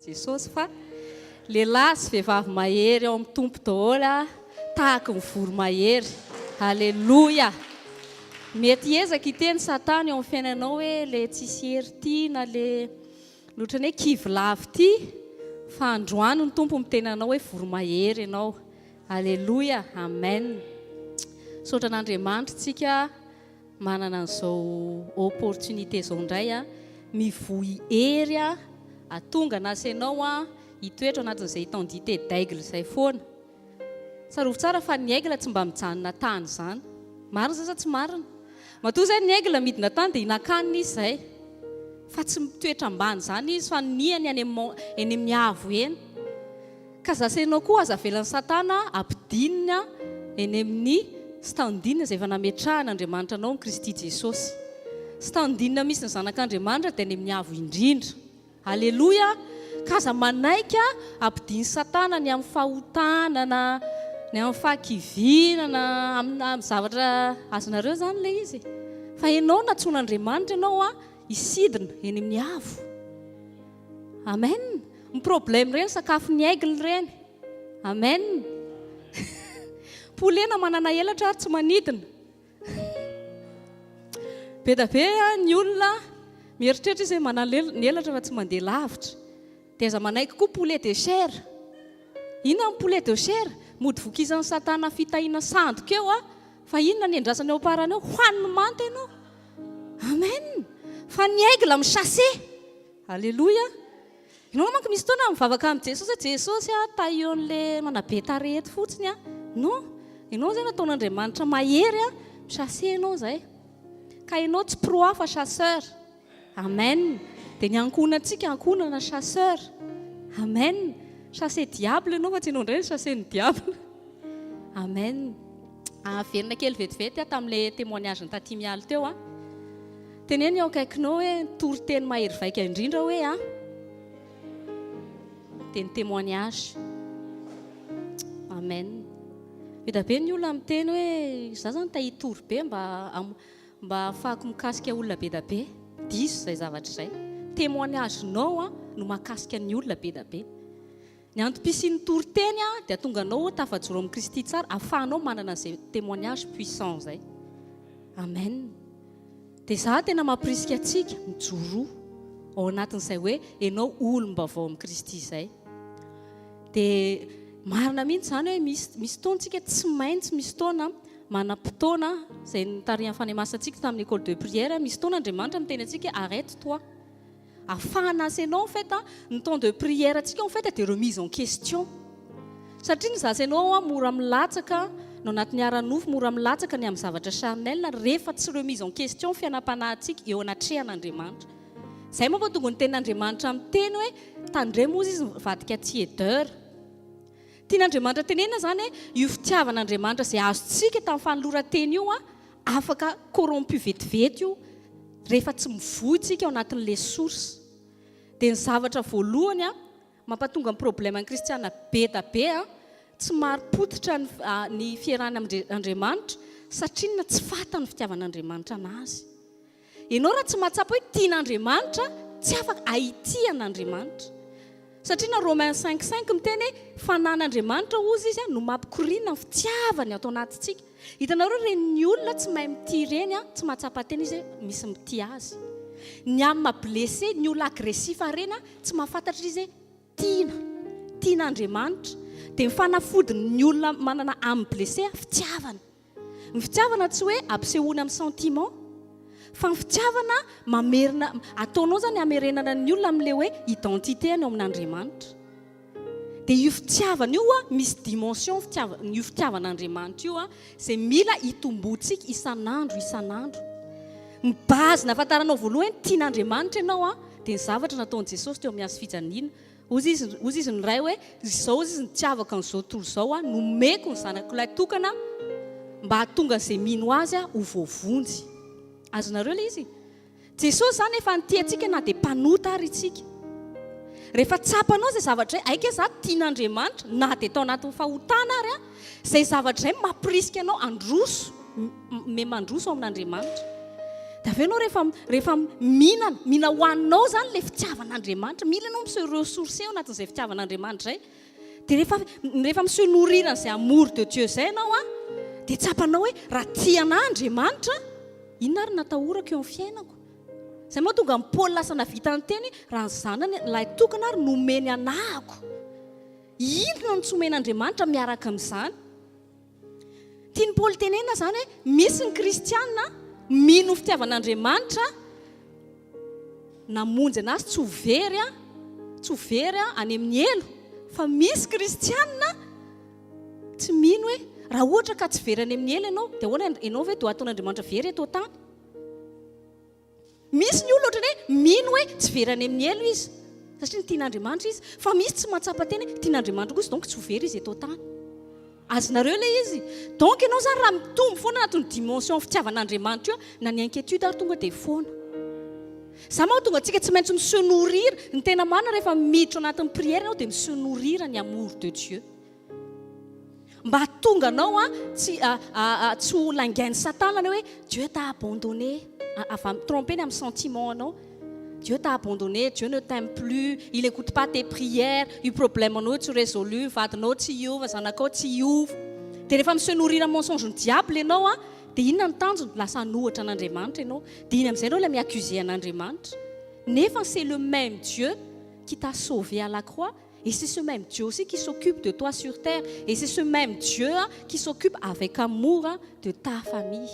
Jesosy fa lehilahy sy vehivavy mahery ao amin'ny Tompo daholo a, tahaky ny voromahery. Aleloia! Mety hiezaka hiteny Satana eo amin'ny fiainanao hoe le tsisy hery ity na le ohatran'ny hoe kivy lavo ity, fa androany ny Tompo miteny anao hoe voromahery ianao. Aleloia! Amen! Misaotra an'Andriamanitra tsika. Manana an'izao opportunité izao indray a, mivoy hery a, atonga anasenao a, hitoetra ao anatin'izay identité d'aigle izay foana. Tsarovy tsara fa ny aigle tsy mba mijanona tany izany. Marina izay sa tsy marina? Matoa izay ny aigle midina tany dia hihinan-kanina izy izay. Fa tsy mitoetra ambany izany izy fa nihany any amin'ny eny amin'ny avo eny. Ka zasenao koa aza avelan'i satana ampidinina eny amin'ny standing izay efa nametrahan' Andriamanitra anao amin'i Kristy Jesosy. Standing misy ny zanak'Andriamanitra dia any amin'ny avo indrindra. Aleloia! Ka aza manaiky ampidin'i satana ny amin'ny fahotana na ny amin'ny fahakiviana na amin'ny zavatra azonareo izany ilay izy. Fa ianao nantsoin'Andriamanitra ianao hisidina eny amin'ny avo. Amen! Ny problème ireny sakafon'ny aigle ireny. Amen! Poulet na manana elatra ary tsy manidina. Be da be ny olona mieritreritra izy hoe manana ny elatra fa tsy mandeha lavitra. Dia aza manaiky koa poulet de chair. Inona ny poulet de chair? Mody vokizan'i satana fitahina sandoka eo a! Fa inona ny endrasany eo am-parany eo? Hohaniny manta ianao. Amen! Fa ny aigle mi-chasser. Aleloia! Ianao manko misy fotoana mivavaka amin'i Jesosy hoe Jesosy a, tahio an'le manabe tarehy eto fotsiny a. Non, ianao izay nataon'Andriamanitra mahery a, mi-chasser ianao izay. Ka ianao tsy proie fa chasseur. Amen. Dia ny ankohonantsika ankohonana chasseur. Amen. Chasser diable ianao fa tsy ianao indray no chasser ny diable. Amen. Averina kely vetivety aho tamin'ilay témoignage-n'i Taty Mialy teo a. Teneno eo akaikinao hoe ny toriteny mahery vaika indrindra hoe a dia ny témoignage. Amen. Be dia be ny olona miteny hoe izaho zany te hitory be mba mba ahafahako mikasika olona be dia be. Diso izay zavatra izay. Témoignage-nao no mahakasika ny olona be dia be. Ny antom-pisian'ny toriteny dia hahatonga anao ho tafajoro amin'i Kristy tsara, ahafahanao manana an'izay témoignage puissant izay. Amen. Dia izaho tena mampirisika antsika, mijoroa ao anatin'izay hoe ianao olom-baovao amin'i Kristy izay. Dia marina mihitsy izany hoe misy misy fotoana tsika tsy maintsy misy fotoana manam-potoana izay nitarihan'ny Fanahy Masina antsika tamin'ny école de prière, misy fotoana Andriamanitra miteny antsika arrête toi. Afahana asenao en fait ny temps de prière tsika en fait dia remise en question satria ny zasenao ao mora milatsaka no anatin'ny ara-nofo mora milatsaka ny amin'ny zavatra charnel rehefa tsy remise en question fiainam-panahintsika eo anatrehan'Andriamanitra. Izay manko tonga ny tenin'Andriamanitra miteny hoe tandremo ozy izy mivadika tiédeur. Tian'Andriamanitra tenenina izany hoe io fitiavan'Andriamanitra izay azontsika tamin'ny fanoloran-tena io afaka corrompu vetivety io rehefa tsy mivoy tsika ao anatin'le source. Dia ny zavatra voalohany a mampatonga ny problème ny kristiana be da be a tsy marim-pototra ny ny fiarahany amin'Andriamanitra satria inona tsy fantany ny fitiavan'Andriamanitra anazy. Ianao raha tsy mahatsapa hoe tian'Andriamanitra, tsy afaka ahitia an'Andriamanitra. Satria na Romains 5, 5 miteny hoe fanan'Andriamanitra hozy izy no mampikoriana ny fitiavany ato anatintsika. Hitanareo ireny olona tsy mahay mitia ireny, tsy mahatsapa tena izy hoe misy mitia azy. Ny âme blessée, ny olona agressif ireny, tsy mahafantatra izy hoe tiana, tian'Andriamanitra. Dia ny fanafodin'ny olona manana âme blessée, fitiavana. Ny fitiavana tsy hoe ampisehoana amin'ny sentiment fa ny fitiavana mamerina, ataonao zany hamerenana ny olona amin'ilay hoe identité-ny ao amin'Andriamanitra. Dia io fitiavana io a, misy dimension fitiava, io fitiavan'Andriamanitra io a, izay mila hitomboantsika isan'andro isan'andro. Ny base nahafantaranao voalohany hoe tian'Andriamanitra ianao a, dia ny zavatra nataon'i Jesosy teo amin'ny hazo fijaliana. Hozy izy, hozy izy ny Ray hoe, Izao hozy izy nitiavako an'izao tontolo izao aho, nomeko ny Zanako lahy tokana mba hahatonga an'izay mino Azy ho voavonjy. Azonareo ilay izy? Jesosy izany efa nitia antsika na dia mpanota ary isika. Rehefa tsapanao izay zavatra izay, aika izaho tian'Andriamanitra na dia tao anatin'ny fahotana ary aho, izay zavatra izay mampirisika anao handroso, me mandroso ao amin'Andriamanitra. Dia avy eo ianao rehefa rehefa mihinana, mila hohaninao izany ilay fitiavan'Andriamanitra. Mila ianao mi-se ressourcer ao anatin'izay fitiavan'Andriamanitra izay. Dia rehefa rehefa mi-se nourrir an'izay amour de Dieu izay ianao an, dia tsapanao hoe raha tia anà Andriamanitra, inona ary no atahorako eo amin'ny fiainako? Izay mahatonga an'i Paoly lasa nahavita niteny hoe raha ny zanany lahy tokana ary nomeny anahako, inona no tsy omen'Andriamanitra miaraka amin'izany? Tian'i Paoly tenenina izany hoe misy ny kristiana mino ny fitiavan'Andriamanitra namonjy anazy tsy ho very, tsy ho very any amin'ny helo, fa misy kristiana tsy mino hoe raha ohatra ka tsy very any amin'ny helo ianao, dia ahoana ianao ve dia hataon'Andriamanitra very eto an-tany? Misy ny olona ohatran'ny hoe mino hoe tsy very any amin'ny helo izy satria ny tian'Andriamanitra izy, fa misy tsy mahatsapa tena hoe tian'Andriamanitra kosa donc tsy ho very izy eto an-tany. Azonareo ilay izy? Donc ianao izany raha mitombo foana anatin'ny dimension fitiavan'Andriamanitra io, na ny inquiétude ary tonga dia foana. Izany mahatonga antsika tsy maintsy mi-se nourrir. Ny tena marina rehefa miditra ao anatin'ny prière ianao dia mi-se nourrir ny amour de Dieu. Mba hahatonga anao tsy tsy ho laingain'i satana hoe Dieu t'a abandonné, avy amin'ny tromper-ny amin'ny sentiment anao. Dieu t'a abandonné, Dieu ne t'aime plus, il écoute pas tes prières, io problème anao io tsy résolu, vadinao tsy hiova, zanakao tsy hiova. Dia rehefa mi-se nourrir amin'ny mensonge ny diable ianao an, dia inona ny tanjony? Lasa hanohitra an'Andriamanitra ianao. Dia iny amin'izay ianao ilay mi-accuser an'Andriamanitra. Nefa c'est le même Dieu qui t'a sauvé à la croix. Et c'est ce même Dieu aussi qui s'occupe de toi sur terre. Et c'est ce même Dieu qui s'occupe avec amour de ta famille.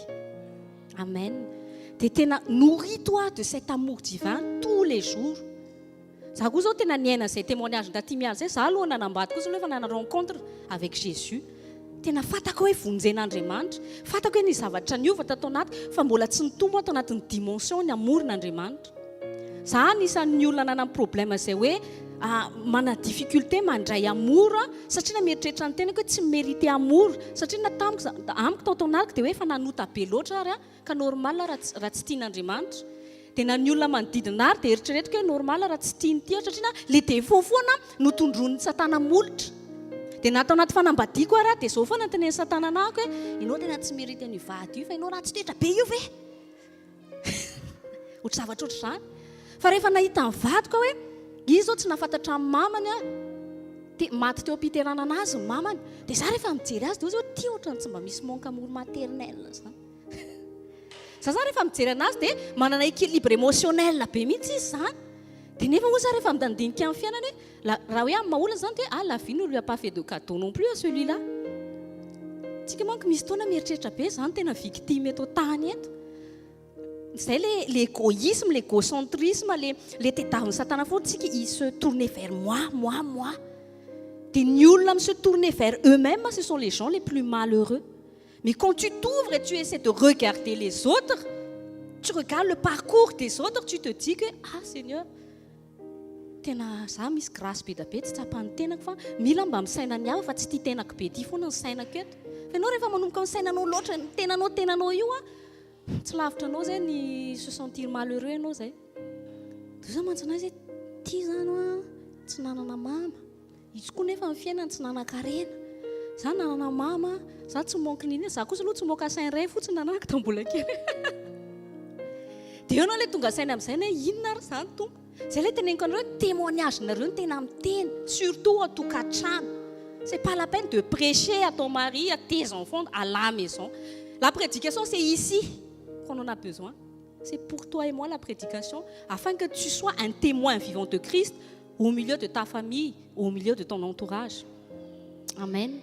Amen. Dia tena nourris-toi de cet amour divin tous les jours. Za koa zao tena niaina izay témoignage ndaty mialy zay. Za aloha nanambady kosa aloha efa nanana rencontre avec Jésus. Tena fantako hoe vonjen'Andriamanitra. Fantako hoe nisy zavatra niova tato anaty fa mbola tsy nitombo aho tao anatin'ny dimension ny amour n'Andriamanitra. Za anisan'ny olona nanana problème izay hoe mana difficulté mandray amour satria na mieritreritra ny tenako hoe tsy mi-mériter amour satria na tamiko amiko tao anatiko dia hoe efa nanota be loatra ary aho ka normal raha tsy tian'Andriamanitra. Dia na ny olona manodidina ahy ary dia eritreretiko hoe normal raha tsy tiany ity aho satria na le défaut foana no tondroin'i satana molotra. Dia na tao anaty fanambadiako ary aho dia izao foana no tenenin'i satana anahako hoe ianao tena tsy mérite an'io vady io fa ianao ratsy toetra be io ve? Ohatry zavatra ohatr'izany. Fa rehefa nahita ny vadiko aho hoe izy izao tsy nahafantatra ny mamany aho, te, maty teo am-piterahana anazy ny mamany. Dia izaho rehefa mijery azy dia hoy izy hoe ity ohatran'ny tsy mba misy manque amour maternel izany. Za zany rehefa mijery anazy dia manana équilibre émotionnel be mihitsy izy zany. Dia nefa hoy za rehefa mandinika ny fiainany hoe la, raha hoe amin'ny maha olona zany dia ah la vie ne lui a pas fait de cadeau non plus à celui-là. Tsika manko misy fotoana mieritreritra be zany tena victime eto an-tany eto. Zay le l'égoïsme, l'égocentrisme, le le tediavin'i satana foana tsika il se tourner vers moi, moi, moi. Dia ny olona mi-se tourner vers eux-mêmes ce sont les gens les plus malheureux. Mais quand tu t'ouvres et tu essaies de regarder les autres, tu regardes le parcours des autres, tu te dis que ah Seigneur, tena za misy grâce be da be tsy tsapan'ny tenako fa mila mba misaina ny hafa fa tsy tia tenako be ty foana ny sainako eto. Fa ianao rehefa manomboka misainanao loatra ny tenanao tenanao io a, tsy lavitra anao zay ny se sentir malheureux ianao zay. Dia za mantsy anay zay ty zany a, tsy nanana mama. Izy koa nefa ny fiainany tsy nanan-karena. Za nanana mama, za tsy manque n'inona, za kosa aloha tsy mocassin iray fotsiny nananako tamin'ny mbola kely. Dia eo ianao ilay tonga saina amin'izay hoe inona ary izany Tompo? Izay ilay teneniko anareo hoe témoignage-nareo no tena miteny, surtout ao an-tokantrano. C'est pas la peine de prêcher à ton mari, à tes enfants, à la maison. La prédication c'est ici qu'on en a besoin. C'est pour toi et moi la prédication, afin que tu sois un témoin vivant de Christ au milieu de ta famille, au milieu de ton entourage. Amen.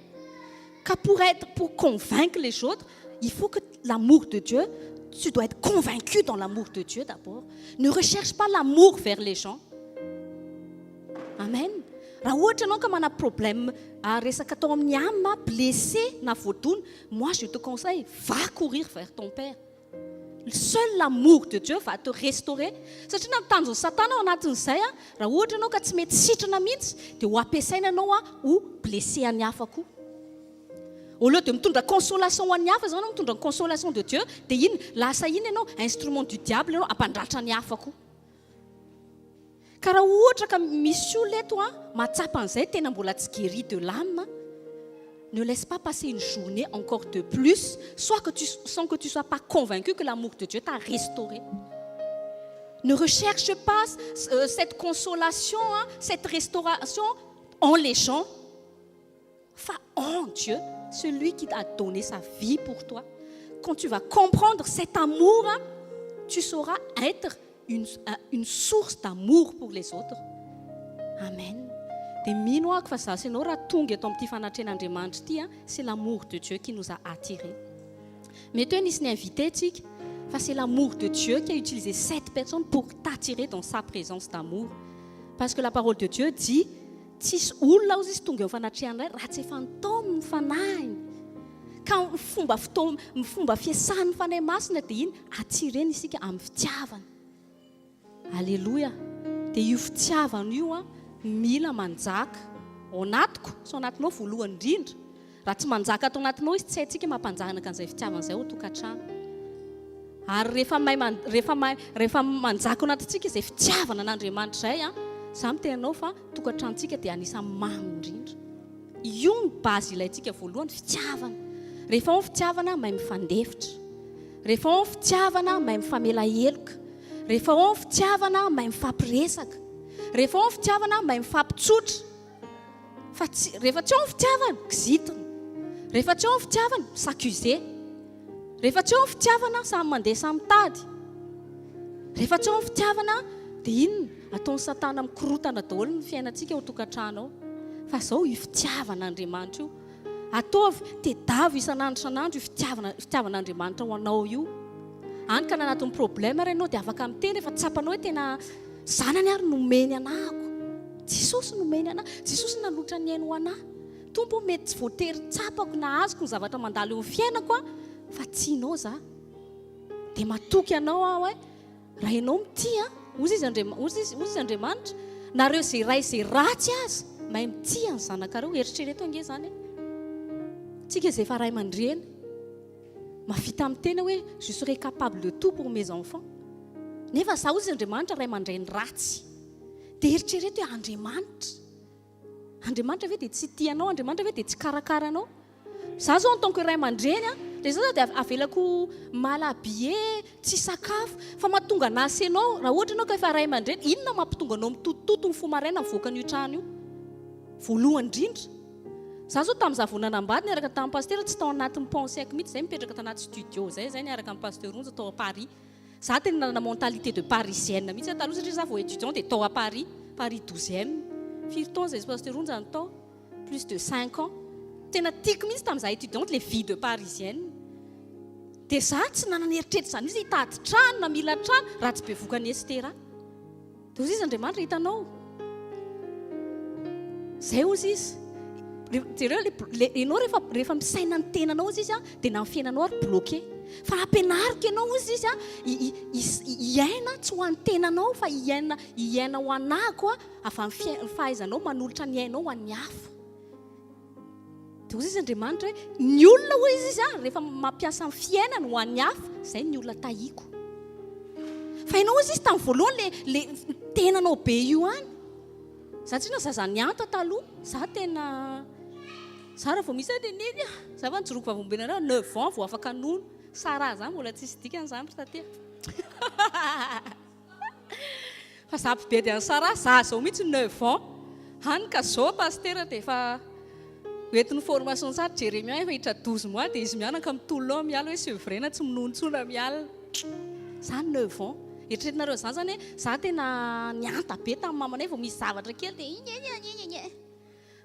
Car pour être, pour convaincre les autres, il faut que l'amour de Dieu, tu dois être convaincu dans l'amour de Dieu d'abord. Ne recherche pas l'amour vers les gens. Amen. Raha ohatra ianao ka mana problème resaka atao amin'ny âme, blessé na voadona, moi je te conseille, va courir vers ton père. Seul l'amour de Dieu va te restaurer. Satria na ny tanjon'ny satana ao anatin'izay, raha ohatra ianao ka tsy mety sitrana mihitsy, dia ho ampiasaina ianao ho blessé an'ny hafa koa. Au lieu de mitondra consolation ho an'ny hafa zao ianao mitondra ny consolation de Dieu, dia iny lasa iny ianao instrument du diable ianao hampandratra ny hafa koa. Ka raha ohatra ka misy olona eto mahatsapa an'izay tena mbola tsy guéri de l'âme, Ne laisse pas passer une journée encore de plus soit que tu, sans que tu sois pas convaincu que l'amour de Dieu t'a restauré. Ne recherche pas cette consolation, hein, cette restauration en les gens, fa en Dieu, celui qui a donné sa vie pour toi. Quand tu vas comprendre cet amour, hein, tu sauras être une source d'amour pour les autres. Amen. Dia mino ako fa za sy ianao raha tonga eto amin'ity fanatrehan'Andriamanitra ity a, c'est l'amour de Dieu qui nous a attirés. Mety hoe nisy ny invité tsika, fa c'est l'amour de Dieu qui a utilisé cette personne pour t'attirer dans sa présence d'amour, parce que la parole de Dieu dit: tsisy olona ozy izy tonga eo fanatrehan'ray raha tsy efa nitaominy ny fanahiny. Ka ny fomba fito ny fomba fiasan'ny Fanahy Masina dia iny attireny isika amin'ny fitiavana. Alleloia. Dia io fitiavana io a mila manjaka ao anatiko sy ao anatinao voalohany indrindra. Raha tsy manjaka ato anatinao izy, tsy haintsika mampanjanaka an'izay fitiavana izay ao tokantrano. Ary rehefa mahay rehefa mahay rehefa manjaka ao anatintsika izay fitiavana an'Andriamanitra izay a, za miteny anao fa tokantranontsika dia anisan'ny mamy indrindra. Io ny base ilaintsika voalohany, fitiavana. Rehefa ao ny fitiavana, mahay mifandefitra. Rehefa ao ny fitiavana, mahay mifamela heloka. Rehefa ao ny fitiavana, mahay mifampiresaka. Rehefa ao ny fitiavana, mahay mifampitsotra. Fa tsy rehefa tsy ao ny fitiavana, kizitina. Rehefa tsy ao ny fitiavana, s'accuser. Rehefa tsy ao ny fitiavana, samy mandeha samy mitady. Rehefa tsy ao ny fitiavana, dia inona? Ataon'ny Satana mikorotana daholo ny fiainantsika ao tokantrano ao. Fa zao io fitiavan'Andriamanitra io. Ataovy, tedavo isan'andro isan'andro io fitiavana fitiavan'Andriamanitra ho anao io. Any ka na anatin'ny problème ary ianao dia afaka miteny rehefa tsapanao hoe tena zanany ary nomeny anahako. Jesosy nomeny anahy. Jesosy nanolotra ny ainy ho anahy. Tompo, mety tsy voatery tsapako na azoko ny zavatra mandalo eo amin'ny fiainako a, fa tianao za. Dia matoky anao aho hoe raha ianao mitia, hozy izy Andriam- hozy izy, hozy izy Andriamanitra, nareo izay ray izay ratsy aza mahay mitia ny zanakareo. Eritrereto ange izany e. Tsika izay efa ray aman-dreny mahavita miteny hoe: "Je serai capable de tout pour mes enfants." Nefa za, hozy izy Andriamanitra, ray aman-dreny ratsy. Dia eritrereto hoe Andriamanitra. Andriamanitra ve dia tsy tia anao? Andriamanitra ve dia tsy karakara anao? Za zao en tant que ray aman-dreny a, dia za zao dia avelako mal habillé, tsy sakafo, fa mahatonga anazy ianao, raha ohatra ianao ka efa ray aman-dreny, inona mampitonga anao mitotototo ny fo maraina mivoaka an'io trano io? Voalohany indrindra. Za zao tamin'izaho vao nanambady niaraka tamin'ny pasteur, tsy tao anatin'ny pensée-ko mihitsy zay mipetraka tanaty studio zay, zay niaraka amin'ny pasteur Onja tao à Paris. Za tena nanana mentalité de parisienne mihitsy taloha satria za vao étudiant dia tao à Paris, Paris 12e. Firy taona zay pasteur Onja no tao? Plus de 5 ans. Tena tiako mihitsy tamin'izaho étudiante le vie de parisienne. Dia za tsy nanana eritreritra izany izy hitady trano na mila trano raha tsy bevoka ny Estera. Dia hozy izy Andriamanitra: hitanao zay, hozy izy, jereo le ianao rehefa misaina ny tenanao, hozy izy a, dia na ny fiainanao ary bloqué. Fa ampianariko ianao, hozy izy a, iaina tsy ho an'ny tenanao fa iaina ho anahako a, avy amin'ny fahaizanao manolotra ny ainao ho an'ny hafa. Dia hozy izy Andriamanitra hoe ny olona, hoy izy a, rehefa mampiasa ny fiainany ho an'ny hafa, zay ny olona tahiko. Fa ianao, hozy izy, tamin'ny voalohany le tenanao be io any. Za tsy na zaza nianta taloha, za tena za raha vao misy any a, za fa nijoroko vavolombelona 9 ans vao afaka nono. Sara zany mbola tsisy dikany zany ry tatia. Fa za mpibedy an'i Sara, za zao mihitsy 9 ans. Hany ka zao pasteur dia efa hoentin'ny formation tsara Jérémia efa hitra 12 mois, dia izy mianaka mitolona ao miala hoe sevrena tsy minono intsony miala. Za 9 ans. Eritreretinareo zany zany hoe za tena nianta be tamin'ny mamanay, vao misy zavatra kely dia iny.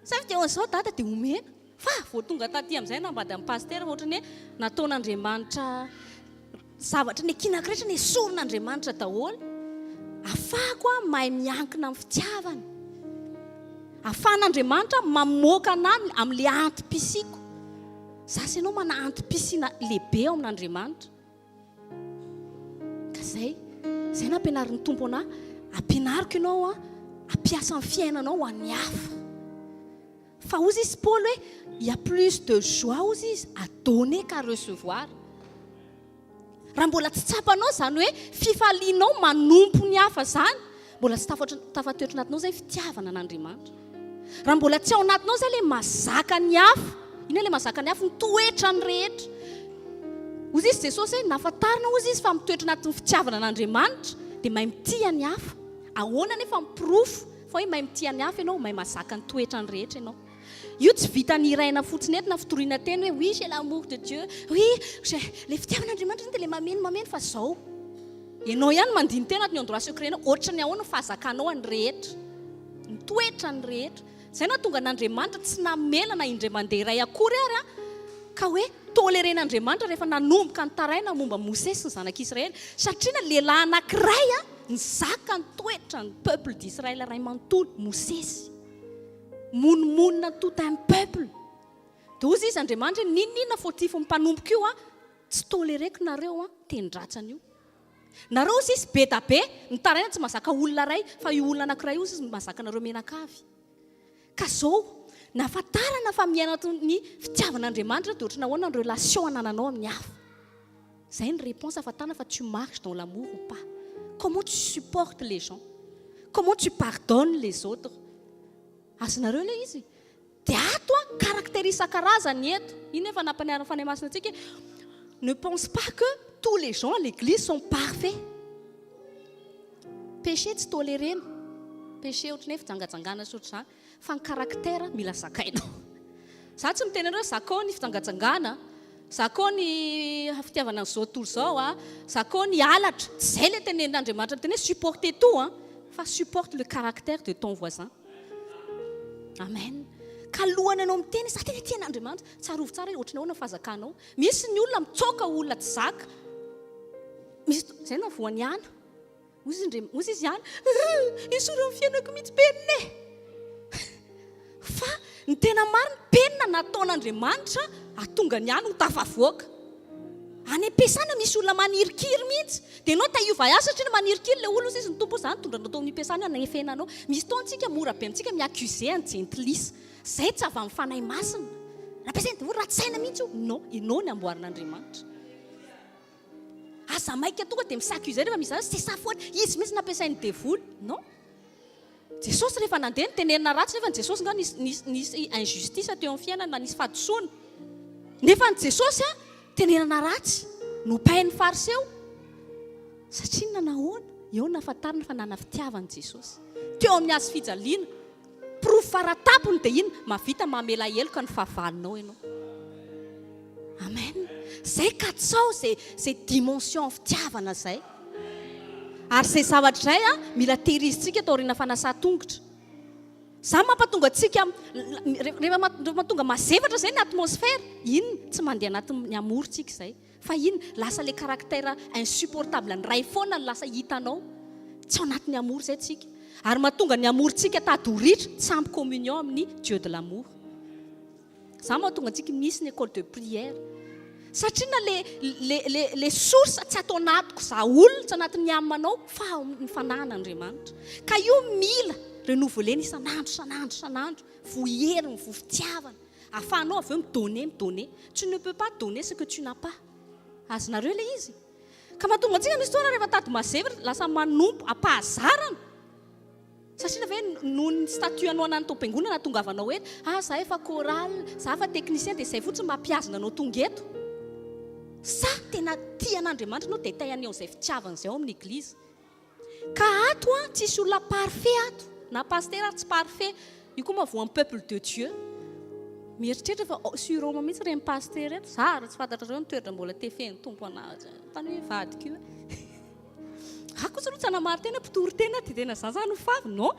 Sa dia zao dada dia omena. Fa vao tonga taty amin'izay nambady amin'ny pasteur, ohatrany hoe nataon'Andriamanitra zavatra ny akinako rehetra nesorin'Andriamanitra daholo. Afahako a mahay miankina amin'ny fitiavana. Ahafahan'Andriamanitra mamoaka anahy amin'le antom-pisiko. Za sy ianao mana antom-pisina lehibe ao amin'Andriamanitra. Ka zay nampianarin'ny Tompo anahy: ampianariko ianao a ampiasa ny fiainanao ho an'ny hafa. Fa hozy izy Paoly hoe il y a plus de joie, hozy izy, à donner qu'à recevoir. Raha mbola tsy tsapanao zany hoe fifalianao manompo ny hafa zany, mbola tsy tafatoetra anatinao zay fitiavana an'Andriamanitra. Raha mbola tsy ao anatinao zay le mazaka ny hafa, inona. Inona ilay mahazaka ny hafa? Ny toetrany rehetra. Hozy izy Jesosy hoe, nahafantarina hozy izy fa mitoetra anatin'ny fitiavana an'Andriamanitra dia mahay mitia ny hafa. Ahoana anefa ny porofo fa hoe mahay mitia ny hafa ianao? Mahay mahazaka ny toetrany rehetra ianao. Io tsy vitan'ny hiraina fotsiny eto na fitoriana teny hoe oui j'ai l'amour de Dieu, oui j'ai le fitiavan'Andriamanitra zany dia le mameno mameno fa zao. Ianao ihany mandini-tena ato ny endroit secret-nao, ohatran'ny ahoana ny fahazakanao ny rehetra, ny toetrany rehetra. Izay nahatonga an'Andriamanitra tsy namela na indray mandeha iray akory ary ka hoe toleren'Andriamanitra rehefa nanomboka nitaraina momba Mosesy sy ny zanak'Israely satria na lehilahy anankiray nizaka ny toetran'ny peuple d'Israël iray manontolo, Mosesy. Monomonona tout un peuple. Dia hozy izy Andriamanitra hoe n'inon'inona fautif ny mpanompoko io an, tsy tolereko nareo an, teny-dratsany io. Nareo hozy izy be da be, mitaraina tsy mahazaka olona iray, fa io olona anankiray io hozy izy mahazaka anareo mianakavy. Ka zao, nahafantarana fa miaina ny fitiavan'Andriamanitra dia ohatran'ny ahoana ny relation anananao amin'ny hafa. Zay ny réponse ahafantarana fa tu marches dans l'amour ou pas. Comment tu supportes les gens? Comment tu pardonnes les autres? Azonareo ilay izy? Dia ato an, caractère isan-karazany eto. Iny efa nampianarin'ny Fanahy Masina antsika hoe ne pense pas que tous les gens à l'église sont parfaits. Péché tsy tolerena. Péché ohatran'ny hoe fijangajangana sy ohatr'izany. Fa ny caractère mila zakainao. Za tsy miteny anareo hoe zakao ny fijangajangana, zakao ny fitiavana an'izao tontolo izao a, zakao ny halatra. Tsy izay ilay tenenin'Andriamanitra miteny hoe supporter tout an, fa supporte le caractère de ton voisin. Amen. Ka alohan'ny anao miteny za tena tia an'Andriamanitra, tsarovy tsara hoe ohatran'ny ahoana ny fahazakanao. Misy ny olona mitsoaka olona tsy zaka. Misy, izay no voan'ny ana. Hozy izy ndre, hozy izy ihany, esory amin'ny fiainako mihitsy penina e! Fa ny tena marina, penina nataon'Andriamanitra hahatonga ny any ho tafavoaka. Any am-piasana misy olona manirikiry mihitsy. Dia ianao te hiova azy satria manirikiry ilay olona, hozy izy, ny Tompo za nitondra anao tao amin'ny am-piasana nanefena anao. Misy fotoana tsika mora be amintsika mi-accuser an'i jentilisa. Izay tsy avy amin'ny Fanahy Masina. Nampiasain'ny devoly ratsy saina mihitsy io. Non, ianao ny amboarin'Andriamanitra. Aza maika tonga dia mi-s'accuser rehefa misy zavatra, c'est sa faute, izy mihitsy nampiasain'ny devoly. Non. Jesosy rehefa nandeha nitenenina ratsy nefa ny Jesosy nga nisy nisy nisy injustice teo amin'ny fiainany na nisy fahadisoana. Nefa ny Jesosy a tenenana ratsy, nopain'ny fariseo. Satria inona nahoana? Eo no nahafantarana fa nana fitiavana Jesosy. Teo amin'ny hazo fijaliana. Porofo faratapony dia inona? Mahavita mamela heloka ny fahavalonao ianao. Amen. Zay katsao zay zay dimension fitiavana zay. Ary zay zavatra zay a mila tehirizintsika ato aoriana fanasan-tongotra. Zany mampatonga antsika rehefa mahatonga mazevatra zay ny atmosphère, inona? Tsy mandeha anatin'ny amour tsika zay. Fa inn? Lasa le caractère insupportable ny ray foana no lasa hitanao. Tsy ao anatin'ny amour zay tsika. Ary mahatonga ny amour tsika tady ho ritra, tsy ampy communion amin'ny Dieu de l'amour. Zany mahatonga antsika misy ny école de prière. Satria na le le le le source tsy ato anatiko za olona, tsy anatin'ny âme anao fa ao amin'ny fanahin'Andriamanitra. Ka io mila renouveler-na isan'andro isan'andro isan'andro, voa heriny, voa fitiavana. Ahafahanao avy eo mi-donner, mi-donner. Tu ne peux pas donner ce que tu n'as pas. Azonareo ilay izy? Ka mahatonga antsika misy fotoana rehefa tady mazevatra, lasa manompo am-pahazarana. Satria ve noho ny statut anao anany tao am-piangonana nahatongavanao eto, ah za efa chorale, za efa technicien dia izay fotsiny mampihazona anao tonga eto. Sa tena tia an'Andriamanitra ianao dia te haneho izay fitiavana izay ao amin'ny eglizy. Ka ato an, tsisy olona parfait ato, na pasitera ary tsy parfait, io koa mahavoa ny peuple de Dieu. Mieritreritra fa surhomme mihitsy ireny pasitera ireto, za raha tsy fantatrareo ny toetra mbola tefen'ny Tompo anazy, tany hoe vadiko io e. Za kosa aloha tsy hanamarin-tena mpitory tena dia tena za zany ho favy, non.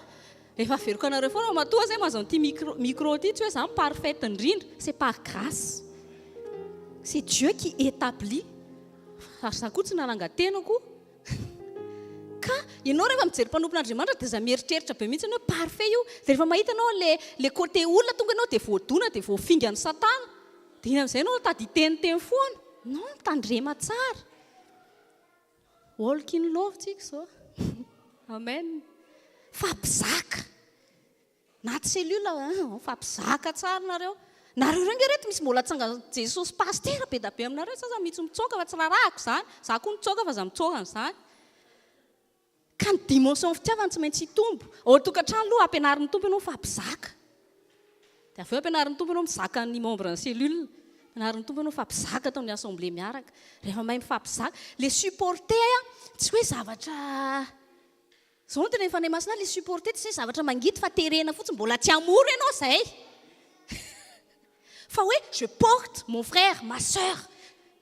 Efa averiko anareo foana matoa zay mahazo an'ity micro micro ity tsy hoe za parfaite indrindra, c'est par grâce. C'est Dieu qui établit. Ary za koa tsy nananga-tena koa. Ka ianao rehefa mijery mpanompon'Andriamanitra dia aza mieritreritra be mihitsy hoe parfait io. Dia rehefa mahita ianao le le côté olona tonga ianao dia voadona dia voafingan'i satana. Dia iny amin'izay ianao tady hiteniteny foana. Non, mitandrema tsara. Walk in love tsika izao. Amen. Fa mpizaka. Anaty cellule an, mifampizaka tsara nareo. Nareo ireo nge reto misy mbola tsangan Jesosy pasitera be da be aminareo sa za mitsy mitsoaka fa tsy rarahako zany, za koa mitsoaka fa za mitsoaka an'izany. Ka ny dimension fitiavana tsy maintsy hitombo. Ao an-tokantrano aloha ampianarin'ny Tompo ianao mifampizaka. Dia avy eo ampianarin'ny Tompo ianao mizaka ny membre ny cellule. Ampianarin'ny Tompo ianao mifampizaka ato amin'ny assemblée miaraka. Rehefa mahay mifampizaka, le supporter an, tsy hoe zavatra, izao no tenenin'ny Fanahy Masina, le supporter tsy hoe zavatra mangidy fa terena fotsiny, mbola tsy amour ianao izay. Fa hoe je porte mon frère, ma soeur,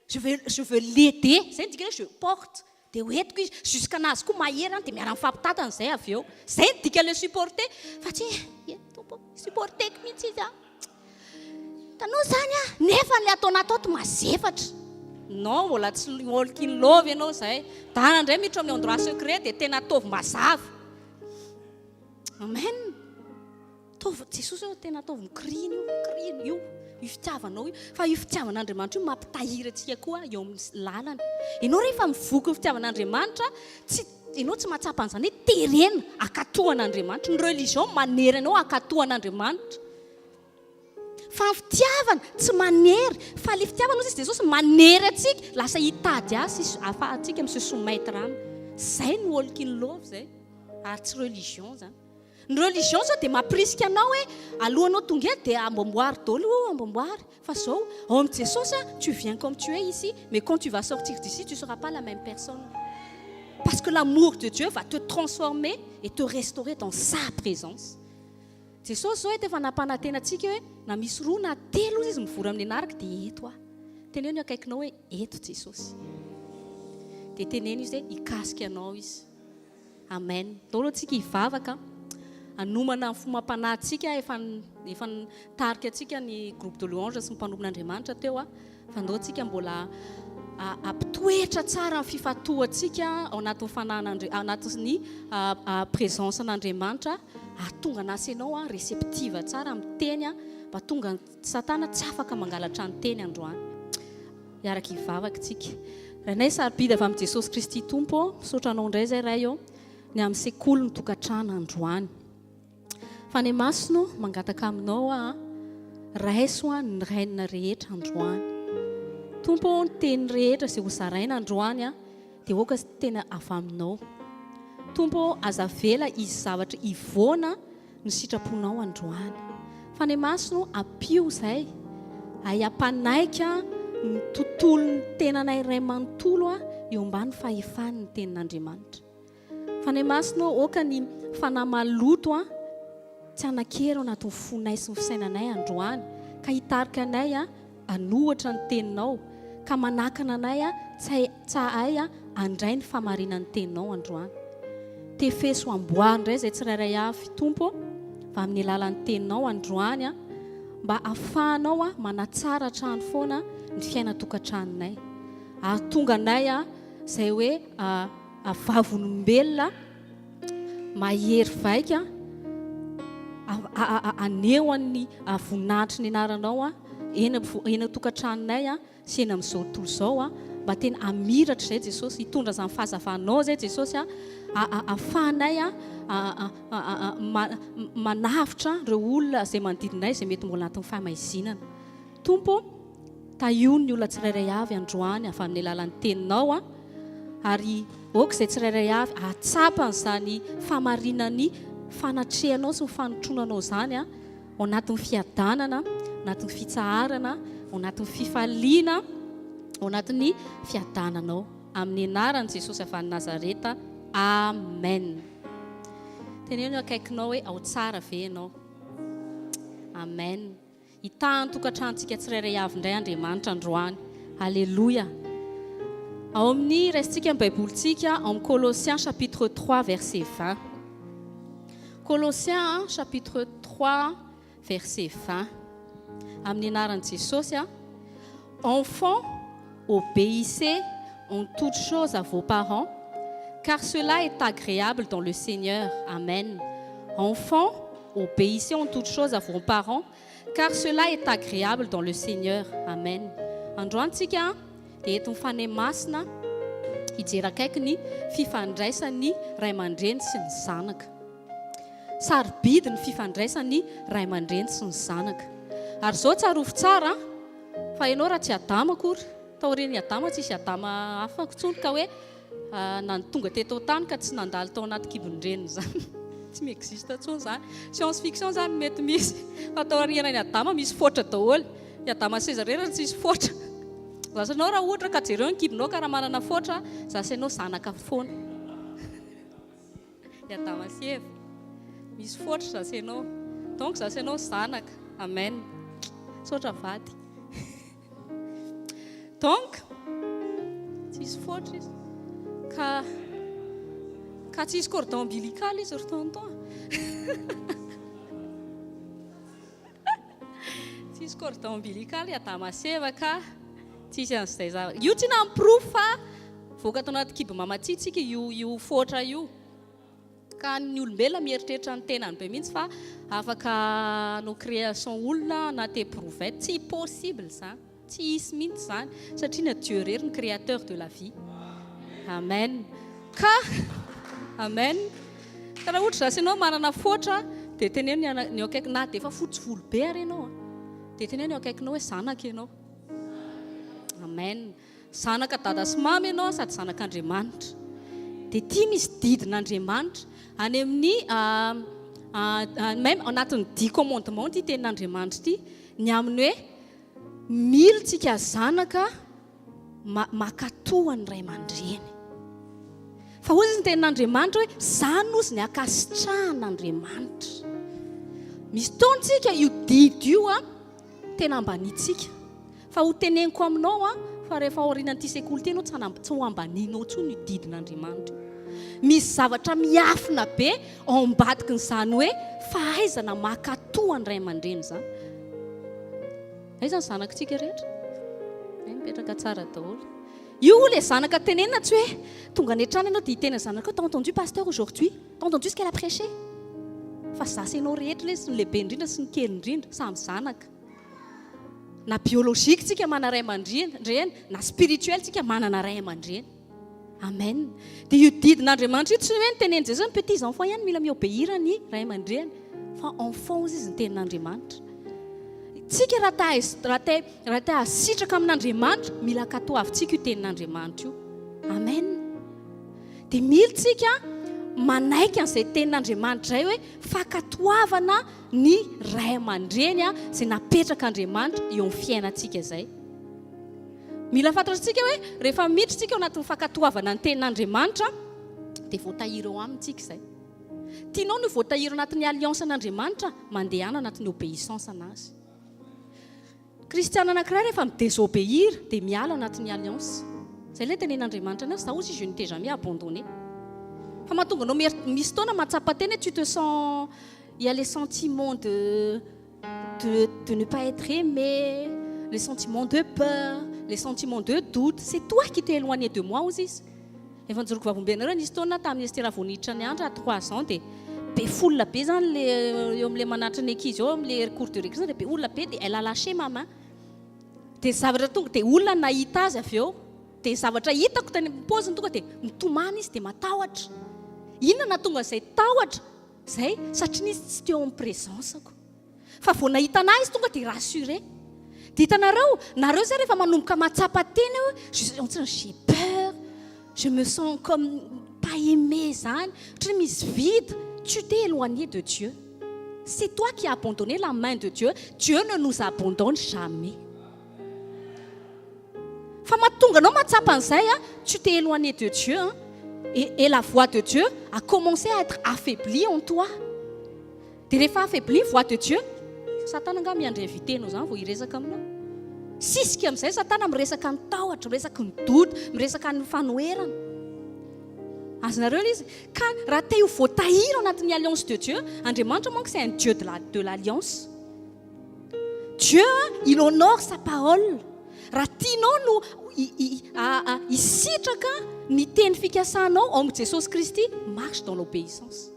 je veux, je veux l'aider, izay no dikany hoe je porte. Dia ho entiko izy, jusqu'à nazy koa mahery an, dia miara-mifampitantana izay avy eo. Izay no dikan'ilay supporter, fa tsy hoe, ie Tompo ô, supporter-ko mihitsy izy an. Hitanao izany an, nefa ilay atao anaty ao to mazefatra. Non, mbola tsy walk in love ianao izay. Dana indray miditra amin'ny endroit secret dia tena ataovy mazava. Amen. Ataovy, Jesosy ô, tena ataovy mikirina io, mikirina io, io fitiavanao io. Fa io fitiavan'Andriamanitra io mampitahiry antsika koa eo amin'ny lalana. Ianao rehefa mivoky ny fitiavan'Andriamanitra, tsy, ianao tsy mahatsapa an'izany hoe terena hankatò an'Andriamanitra. Ny religion manery anao hankatò an'Andriamanitra. Fa ny fitiavana tsy manery, fa ilay fitiavana hozy izy Jesosy manery antsika lasa hitady azy sy ahafahantsika mi-se soumettre aminy. Izay no walk in love izay, ary tsy religion izany. Ny religion zao dia mampirisika anao hoe alohanao tonga eto dia amboamboary daholo io, amboamboary. Fa zao, ao amin'i Jesosy a, tu viens comme tu es ici, mais quand tu vas sortir d'ici, tu seras pas la même personne. Parce que l'amour de Dieu va te transformer et te restaurer dans sa présence. Jesosy zao eto efa nampanantena antsika hoe na misy roa na telo ozy izy mivory amin'ny anarako dia eto aho. Teneno ny akaikinao hoe eto Jesosy. Dia teneno izy hoe hikasika anao izy. Amen. Ndao aloha tsika hivavaka hanomana ny fomam-panahintsika efa efa nitarika antsika ny groupe de louange sy ny mpanompon'Andriamanitra teo a. Fa ndao tsika mbola ampitoetra tsara ny fifantohantsika ao anatin'ny fanahin'Andri anatin'ny présence an'Andriamanitra hahatonga anasy ianao a réceptive tsara amin'ny teny a mba tonga Satana tsy afaka mangalatra ny teny androany. Hiaraka hivavaka tsika. Rainay sarobidy avy amin'i Jesosy Kristy Tompo ô, misaotra Anao indray izay Ray ô, ny amin'ny sekoly ny tokantrano androany. Fanahy Masina ô, mangataka Aminao aho, raiso aho ny rainina rehetra androany. Tompo ô, ny teny rehetra izay ho zaraina androany dia aoka tena avy Aminao. Tompo ô, aza avela hisy zavatra hivoana ny sitraponao androany. Fanahy Masina o, ampio izay hay hampanaiky ny tontolon'ny tenanay iray manontolo eo ambany fahefan'ny Tenin'Andriamanitra. Fanahy Masina o, aoka ny fanahy maloto tsy hanan-kery ao anatin'ny fonay sy ny fisainanay androany, ka hitarika anay hanohatra ny Teninao, ka manakana anay tsy hahay handray ny fahamarinan'ny Teninao androany. Tefeso amboary indray izay tsirairay avy, Tompo ô, fa amin'ny alalan'ny Teninao androany, mba hahafahanao manatsara hatrany foana ny fiainan-tokantranonay, hahatonga anay izay hoe vavolombelona mahery vaika haneho ny voninahitry ny anaranao eny eny an-tokantranonay sy eny amin'izao tontolo izao mba tena hamiratra izay Jesosy, hitondra izany fahazavanao izay Jesosy ahafahanay manavotra ireo olona izay manodidina izay mety mbola anatin'ny fahamaizinana. Tompo ô, tahio ny olona tsirairay avy androany avy amin'ny alalan'ny teninao ary aoka izay tsirairay avy hahatsapa an'izany fahamarinan'ny fanatrehanao sy ny fanotronanao izany ao anatin'ny fiadanana, ao anatin'ny fitsaharana, ao anatin'ny fifaliana, ao anatin'ny fiadananao. Amin'ny anaran'i Jesosy avy any Nazareta. Amen. Teneno eo akaikinao hoe ao tsara ve ianao? Amen. Hitaha ny tokantranontsika tsirairay avy indray Andriamanitra androany. Aleloia. Ao amin'ny raisintsika ny Baibolintsika ao amin'ny Colossiens chapitre 3 verset 20. Colossiens chapitre 3 verset 20. Amin'ny anaran'i Jesosy a. Enfants, obéissez en toutes choses à vos parents, car cela est agréable dans le Seigneur. Amen. Enfants, obéissez en toutes choses à vos parents, car cela est agréable dans le Seigneur. Amen. Androany tsika dia entin'ny Fanahy Masina hijery akaiky ny fifandraisan'ny ray aman-dreny sy ny zanaka. Sarobidy ny fifandraisan'ny ray aman-dreny sy ny zanaka. Ary izao tsarovy tsara fa ianao raha tsy Adama akory, taorian'i Adama tsisy Adama hafa intsony ka hoe na ny tonga teto an-tany ka tsy nandalo tao anaty kibon-dreniny izany. Tsy mi-existe intsony izany. Science fiction izany mety misy. Fa tao aorianan'i Adama misy foatra daholo. I Adama sy Eva irery no tsisy foatra. Za sy ianao raha ohatra ka jereo ny kibonao ka raha manana foatra, za sy ianao zanaka foana. I Adama sy Eva. Misy foatra za sy ianao. Donc za sy ianao zanaka. Amen. Misaotra vady. Donc tsisy foatra izy. Ka ka tsisy cordon ombilical izy ry tonton. Tsisy cordon ombilical i Adama sy Eva ka tsisy an'izay zavatra. Io tsy na porofo fa voaka tao anaty kibo mamatsitsika io io foatra io. Ka ny olombelona mieritreritra ny tenany be mihitsy fa afaka hanao création olona anaty éprouvette. Tsy possible izany. Tsy hisy mihitsy izany satria ny Dieu irery no créateur de la vie. Amen. Ka Amen. Ka raha ohatra zasy ianao manana foatra dia teneno ny ana- ny eo akaiky na dia efa fotsy volo be ary ianao a, dia teneno ny eo akaikinao hoe zanaka ianao. Amen. Zanaka dada sy mama ianao sady zanak'Andriamanitra. Dia ity misy didin'Andriamanitra. Any amin'ny même anatin'ny dix commandements ity tenin'Andriamanitra ity, ny amin'ny hoe mila tsika zanaka mankatoa ny ray aman-dreny. Fa hoy izy ny tenin'Andriamanitra hoe zany ozy ny ankasitrahan'Andriamanitra. Misy taona tsika io didy io a, tena ambanintsika. Fa ho teneniko aminao an, fa rehefa aorianan'ity sekoly ity ianao tsy hanam, tsy ho ambaninao intsony io didin'Andriamanitra io. Misy zavatra miafina be ao ambadikin'izany hoe fahaizana mankatò ny ray aman-dreny izany. Aiza ny zanakitsika rehetra? Hay mipetraka tsara daholo. Io ilay zanaka tenenina tsy hoe tonga any an-trano ianao dia hiteny ny zanakao, t'as entendu pasteur aujourd'hui? T'as entendu ce qu'elle a prêché? Fa za sy ianao rehetra ilay sy ny lehibe indrindra sy ny kely indrindra, samy zanaka. Na biologique tsika mana ray aman-dreny, na spirituel tsika manana ray aman-dreny. Amen. Dia io didin'Andriamanitra io tsy hoe ny tenenin'i Jesosy ny petits enfants ihany mila mi-obéir ny ray aman-dreny, fa enfant ozy izy ny tenin'Andriamanitra. Tsika raha ta raha te raha te hasitraka amin'Andriamanitra, mila ankatoavintsika io tenin'Andriamanitra io. Amen. Dia mila tsika manaiky an'izay tenin'Andriamanitra izay hoe fankatoavana ny ray aman-dreny izay napetrak'Andriamanitra eo amin'ny fiainantsika izay. Mila fantatr'tsika hoe rehefa miditra tsika ao anatin'ny fankatoavana ny tenin'Andriamanitra dia voatahiry eo aminy tsika izay. Tianao ny ho voatahiry ao anatin'ny alliance an'Andriamanitra, mandehana anatin'ny obéissance an'azy. Kristiana anankiray rehefa mi-désobéir dia miala ao anatin'ny alliance. Izay ilay tenen'Andriamanitra anao, za ozy je ne t'ai jamais abandonné. Fa mahatonga anao misy fotoana mahatsapa tena hoe tu te sens, il y a les sentiments de de de ne pas être aimé, les sentiments de peur, les sentiments de doute, c'est toi qui t'es éloigné de moi ozy izy. Efa nijoroko vavolombelona nisy taona tamin'ny Estera vao niditra ny andro à trois ans dia be foule be zany le eo amin'ilay manatitra ny ankizy eo amin'ilay cours de récré dia be olona be dia elle a lâché ma main dia zavatra tonga dia olona nahita azy avy eo dia zavatra hitako tany amin'ny paoziny tonga dia mitomany izy dia matahotra. Inona nahatonga an'izay tahotra izay? Satria izy tsy teo amin'ny présence-ko. Fa vao nahita anah izy tonga dia rassuré. Dia hitanareo, nareo zay rehefa manomboka mahatsapa tena hoe je ohatrany j'ai peur, je me sens comme pas aimé zany, ohatrany misy vide, tu t'es éloigné de Dieu. C'est toi qui as abandonné la main de Dieu, Dieu ne nous abandonne jamais. Fa mahatonga anao mahatsapa an'izay a, tu t'es éloigné de Dieu hein, et, et la voix de Dieu a commencé à être affaiblie en toi. Dia rehefa affaibli voix de Dieu, Satana angaha miandry invité anao zany vao hiresaka aminao? Sisika amin'izay Satana miresaka ny tahotra, miresaka ny doute, miresaka ny fanoherana. Azonareo ilay izy? Ka raha te ho voatahiry ao anatin'ny alliance de Dieu, Andriamanitra manko c'est un Dieu de la de l'alliance. Dieu, il honore sa parole. Raha tianao no hisitraka ny teny fikasanao ao amin'i Jesosy Kristy, marche dans l'obéissance.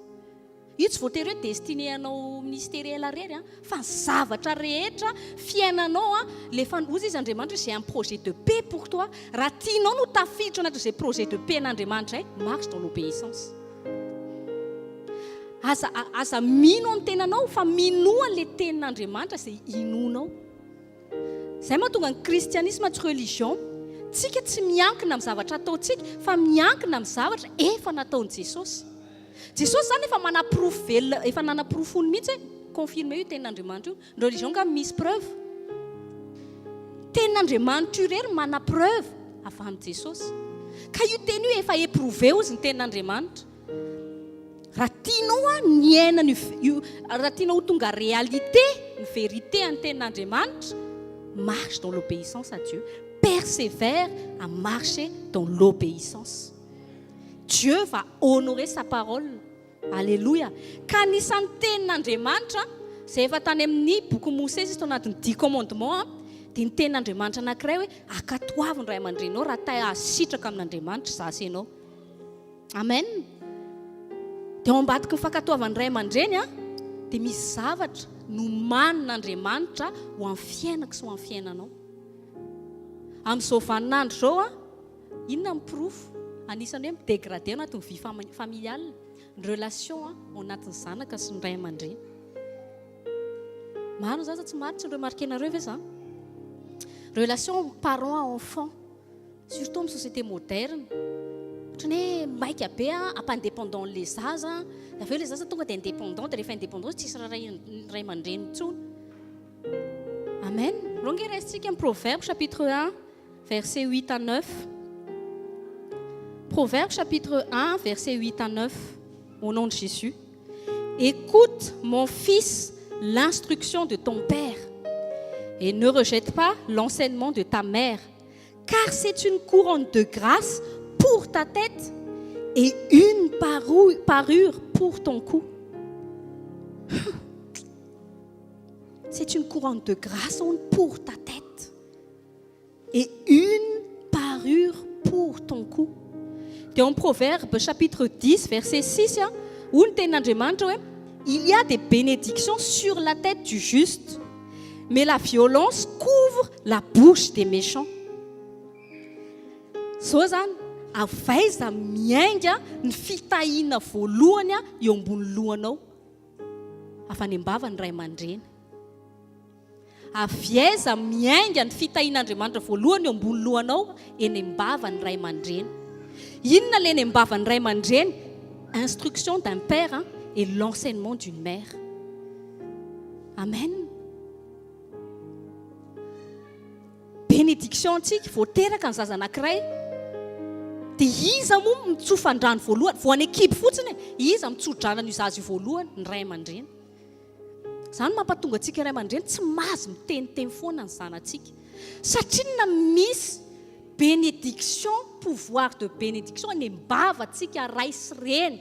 Io tsy voatery hoe destiné anao ministeriel irery an, fa ny zavatra rehetra fiainanao an, le efa hozy izy Andriamanitra hoe j'ai un projet de paix pour toi, raha tianao no tafiditra ao anatin'izay projet de paix an'Andriamanitra izay, marche dans l'obéissance. Aza aza mino amin'ny tenanao fa minoa an'le tenin'Andriamanitra izay inoanao. Izay mahatonga ny kristianisma tsy religion. Tsika tsy miankina amin'ny zavatra ataontsika fa miankina amin'ny zavatra efa nataon'i Jesosy. Jesosy zany efa manaporofo velona, efa nanaporofony mihitsy hoe confirmer io tenin'Andriamanitra io. Ny religion nga misy preuve? Tenin'Andriamanitra io irery mana preuve avy amin'i Jesosy. Ka io teny io efa éprouvé ozy ny tenin'Andriamanitra. Raha tianao a ny hiainana io, raha tianao ho tonga réalité ny vérité an'ny tenin'Andriamanitra, marche dans l'obéissance à Dieu. Persévère à marcher dans l'obéissance. Dieu va honorer sa parole. Aleloia! Ka anisan'ny tenin'Andriamanitra izay efa tany amin'ny bokin'i Mosesy izy tao anatin'ny dix commandements dia ny tenin'Andriamanitra anankiray hoe ankatoavy ny ray aman-dreninao raha te hahazo sitraka amin'Andriamanitra izaho sy ianao. Amen! Dia ao ambadiky ny fankatoavan'ny ray aman-dreny dia misy zavatra nomanin'Andriamanitra ho amin'ny fiainako sy ho amin'ny fiainanao. Amin'izao vaninandro izao Inona ny porofo? Anisan'ny hoe mi-degrader ao anatin'ny vie familiale ny relation ao anatin'ny zanaka sy ny ray aman-dreny. Marina izany sa tsy marina? Tsy remarquer-nareo ve izany? Relation parent à enfant, surtout amin'ny société moderne. Ohatran'ny hoe maika be hampa-indépendant an'ilay zaza, dia avy eo ilay zaza tonga dia indépendant, dia rehefa indépendant izy tsisy raharahian'ny ray aman-dreny intsony. Amen. Aleo ange raisintsika ny Proverbe chapitre 1. Versets 8 à 9. Proverbe chapitre 1, versets 8 à 9. Au nom de Jésus. Écoute, mon fils, l'instruction de ton père et ne rejette pas l'enseignement de ta mère, car c'est une couronne de grâce pour ta tête et une parure pour ton cou. C'est une couronne de grâce pour ta tête et une parure pour ton cou. Dia ao amin'ny Proverbe chapitre 10 verset 6 a, hoy ny tenin'Andriamanitra hoe il y a des bénédictions sur la tête du juste, mais la violence couvre la bouche des méchants. Zao zany, avy aiza miainga ny fitahiana voalohany eo ambony lohanao? Avy any am-bava ny ray aman-dreny. Avy aiza miainga ny fitahian'Andriamanitra voalohany eo ambony lohanao? Eny am-bavan'ny ray aman-dreny. Inona ilay eny am-bavan'ny ray aman-dreny? Instruction d'un père et l'enseignement d'une mère. Amen. Bénédiction antsika, vao teraka ny zaza anankiray dia iza moa mitsofa-drano voalohany? Vao any an-kibo fotsiny e, iza mitso-drano an'io zaza io voalohany? Ny ray aman-dreny. Izany no mampatonga antsika ray aman-dreny tsy mahazo miteniteny foana ny zanatsika. Satria inona misy bénédiction, pouvoir de bénédiction any am-bavantsika ray sy reny.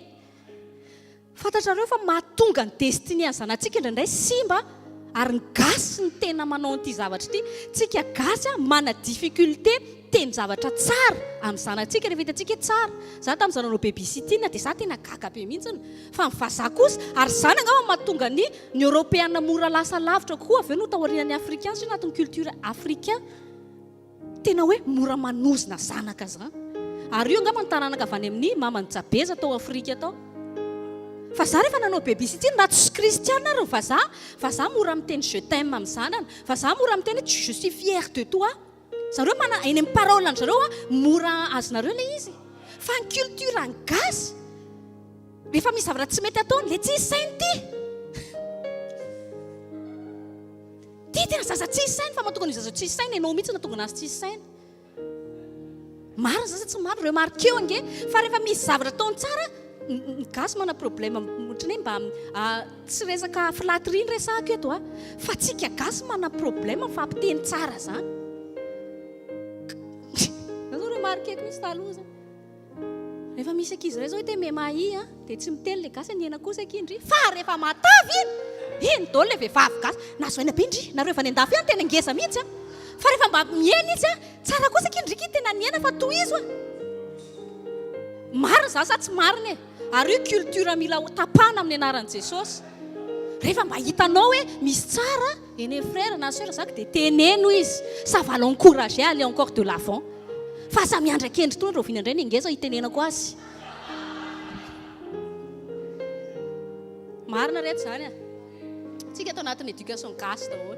Fantatrareo fa mahatonga ny destinée an'ny zanatsika indraindray simba ary ny gasy no tena manao an'ity zavatra ity. Tsika gasy mana difficulté miteny zavatra tsara amin'ny zanatsika rehefa hitantsika hoe tsara. Za tamin'izaho nanao baby sitting dia za tena gaga be mihitsiny. Fa ny vazaha kosa, ary izany angamba no mahatonga ny ny Eoropeana mora lasa lavitra kokoa avy eo no taorian'ny Africain satria anatin'ny culture africain tena hoe mora manozona zanaka izany. Ary io angamba no taranaka avy any amin'ny maman'i Jabeza tao Afrika tao. Fa za rehefa nanao baby sitting raha tsy kristiana ary ny vazaha, vazaha mora miteny je t'aime amin'ny zanany, vazaha mora miteny hoe je suis fier de toi. Zareo mana eny amin'ny parole an zareo a mora azonareo le izy fa ny culture ny gasy rehefa misy zavatra tsy mety ataony le tsisy saina ty ty tena zaza tsisy saina fa mahatonga ny zaza tsisy saina ianao mihitsy nahatonga anazy tsisy saina marina zaza tsy marina remarqueo ange fa rehefa misy zavatra ataony tsara Ny gasy mana problème otrany hoe mba tsy resaka flatterie ny resahako eto a, fa tsika gasy mana problème mifampiteny tsara zany. Zany zao remarqueko mihitsy taloha zany. Rehefa misy ankizy iray zao hoe te memahi a, dia tsy miteny le gasy nihena kosa akia ndry, fa rehefa matavy iny, iny daholo le vehivavy gasy, nahazo aina be ndry, nareo avy any andafy any tena ngeza mihitsy a, fa rehefa mba mihena izy a, tsara kosa akia ndry ki tena nihena fa tohizo a. Marina izany sa tsy marina e? Ary io culture mila ho tapahana amin'ny anaran'i Jesosy. Rehefa mba hitanao hoe misy tsara eny amin'ny frère na soeur zaka dia teneno izy. Ça va l'encourager à aller encore de l'avant. Fa aza miandry akendry tony rahoviana indray ny ngeza hitenenako azy. Marina reto izany a. Tsika ato anatin'ny éducation gasy daholo.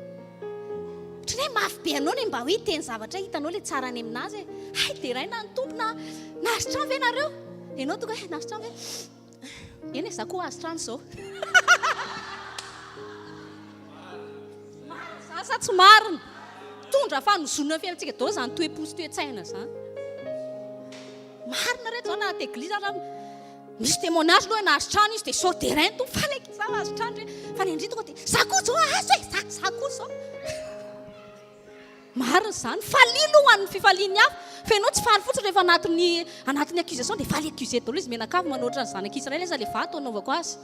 Ohatran'ny hoe mafy be anao ny mba hoe hiteny zavatra hitanao ilay tsara any aminazy e. Hay deraina ny Tompo na nahazo trano ve nareo? Dia ianao tonga hoe nahazo trano ve? Eny e, za koa azo trano zao. Marina zany sa tsy marina? Mitondra fanozonana ny fiainantsika daholo zany toe-po sy toe-tsaina zany. Marina reto zao na anaty eglizy ary misy témoignage aloha nahazo trano izy dia saut terrain to faly aky za nahazo trano re fa ny andry tonga dia za koa zao ahazo e za za koa zao. Marina izany, falia aloha ho an'ny fifalian'ny hafa, fa ianao tsy faly fotsiny rehefa anatin'ny anatin'ny accusation dia faly accuser daholo izy mianakavy manao ohatran'ny zanak'Israely aza le vato anaovako azy.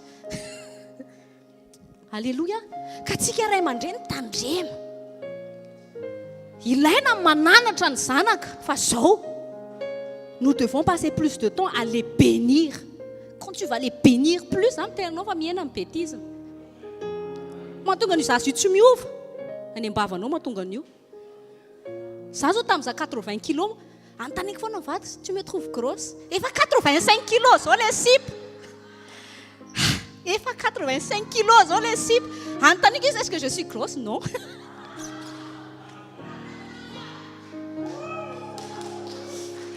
Aleloia! Ka tsika ray aman-dreny tandrema. Ilaina ny mananatra ny zanaka fa zao, nous devons passer plus de temps à les bénir. Quand tu vas les bénir plus, za miteny anao fa mihena ny bêtise. Mahatonga an'io zaza io tsy miova. Any am-bavanao mahatonga an'io. Za zao tamin'izaho 80 kilos, anontaniako foana ny vadiko, tu me trouves grosse? Efa 85 kilos zao le sipa. Efa 85 kilos zao le sipa. Anontaniako izy, est-ce que je suis grosse? Non.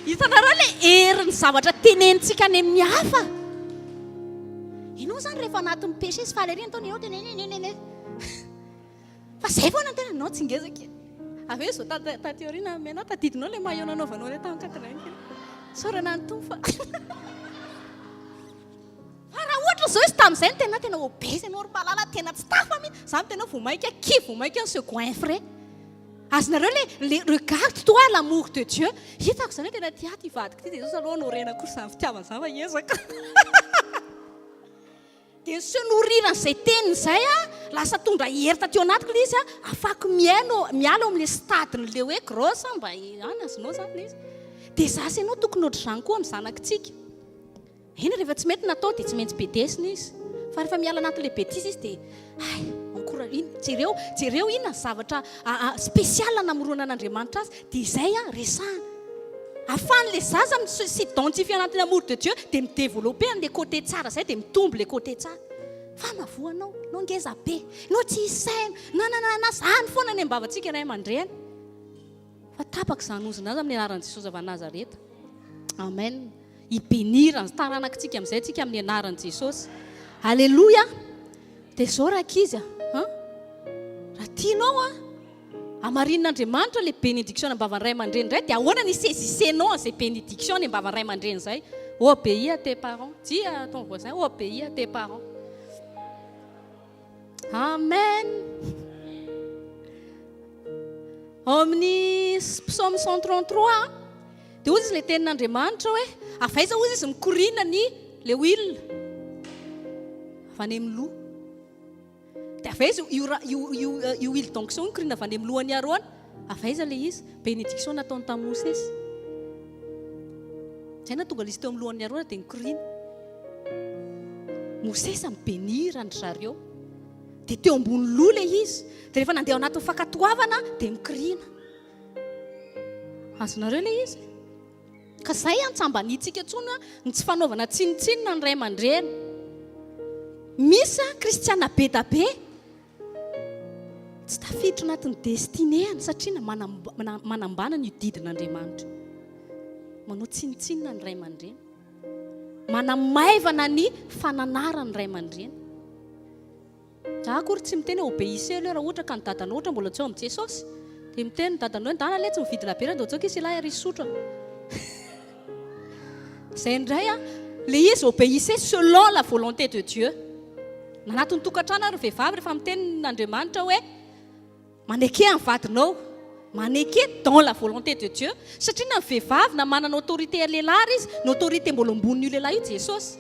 Hitanareo le herin'ny zavatra tenenintsika any amin'ny hafa. Ianao zany rehefa anatin'ny péché sy fahaleriana ataony ianao tena eny eny eny. Fa zay foana ny tena nao tsy ngeza ki. Avy eo izao taty aoriana amenao tadidinao le maillot nanaovanao le tamin'ny 80 kilo. Isaorana ny Tompo fa Fa raha ohatra izao izy tamin'izay no tena tena obèse ianao ry malala tena tsy tafa mihitsy. Za no tena vao mainka kivy vao mainka se goinfrer. Azonareo le le regarde toi l'amour de Dieu. Hitako izany hoe tena tia ahy ity vadiko ity dia zao aloha honorena koa izany fitiavana izany fa hiezaka. Dia se nourrir an'izay teniny izay aho, lasa tondra hery taty anatiko ilay izy ahafahako mihaino, miala eo amin'ilay stade-n'ilay hoe grosse mba any azonao izany ilay izy. Dia izaho sy ianao tokony ohatr'izany koa amin'ny zanakitsika. Eny rehefa tsy mety natao dia tsy maintsy bedesina izy. Fa rehefa miala anatin'ilay betise izy dia hay, encore iny, jereo, jereo inona ny zavatra spécial namoronan'Andriamanitra azy, dia izay an, resahana. Ahafahan'ilay zaza mi s'identifier anatin'ny amour de Dieu dia mi-développer an'ilay côté tsara izay dia mitombo ilay côté tsara. Fa mahavoa anao, ianao ngeza be, ianao tsy hisy saina, na na na na, zany foana ny am-bavantsika ray aman-dreny. Fa tapaka izany ozona izany amin'ny anaran'i Jesosy avy any Nazareta. Amen. Hi-bénir ny taranakitsika amin'izay tsika amin'ny anaran'i Jesosy. Alléluia. Dia izao rankizy a. Hein? Raha tianao a, hamarinin'Andriamanitra ilay bénédiction any am-bavan'ny ray aman-dreny indray, dia ahoana ny hi-saisissenao an'izay bénédiction any am-bavan'ny ray aman-dreny izay? Obéis à tes parents. Dis à ton voisin, obéis à tes parents. Amen. Ao amin'ny Psaume 133, dia hoy izy ilay tenin'Andriamanitra hoe, avy aiza hoy izy mikoriana ny le huile? Avy any amin'ny loha. Dia avy aiza io, io, io, io huile d'onction mikoriana avy any amin'ny lohan'i Arona? Avy aiza ilay izy? Bénédiction nataony tamin'i Mosesy. Izay nahatonga ilay izy teo amin'ny lohan'i Arona dia nikoriana. Mosesy mi-bénir an-dry zareo. Dia teo ambony loha ilay izy. Dia rehefa nandeha ao anatin'ny fankatoavana dia mikoriana. Azonareo ilay izy? Ka izay an, tsy ambanintsika intsony ny tsy fanaovana tsinontsinona ny ray aman-dreny. Misy an, kristiana be da be tsy tafiditra anatin'ny destinée-ny satria manambana an'io didin'Andriamanitra. Manao tsinontsinona ny ray aman-dreny. Manamaivana ny fananaran'ny ray aman-dreny. Za akory tsy miteny hoe obéissez aloha raha ohatra ka ny dadanao ohatra mbola tsy ao amin'i Jesosy. Dia miteny ny dadanao hoe ndana letsy mividy labiera ndao tsoaka isy lahy ary hisotro a. Zay indray a, le izy obéissez selon la volonté de Dieu. Nanatin'ny tokantrano ary ny vehivavy rehefa miteny Andriamanitra hoe Maneke ny vadinao. Maneke dans la volonté de Dieu. Satria na ny vehivavy na manana autorité lehilahy ary izy, ny autorité mbola ambonin'io lehilahy io Jesosy.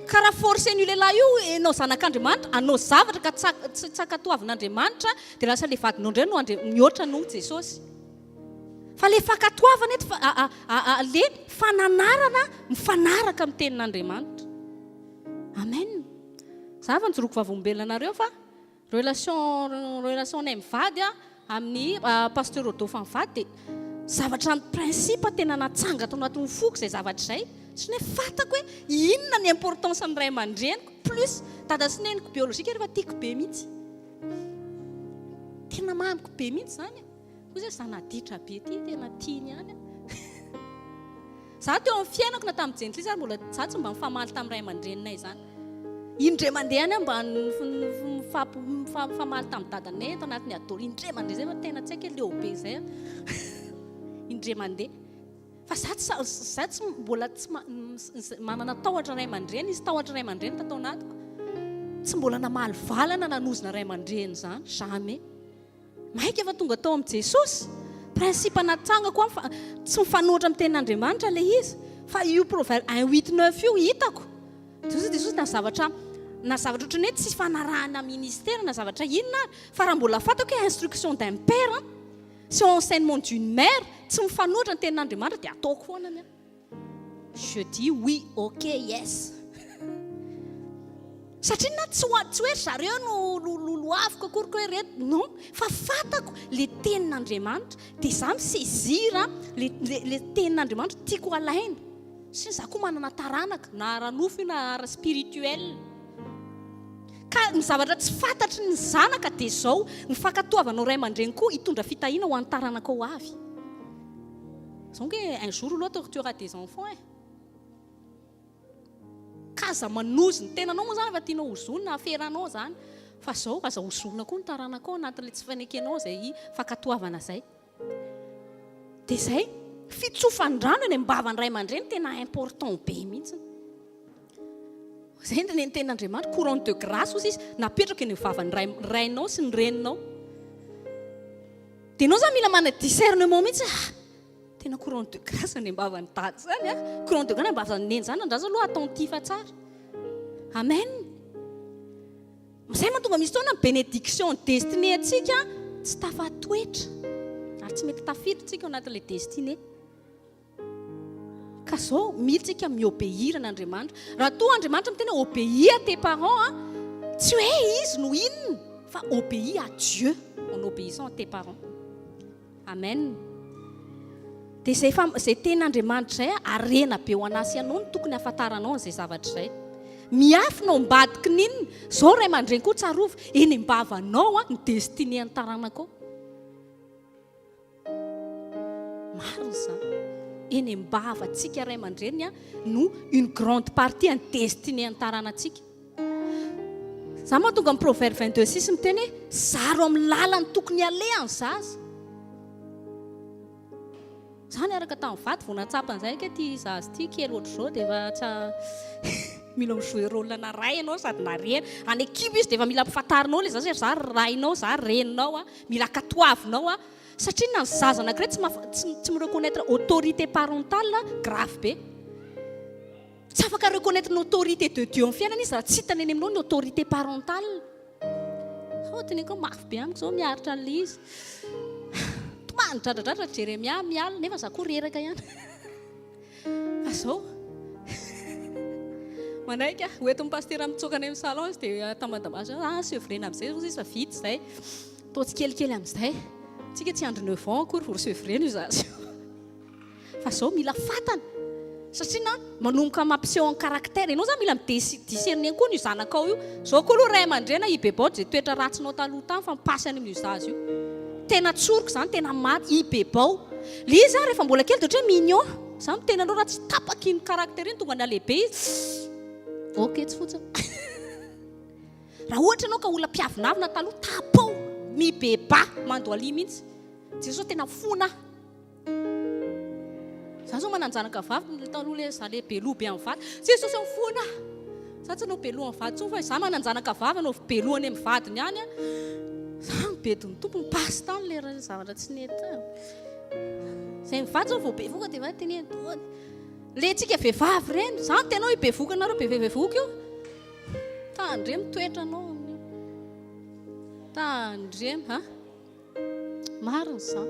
Ka raha forcer-n'io lehilahy io ianao zanak'Andriamanitra hanao zavatra ka tsy ankatoavin'Andriamanitra dia lasa ilay vadinao indray no mihoatra noho Jesosy. Fa ilay fankatoavana eto le fananarana mifanaraka amin'ny tenin'Andriamanitra. Amen. Za efa nijoroako vavolombelona anareo fa Relation relation nay mivady a amin'ny pasteur Rodolphe mivady dia zavatra ny principe tena natsanga tao anatin'ny foko izay zavatra izay satria hoe fantako hoe inona ny importance ny ray aman-dreniko plus dada sy neniko biologique rehefa tiako be mihitsy tena mamiko be mihitsy izany e. Hoy zay zanaditra be ty tena tiany ihany. Za teo amin'ny fiainako na tamin'ny jentilisa ary mbola za tsy mba nifamaly tamin'ny ray aman-dreninay izany. Indray mandeha ihany aho mba nifamaly tamin'ny dadanay eto anatin'ny adolo. Indray mandeha izay fa tena tsy haiko hoe leo be izay aho. Indray mandeha. Fa za tsy za tsy mbola tsy manana tahotra ray aman-dreny, nisy tahotra ray aman-dreny tato anatiko. Tsy mbola namaly valana nanozona ray aman-dreny izany, jamais. Maika fa tonga tao amin'i Jesosy. Principe natsangako an fa tsy mifanohitra amin'ny tenin'Andriamanitra ilay izy. Fa io proverbe 1 8 9 io hitako. Jesosy Jesosy na zavatra na zavatra ohatran'ny hoe tsy fanarahana ministera na zavatra inona ary fa raha mbola fantako hoe instruction d'un père sy enseignement d'une mère tsy mifanohitra ny tenin'Andriamanitra dia ataoko foana ny ahy. Je dis oui, ok, yes. Satria na tsy ho tsy hoe ry zareo no lolohaviko akory ko hoe reto, non, fa fantako le tenin'Andriamanitra, dia za mi-saisir le le le tenin'Andriamanitra tiako alaina. Satria za koa manana taranaka, na ara-nofo io na ara-spirituel. Ka ny zavatra tsy fantatry ny zanaka dia izao, ny fankatoavanao ray aman-dreny koa hitondra fitahiana ho an'ny taranakao ho avy. Zao nge un jour ou l'autre tu auras des enfants eh. Ka aza manozy ny tenanao moa zany efa tianao hozonina aferanao zany fa zao aza hozonina koa ny taranakao anatin'ilay tsy fanekenao zay fankatoavana zay. Dia zay, fitsofan-drano eny am-bavan'ny ray aman-dreny tena important be mihitsy. Zay ny tenin'Andriamanitra, couronne de grâce hozy izy, napetraka eny am-bavan'ny ray, rainao sy ny reninao. Dia enao zany mila manana discernement mihitsy ah, tena couronne de grâce any am-bavan'i dada zany ah, couronne de grâce any am-bavan'i neny zany, andraso aloha attentif tsara. Amen. Zay mahatonga misy fotoana bénédiction destinée antsika tsy tafatoetra ary tsy mety tafiditra tsika ao anatin'ilay destinée. Ka zao mila tsika mi-obéir an'Andriamanitra. Raha toa Andriamanitra miteny hoe obéis à tes parents an, tsy hoe izy no inona fa obéis à Dieu en obéissant à tes parents. Amen. Dia izay fa izay tenin'Andriamanitra izay harena be ho anà sy ianao no tokony hahafantaranao an'izay zavatra izay. Miafina ao ambadiky ny inona? Izao ray aman-dreny koa tsarovy, eny am-bavanao ny destinée an'ny taranakao. Marina izany. Eny am-bavantsika ray aman-dreny no une grande partie an'ny destinée an'ny taranantsika. Izany mahatonga ny Proverbe 22 6 miteny hoe zaro amin'ny lalany tokony aleha ny zaza. Za niaraka tamin'ny vady vao nahatsapa an'izay ake ty zaza ty kely ohatr'izao dia efa tsa mila mi-jouer rôle na ray ianao sady na reny. Any an-kibo izy dia efa mila ampifantarinao ilay zaza hoe za rainao, za reninao a. Mila ankatoavinao a. Satria na ny zaza anankiray tsy maha tsy tsy mi-reconnaitre autorité parentale grave be. Tsy afaka reconnaitre ny autorité de Dieu amin'ny fiainana izy raha tsy hitany eny aminao ny autorité parentale. Sao teneniko hoe mafy be amiko izao miaritra an'ilay izy. Tomany dradradradra Jeremia miala nefa za koa reraka ihany. Fa zao manaiky aho, hoentin'ny pasitera mitsoaka any amin'ny salon izy dia atambatambazana, ah sevrena amin'izay hozy izy fa vita izay. Atao tsikelikely amin'izay. Tsika tsy andry neuf ans akory vao sevrena io zaza io. Fa zao mila fatana. Satria na manomboka mampiseho en caractère, ianao zany mila mi-discerner koa an'io zanakao io. Zao koa aloha ray aman-dreny ibebao izay toetra ratsinao taloha tany fa mipasy any amin'io zaza io. Tena tsoriko izany, tena maty, ibebao. Le izy ary rehefa mbola kely dia ohatra hoe mignon. Za miteny anareo raha tsy tapaka iny caractère iny tonga nihalehibe izy, ok tsy fotsiny. Raha ohatra ianao ka olona mpiavonavona taloha, tapao, mibebaha, mandohalia mihitsy. Jesosy tena mifona ahy. Za zao manan-janaka vavy taloha le za le beloha be amin'ny vady. Jesosy ô mifona ahy. Za tsy hanao beloha amin'ny vady intsony fa za manan-janaka vavy hanao beloha any amin'ny vadiny any aho. Za mibedy ny Tompo, mi-passe tany le zavatra tsy nety tany. Zay mivady zao vao bevoka dia efa teneno daholo. Le tsika vehivavy ireny, za miteny hoe bevoka nareo be bevoka io. Tandremo toetranao amin'io. Tandremo, ha? Marina izany.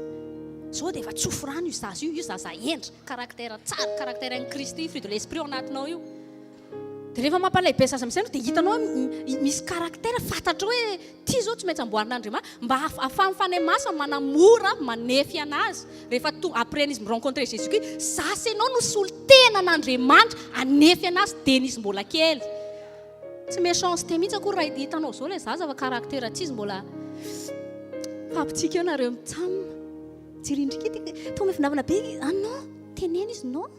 Zao dia efa tsofy rano io zaza io, io zaza hendry, caractère tsara, caractère an'i Kristy, fruit de l'esprit ao anatinao io. Dia rehefa mampalahelo zaza amin'izay ianao dia hitanao hoe misy caractère fantatrao hoe ity izao tsy maintsy amboarin'Andriamanitra mba ahafahan'ny Fanahy Masina manamora manefy anazy rehefa to après an'izy mi-rencontrer Jésus Christ, za sy ianao no solontenan'Andriamanitra hanefy anazy dieny izy mbola kely. Tsy méchanceté mihitsy akory raha hitanao zao ilay zaza fa caractère tsy izy mbola fampitsika eo nareo mitsam jerendrika ity toa miavonavona be ah non teneno izy non.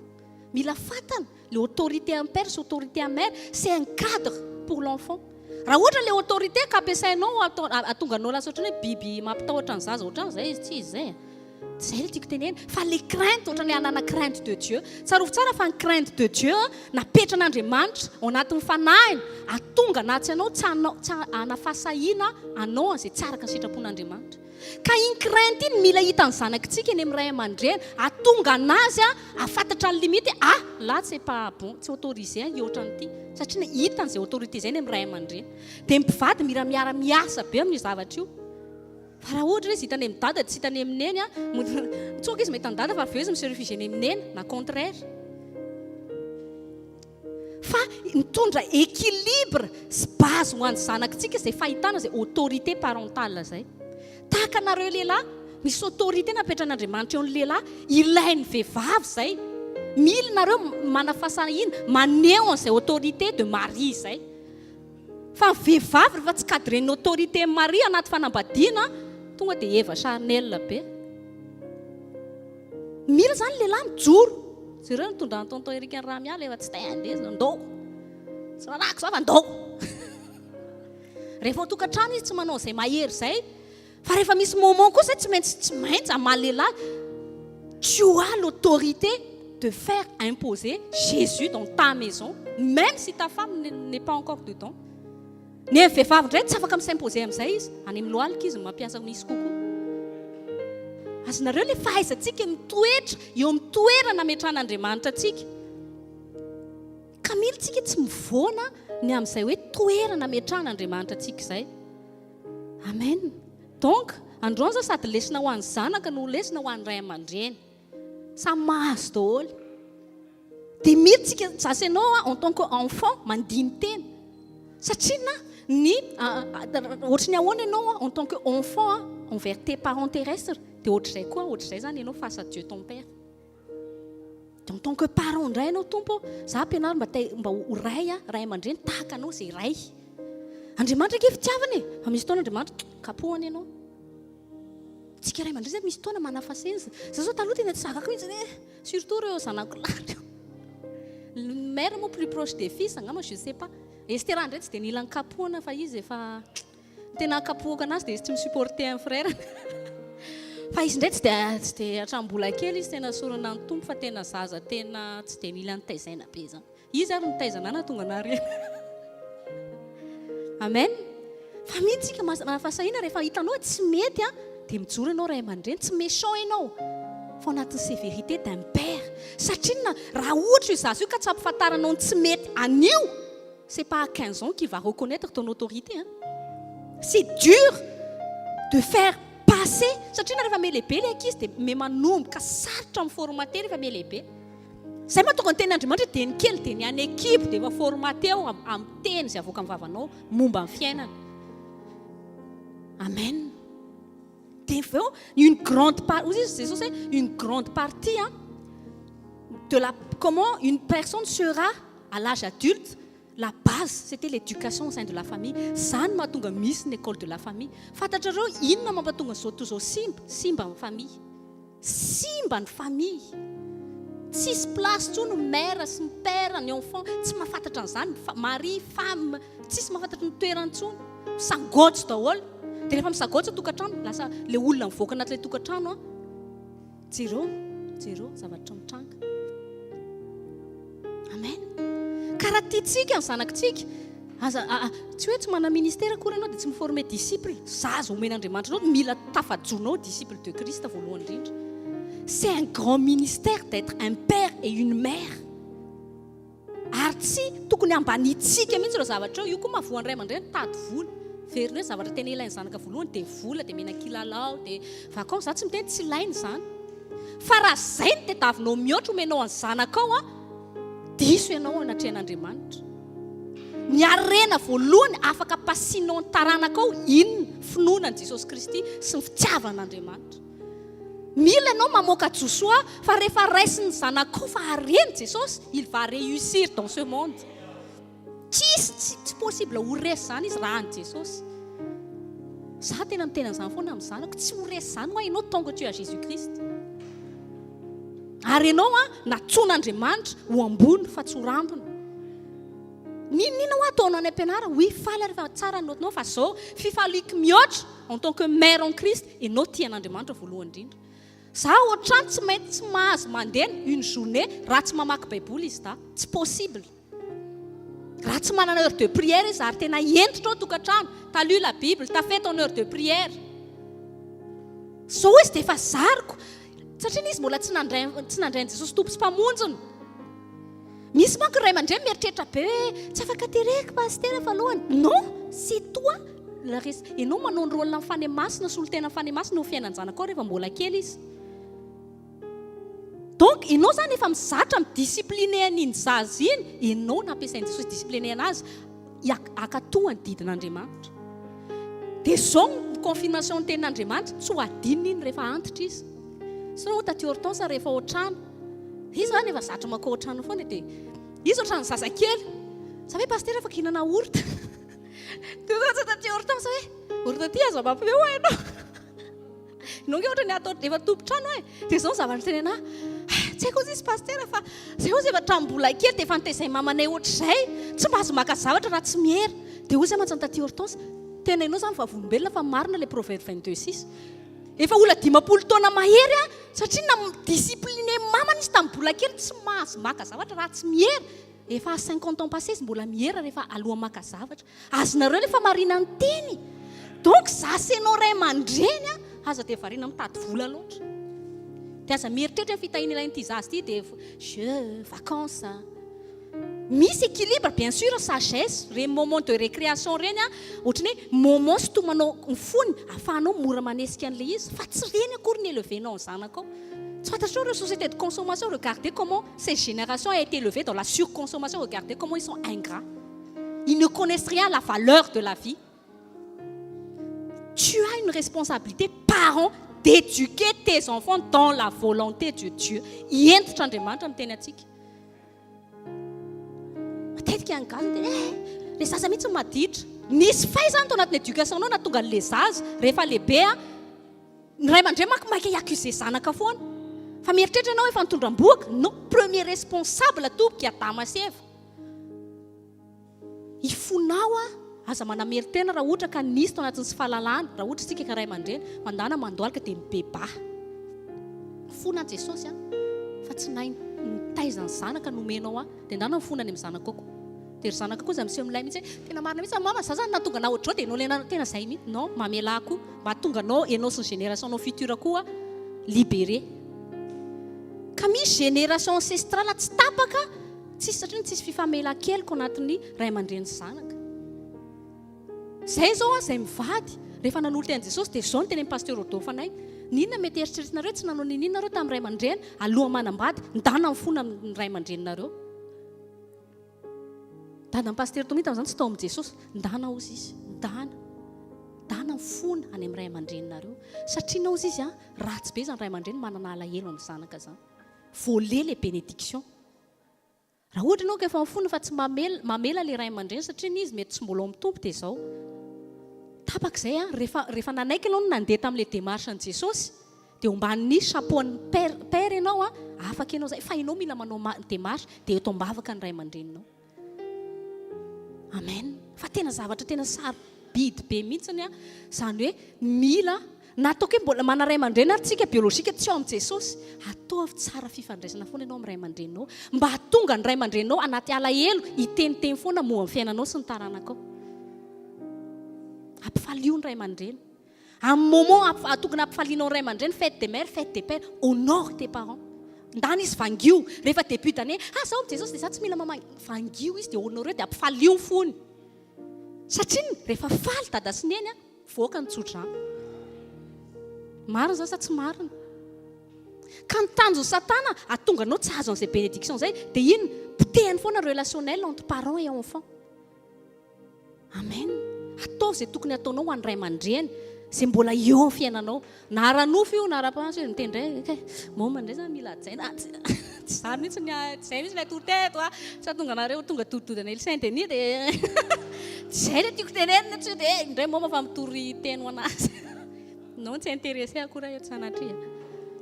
Mila fatana le autorité am père sy autorité am mère, c'est un cadre pour l'enfant. Raha ohatra le autorité ka ampiasainao atao atonga anao lasa ohatrany hoe biby mampitahotra ny zaza ohatrany zay izy, tsy izy zay. Zay le tiako tenena fa le crainte, ohatrany hoe anana crainte de Dieu. Tsarovy tsara fa ny crainte de Dieu napetran'Andriamanitra ao anatin'ny fanahiny atonga anatsy anao tsy anao tsy anafasahina anao an'izay tsy araka ny sitrapon'Andriamanitra. Ka iny crainte iny mila hitan'ny zanakitsika eny amin'ny ray aman-dreny, atonga anazy a afantatra ny limite: ah là, c'est pas bon, tsy autorisé hihoatra an'ity, satria hitany zay autorité zay ny amin'ny ray aman-dreny. Dia mpivady mira miara-miasa be amin'io zavatra io. Fa raha ohatra izy hitany amin'ny dada, tsy hitany amin'ny neny, a mitsoka izy mahita ny dada, fa avy eo izy mi-se réfugier any amin'ny neny, na contraire. Fa mitondra équilibre sy base ho an'ny zanakitsika zay fahitana zay autorité parentale zay. Tahaka anareo lehilahy, misy autorité napetran'Andriamanitra eo amin'ny lehilahy, ilain'ny vehivavy zay. Mila nareo manafasahina maneho an'izay autorité de mari zay. Fa ny vehivavy rehefa tsy cadren'ny autorité mari anaty fanambadiana, tonga dia Eva charnel be. Mila zany lehilahy mijoro zareo nitondra ny tonton Erika ny raha miala efa tsy te andeha ndao, tsy rarako za fa ndao. Rehefa ao tokantrano izy tsy manao izay mahery zay, fa rehefa misy moment koa zay tsy maintsy amaly lehilahy, tu as l'autorité de faire imposer Jésus dans ta maison, même si ta femme n'est pas encore dedans. Ny vehivavy indray tsy afaka mi-s'imposer amin'izay izy, any amin'ny lohalika izy mampiasa misy kokoa. Azonareo le fahaizantsika mitoetra eo amin'ny toerana ametran'Andriamanitra atsika. Ka mila tsika tsy mivoana ny amin'izay hoe toerana ametran'Andriamanitra atsika izay. Amen. Donc androany zao sady lesona ho an'ny zanaka no lesona ho an'ny ray aman-dreny, samy mahazo daholo. Dia mila tsika zasy ianao a en tant que enfant mandiny tena, satria na ny ohatry ny ahoana ianao en tant que enfant envers tes parents terrestres, dia ohatr'izay koa, ohatr'izay zany ianao face à Dieu ton père. De en tant que parent indray ianao: Tompo, za ampianaro mba te mba ho ray a ray aman-dreny tahaka anao zay ray. Andriamanitra ke fitiavana e, fa misy taona Andriamanitra kapohana ianao. Tsika ray aman-dreny zay misy taona manafaseny za zao taloha tena tsy zakako mihitsy e, surtout reo zanako lahy reo. Mère moa plus proche des fils angamba, je sais pas. Estera indray tsy dia nila ny kapohana, fa izy efa tena kapohaka anazy dia izy tsy mi-supporter un frère. Fa izy indray tsy dia hatrambola kely izy tena sorona ny Tompo, fa tena zaza tena tsy dia mila nitaizaina be zany izy, ary nitaizana ana tonga anary. Amen. Fa mihitsy tsika mahafasahina rehefa hitanao tsy mety a, dia mijoro ianao ray aman-dreny, tsy méchant ianao fa anatin'ny sévérité d'un père, satria na raha ohatra io zaza io ka tsy ampifantaranao ny tsy mety anio, c'est pas à 15 ans qu'il va reconnaître ton autorité, hein. C'est dur de faire passer, satria na rehefa melehibe le ankizy dia me manomboka sarotra amin'ny formaté. Rehefa melehibe zay mahatonga ny tenin'Andriamanitra dia ny kely dia ny any ekipo dia efa formaté ao amin'ny teny izay avoaka amin'ny vavanao momba ny fiainana. Amen. Dia avy eo une grande part ozy izy Jesosy hoe une grande partie, hein, de la comment une personne sera à l'âge adulte, la base, c'était l'éducation au sein de la famille. Zany mahatonga misy ny école de la famille. Fantatrareo inona mampatonga zao toy zao simba simba ny famille, simba ny famille, tsisy place tsony ny mère sy ny père, ny enfant tsy mahafantatra an'izany, mari, femme, tsisy mahafantatra ny toerany tsony, misangotsy daholo. Dia rehefa misagotsy tokantrano, lasa le olona mivoaka anatin'ilay tokantrano a, jereo, jereo zavatra mitranga. Amen. Ka raha tiatsika ny zanakitsika, aza tsy hoe tsy mana ministère akory ianao dia tsy mi-former disciple. Zaza omen'Andriamanitra anao, mila tafajonao disciple de Christ voalohany indrindra. C'est un grand ministère d'être un père et une mère, ary tsy tokony ambanitsika mihitsy ireo zavatra eo io koa. Mahavoan'ny ray aman-dreny tady vola veriny hoe zavatra tena ilain'ny zanaka voalohany dia vola, dia mena kilalao, dia vacances. Za tsy miteny tsy ilainy zany, fa raha zay ny tadiavinao mihoatra omenao an'ny zanakao a, diso ianao anatrehan'Andriamanitra. Ny arena voalohany afaka pasinao ny taranakao inona? Finoana ny Jesosy Kristy sy ny fitiavan'Andriamanitra. Mila ianao mamoaka Josoa, fa rehefa raisiny zanakao fa areny Jesosy, il va réussir dans ce monde. Tsisy tsy possible ho resy zany izy raha any Jesosy. Za tena mitena an'izany foana amin'ny zanako: tsy ho resy zany hoa ianao tant que tu as Jésus Christ. Ary ianao an, nantsoin'Andriamanitra ho ambony fa tsy ho rambony. N'inon'inona hoa ataonao any am-pianarana, oui, faly aho rehefa tsara ny note-nao, fa zao, fifaliako mihoatra en tant que mère en Christ, ianao tia an'Andriamanitra voalohany indrindra. Za ohatrany tsy maintsy tsy mahazo mandeha une journée raha tsy mamaky baiboly izy da. Tsy possible. Raha tsy manana heure de prière izy ary tena hentitra ao tokantrano, t'as lu la bible, t'as fait ton heure de prière. Zao izy dia efa zariko satria izy mbola tsy nandray tsy nandray an'i Jesosy Tompo sy Mpamonjiny. Misy manko ray aman-dreny mieritreritra be hoe tsy afaka tereko pasitera fa lohany. Non, c'est toi la res ianao manao ny rôle ny Fanahy Masina, solontena ny Fanahy Masina eo fiainan-janakao rehefa mbola kely izy. Donc ianao zany efa mizatra mi-discipliner an'iny zaza iny, ianao no ampiasain'i Jesosy discipliner anazy hankatoa ny didin'Andriamanitra. Dia zao ny confirmation ny tenin'Andriamanitra, tsy ho adinony iny rehefa antitra izy. Sinon taty Hortense rehefa ao an-trano, izy zany efa zatra makao an-trano foana dia izy ohatran'ny zazakely. Za hoe pasitera afaka hihinana yaourt. Dia ohatran'ny taty Hortense hoe yaourt aty aza mampiomehy hoa ianao. Ianao nge ohatran'ny atao efa tompon-trano e. Dia izao ny zavatra nitenena ahy, tsy haiko ozy izy pasitera fa zay ozy efa hatramin'ny mbola kely dia efa nitaizay mamanay ohatr'izay, tsy mahazo maka zavatra raha tsy miera. Dia hoy izy mantsy taty Hortense, tena ianao izany vavolombelona fa marina ilay proverbe 22 6. Efa olona 50 taona mahery aho satria na discipliné mamany izy tamin'ny mbola kely tsy mahazo maka zavatra raha tsy miera. Efa 50 ans passé izy mbola miera rehefa aloha maka zavatra. Azonareo ilay famarinan'ny teny. Donc za sy ianao ray aman-dreny a, aza dia variana mitady vola loatra. Dia aza mieritreritra ny fitahiana ilain'ity zaza ity dia jeux, vacances. Misy équilibre bien sûr, sagesse, ireny moment de récréation ireny a, ohatran'ny hoe moment sintomanao ny fony ahafahanao mora manesika an'ilay izy fa tsy ireny akory ny élever-nao ny zanakao. Tsy fantatrao ireo sociétés de consommation, regardez comment ces générations a été élevées dans la surconsommation, regardez comment ils sont ingrats. Ils ne connaissent rien à la valeur de la vie. Tu as une responsabilité, parent, d'éduquer tes enfants dans la volonté de Dieu. Hentitra Andriamanitra miteny antsika. Matetika ny gasy miteny eh le zaza mihitsy maditra. Nisy fay zany tao anatin'ny éducation anao nahatonga an'le zaza rehefa lehibe a ny ray aman-dreny manko maika hi-accuser zanaka foana. Fa mieritreritra ianao efa nitondra am-bohoka. Non, premier responsable tompoko i Adama sy Eva. Ifonao a aza manamelo tena raha ohatra ka nisy tao anatin'ny tsy fahalalana, raha ohatra isika ka ray aman-dreny mandana mandohalika dia mibebaha. Fona Jesosy a fa tsy nahay nitaiza ny zanaka nomenao ahy dia ndana mifona any amin'ny zanakao koa. Dia ry zanaka koa izay miseho milay mihitsy hoe tena marina mihitsy mama za zany nahatonga anao ohatr'izao dia ianao ilay tena zay mihitsy. Non, mamelà koa mba hahatonga anao ianao sy ny génération nao future koa libéré. Ka misy génération ancestrale tsy tapaka tsisy satria tsisy fifamelan-keloka anatin'ny ray aman-dreny sy zanaka. Zay zao a, zay mivady rehefa nanolo-tena an'i Jesosy dia zao no tenenin'i Pasteur Rodolphe anay, n'inona mety eritreretinareo tsy nanao n'inon'inona nareo tamin'ny ray aman-dreny aloha manambady, ndana mifona amin'ny ray aman-dreninareo. Dadan'i Pasteur Tommy tamin'izany tsy tao amin'i Jesosy, ndana hozy izy, ndana. Ndana mifona any amin'ny ray aman-dreninareo. Satria nao hozy izy a, ratsy be izany ray aman-dreny manana alahelo amin'ny zanaka izany. Voler les bénédictions. Raha ohatra ianao ka efa mifona fa tsy mamela mamela ilay ray aman-dreny satria ny izy mety tsy mbola ao amin'ny Tompo dia izao. Tapaka izay an, rehefa rehefa nanaiky ianao ny nandeha tamin'ilay démarche an'i Jesosy dia eo ambanin'ny chapeau an'ny père père ianao an, afaka ianao izay fa ianao mila manao démarche dia eto am-bavaka ny ray aman-dreninao. Amen. Fa tena zavatra tena sarobidy be mihitsiny an, izany hoe mila na ataoko hoe mbola manana ray aman-dreny ary tsika biolojika tsy ao amin'i Jesosy, ataovy tsara fifandraisana foana ianao amin'ny ray aman-dreninao mba hahatonga ny ray aman-dreninao anaty alahelo hiteniteny foana momba ny fiainanao sy ny taranakao. Ampifalio ny ray aman-dreny. Amin'ny moment tokony hampifalianao ny ray aman-dreny, fête des mères, fête des pères, honore tes parents. Ndana izy vangio rehefa début d'année, ah zaho amin'i Jesosy dia za tsy mila mamangy, vangio izy dia honore dia ampifalio ny fony. Satria rehefa faly dada sy neny a, mivoaka ny tsodrano. Marina zany sa tsy marina? Ka ny tanjon'i Satana hahatonga anao tsy hahazo an'izay bénédiction izay dia inona? Potehiny foana relationnel entre parents et enfants. Amen. Ataovy izay tokony hataonao ho an'ny ray aman-dreny izay mbola eo amin'ny fiainanao. Na ara-nofo io na ara-panahy hoe miteny indray, okay, môma indray zany mila hajaina. Ah, tsy tsy izany mihitsy ny tsy izay mihitsy ilay tory teto ah. Tsy hahatonga anareo tonga dodidodana ely Saint Denis dia tsy izay ilay tiako tenenina tsy hoe dia indray môma fa mitory teny ho anazy. Non, tsy intéressé akory aho eto sanatria.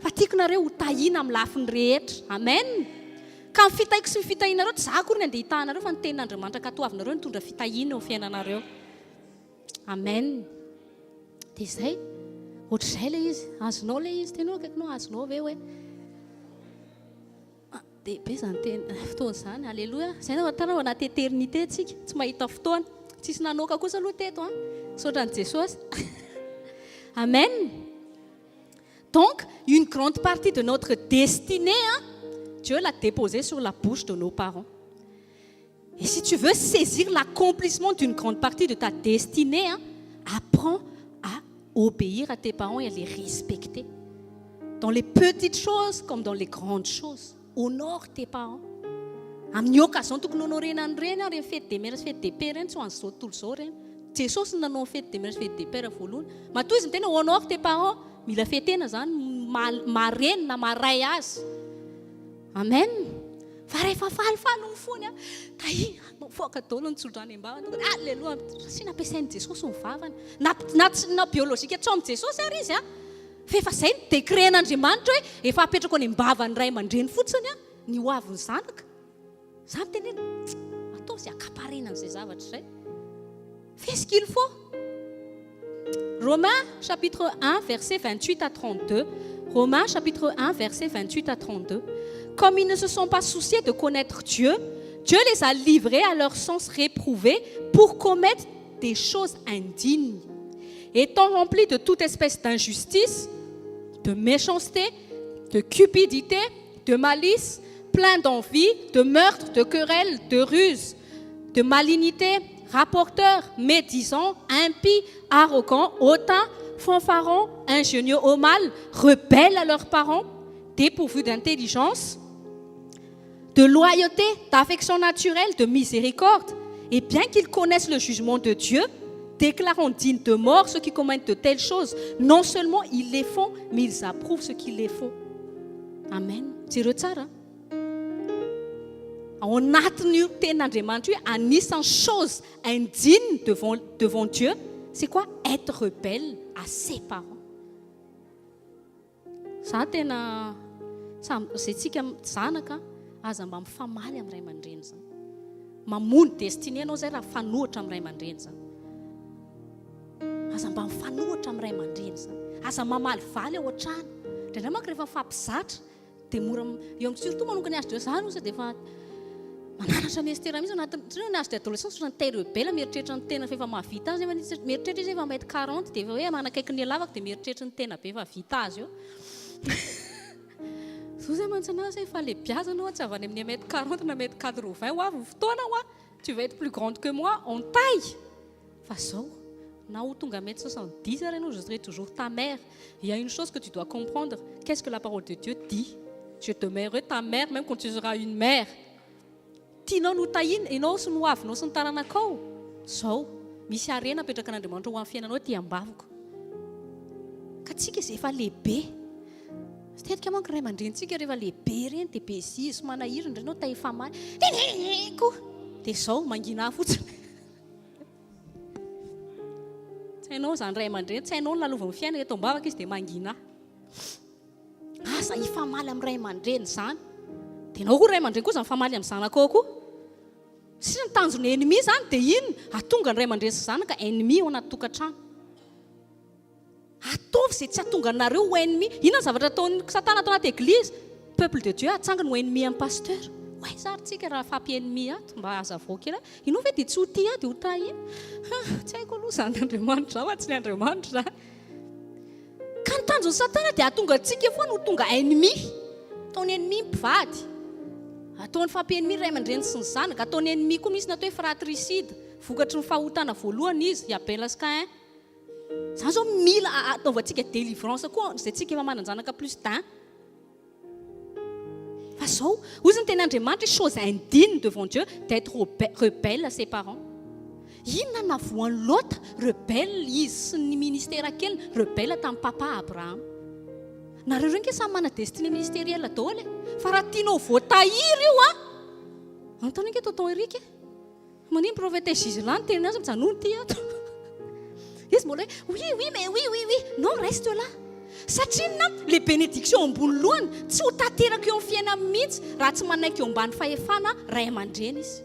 Fa tiako nareo ho tahiana amin'ny lafiny rehetra. Amen! Ka ny fitahiko sy ny fitahianareo, tsy za akory ny andeha hitaha anareo fa ny tenin'Andriamanitra ankatoavinareo no hitondra fitahiana eo amin'ny fiainanareo. Amen. Dia izay. Ohatr'izay ilay izy. Azonao ilay izy. Teneno akaikinao, azonao ve hoe. Ah, dia be izany teny fotoana izany. Alléluia. Izay no ahafantarana ao anaty éternité tsika. Tsy mahita fotoana. Tsisy nanoaka kosa aloha teto an. Misaotra an'i Jesosy. Amen. Donc, une grande partie de notre destinée, hein, Dieu l'a déposée sur la bouche de nos parents. Et si tu veux saisir l'accomplissement d'une grande partie de ta destinée, hein, apprends à obéir à tes parents et à les respecter. Dans les petites choses comme dans les grandes choses. Honore tes parents. Amin'ny occasion tokony honorena an'ireny, ireny fête des mères sy fête des pères ireny, tsy ho an'izao tontolo izao ireny. Jesosy no nanao ny fête des mères sy fête des pères voalohany. Matoa izy miteny hoe honore tes parents, mila fetena izany, maha reny na maha ray azy. Amen. Fa rehefa falifaly ny fony, tahia, mivoaka daholo ny tsodrano am-bavany, tonga dia aleloia, satria nampiasain'i Jesosy ny vavany. Na, na, na biolojika tsy ao amin'i Jesosy ary izy, fa efa izay ny décret-n'Andriamanitra hoe efa apetrako any am-bavan'ny ray aman-dreny fotsiny ny ho avin'ny zanaka. Za miteny hoe atao izay accaparena an'izay zavatra izay. Fais ce qu'il faut. Romains chapitre 1 verset 28 à 32. Romains chapitre 1 verset 28 à 32. Comme ils ne se sont pas souciés de connaître Dieu, Dieu les a livrés à leur sens réprouvé pour commettre des choses indignes. Étant remplis de toute espèce d'injustice, de méchanceté, de cupidité, de malice, pleins d'envie, de meurtre, de querelles, de ruse, de malignité, rapporteurs, médisants, impies, arrogants, hautains, fanfarons, ingénieux au mal, rebelles à leurs parents, dépourvus d'intelligence, de loyauté, d'affection naturelle, de miséricorde. Et bien qu'ils connaissent le jugement de Dieu, déclarant dignes de mort ceux qui commettent de telles choses, non seulement ils les font, mais ils approuvent ceux qui les font. Amen. Jereo tsara. Ao anatin'io tenin'Andriamanitra io, anisan'ny chose indigne devant Dieu, c'est quoi? Être rebelle à ses parents. Za tena zay tsika zanaka aza mba mifamaly amin'ny ray aman-dreny zany. Mamono destinée anao zay raha fanohatra amin'ny ray aman-dreny zany. Aza mba mifanohatra amin'ny ray aman-dreny zany. Aza mamaly valy ao an-trano. Indraindray manko rehefa mifampizatra dia mora eo amin'ny, surtout manomboka ny âge de zany osa dia efa mananatra miestera mihitsy anatin'ny satria ny âge d'adolescence ohatrany te rebelle, mieritreritra ny tena fa efa mahavita azy, nefa mieritreritra izy efa mètre 40 dia efa hoe manakaiky ny lavako dia mieritreritra ny tena be efa vita azy eo. Zo zay mantsy anazy efa lehibiazana oa, tsy avy any amin'ny mètre 40 na mètre 80 ho avy ny fotoana hoa, tu vas être plus grande que moi en taille. Fa zao na ho tonga mètre 70 ary ianao, je serai toujours ta mère. Il y a une chose que tu dois comprendre: qu'est-ce que la parole de Dieu dit? Je demeurerai ta mère même quand tu seras une mère. Tianao no tahina ianao sy no avinao sy ny taranakao zao, misy harena apetraka an'Andriamanitra ho amin'ny fiainanao ty ambavoko. Ka tsika izay efa lehibe, tetika manko ray aman-drenitsika rehefa lehibe ireny dia be zizy sy manahirana indray anao ta efa maly teneniko dia zao mangina fotsiny. Tsy hainao izany ray aman-dreny, tsy hainao ny lalovan'ny fiainana eto am-bavaka izy dia mangina. Aza hifamaly amin'ny ray aman-dreny izany. Dia ianao koa ray aman-dreny koa aza mifamaly amin'ny zanakao koa. Satria ny tanjon'ny ennemi izany dia inona? Hahatonga ny ray aman-dreny sy zanaka ennemi ao anaty tokantrano. Ataovy izay tsy hahatonga anareo ho ennemi. Inona ny zavatra ataon'ny Satana ato anaty église? Peuple de Dieu atsangany ho ennemi amin'ny pasteur. Ho aiza ary tsika raha fampi-ennemi ato? Mba hazavao kely. Ianao ve dia tsy ho tia ahy dia ho tahina? Ha, tsy haiko aloha izany Andriamanitra izany fa tsy ny Andriamanitra izany. Ka ny tanjon'ny Satana dia hahatonga antsika foana ho tonga ennemi. Ataony ennemi ny mpivady. Ataony fampi-ennemi ray aman-dreny sy ny zanaka. Ataony ennemi koa misy ny atao hoe fratricide. Vokatry ny fahotana voalohany izy, i Abel sy Caïn. Izany izao mila ataovantsika délivrance koa izay tsika efa manan-janaka plus d'un. Fa zao, hoy ny tenin'Andriamanitra, chose indigne devant Dieu d'être rebelle à ses parents. Inona navoan'i Lota? Rebelle izy sy ny ministera keliny, rebelle tamin'ny papa Abraham. Nareo ireo nge samy mana destinée ministérielle daholo e. Fa raha tianao voatahiry io a, anontany nge tonton Eric e. Manino prophète Giselin ny teny azy mijanona ty ato. Izy mbola hoe oui oui mais oui oui oui, non, reste là. Satria inona? Ilay bénédiction ambony lohany tsy ho tanteraka eo amin'ny fiainany mihitsy raha tsy manaiky eo ambany fahefana ray aman-dreny izy.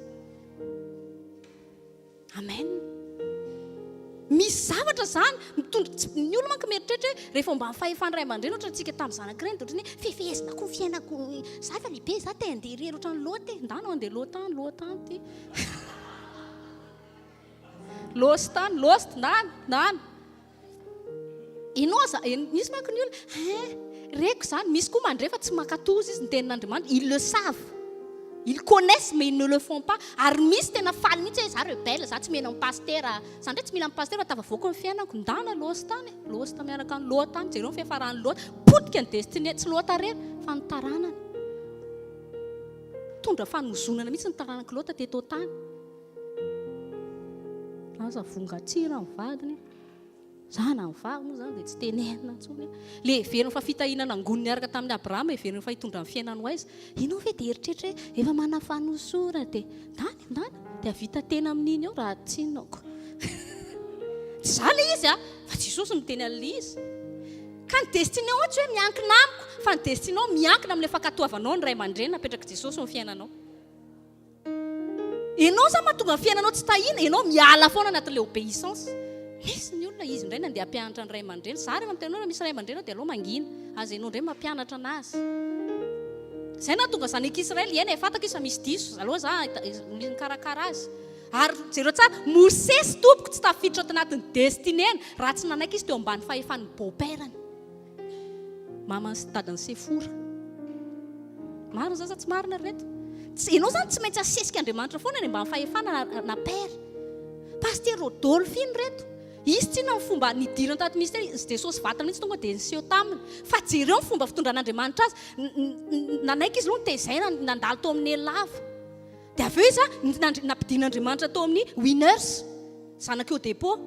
Amen. Misy zavatra izany mitondra tsy ny olona manko mieritreritra hoe rehefa ambany fahefan'ny ray aman-dreny ohatra antsika tamin'ny zanaka ireny dia ohatran'ny hoe fehefehezina koa ny fiainako, za efa lehibe, za te handeha irery ohatran'ny Lota e, ndana andeha Lota any, Lota any ty. Lost any, lost, ndana, ndana. Ianao aza, misy manko ny olona, hein, reko izany, misy koa mandre fa tsy mankatò ozy izy ny tenin'Andriamanitra, ils le savent, ils connaissent mais ils ne le font pas, ary misy tena faly mihitsy hoe za rebelle, za tsy miheno an'i pasitera, za ndray tsy mila an'i pasitera fa tafavoaka ny fiainako, ndana lost any e, lost miaraka an'i Lota any, jereo ny fiafaran'i Lota, potika ny destinée, tsy Lota irery fa ny taranany, nitondra fanozonana mihitsy ny taranak'i Lota teto an-tany. Aza vongan-tsira ny vadiny. Zanany vavy moa izany dia tsy tenenina intsony. Ilay heveriny fa fitahiana nangoniny niaraka tamin'i Abrahama, heveriny fa hitondra ny fiainany ho aiza. Ianao ve dia eritreritra hoe efa manana fanosorana dia ndany, ndany, dia hahavita tena amin'iny eo raha tsy inona ko. Tsy izaho ilay izy a, fa Jesosy no miteny an'ilay izy. Ka ny destinée-nao tsy hoe miankina amiko, fa ny destinée-nao miankina amin'ilay fankatoavanao ny ray aman-dreny napetrak'i Jesosy eo amin'ny fiainanao. Enao zany mahatonga ny fiainanao tsy tahiana, enao miala foana anatin'ilay obéissance. Misy ny olona izy indray nandeha hampianatra ny ray aman-dreny, za rehefa miteny hoe misy ray aman-dreny ao dia aleo mangina, aza enao indray mampianatra anazy. Zay nahatonga zanak'i Israël hiaina e, fantako izy fa misy diso, aleo za mikarakara azy. Ary jereo tsara, Mosesy tompoko tsy tafiditra ato anatin'ny destinée-ny raha tsy nanaiky izy teo ambany fahefan'ny beau-père-ny. Mamany sy dadany Sefora. Marina zany sa tsy marina ry reto? Tsy, ianao zany tsy maintsy asesika Andriamanitra foana any ambany fahefana na, na père. Pasteur Rodolphe iny reto. Izy tsy inona ny fomba nidirany tato ministère, izy Jesosy vatana mihitsy tonga dia niseho taminy. Fa jereo ny fomba fitondran'Andriamanitra azy. Nanaiky izy aloha nitezaina, nandalo tao amin'ny lava. Dia avy eo izy nampidin'Andriamanitra tao amin'ny Winners, zanak'i Odepo.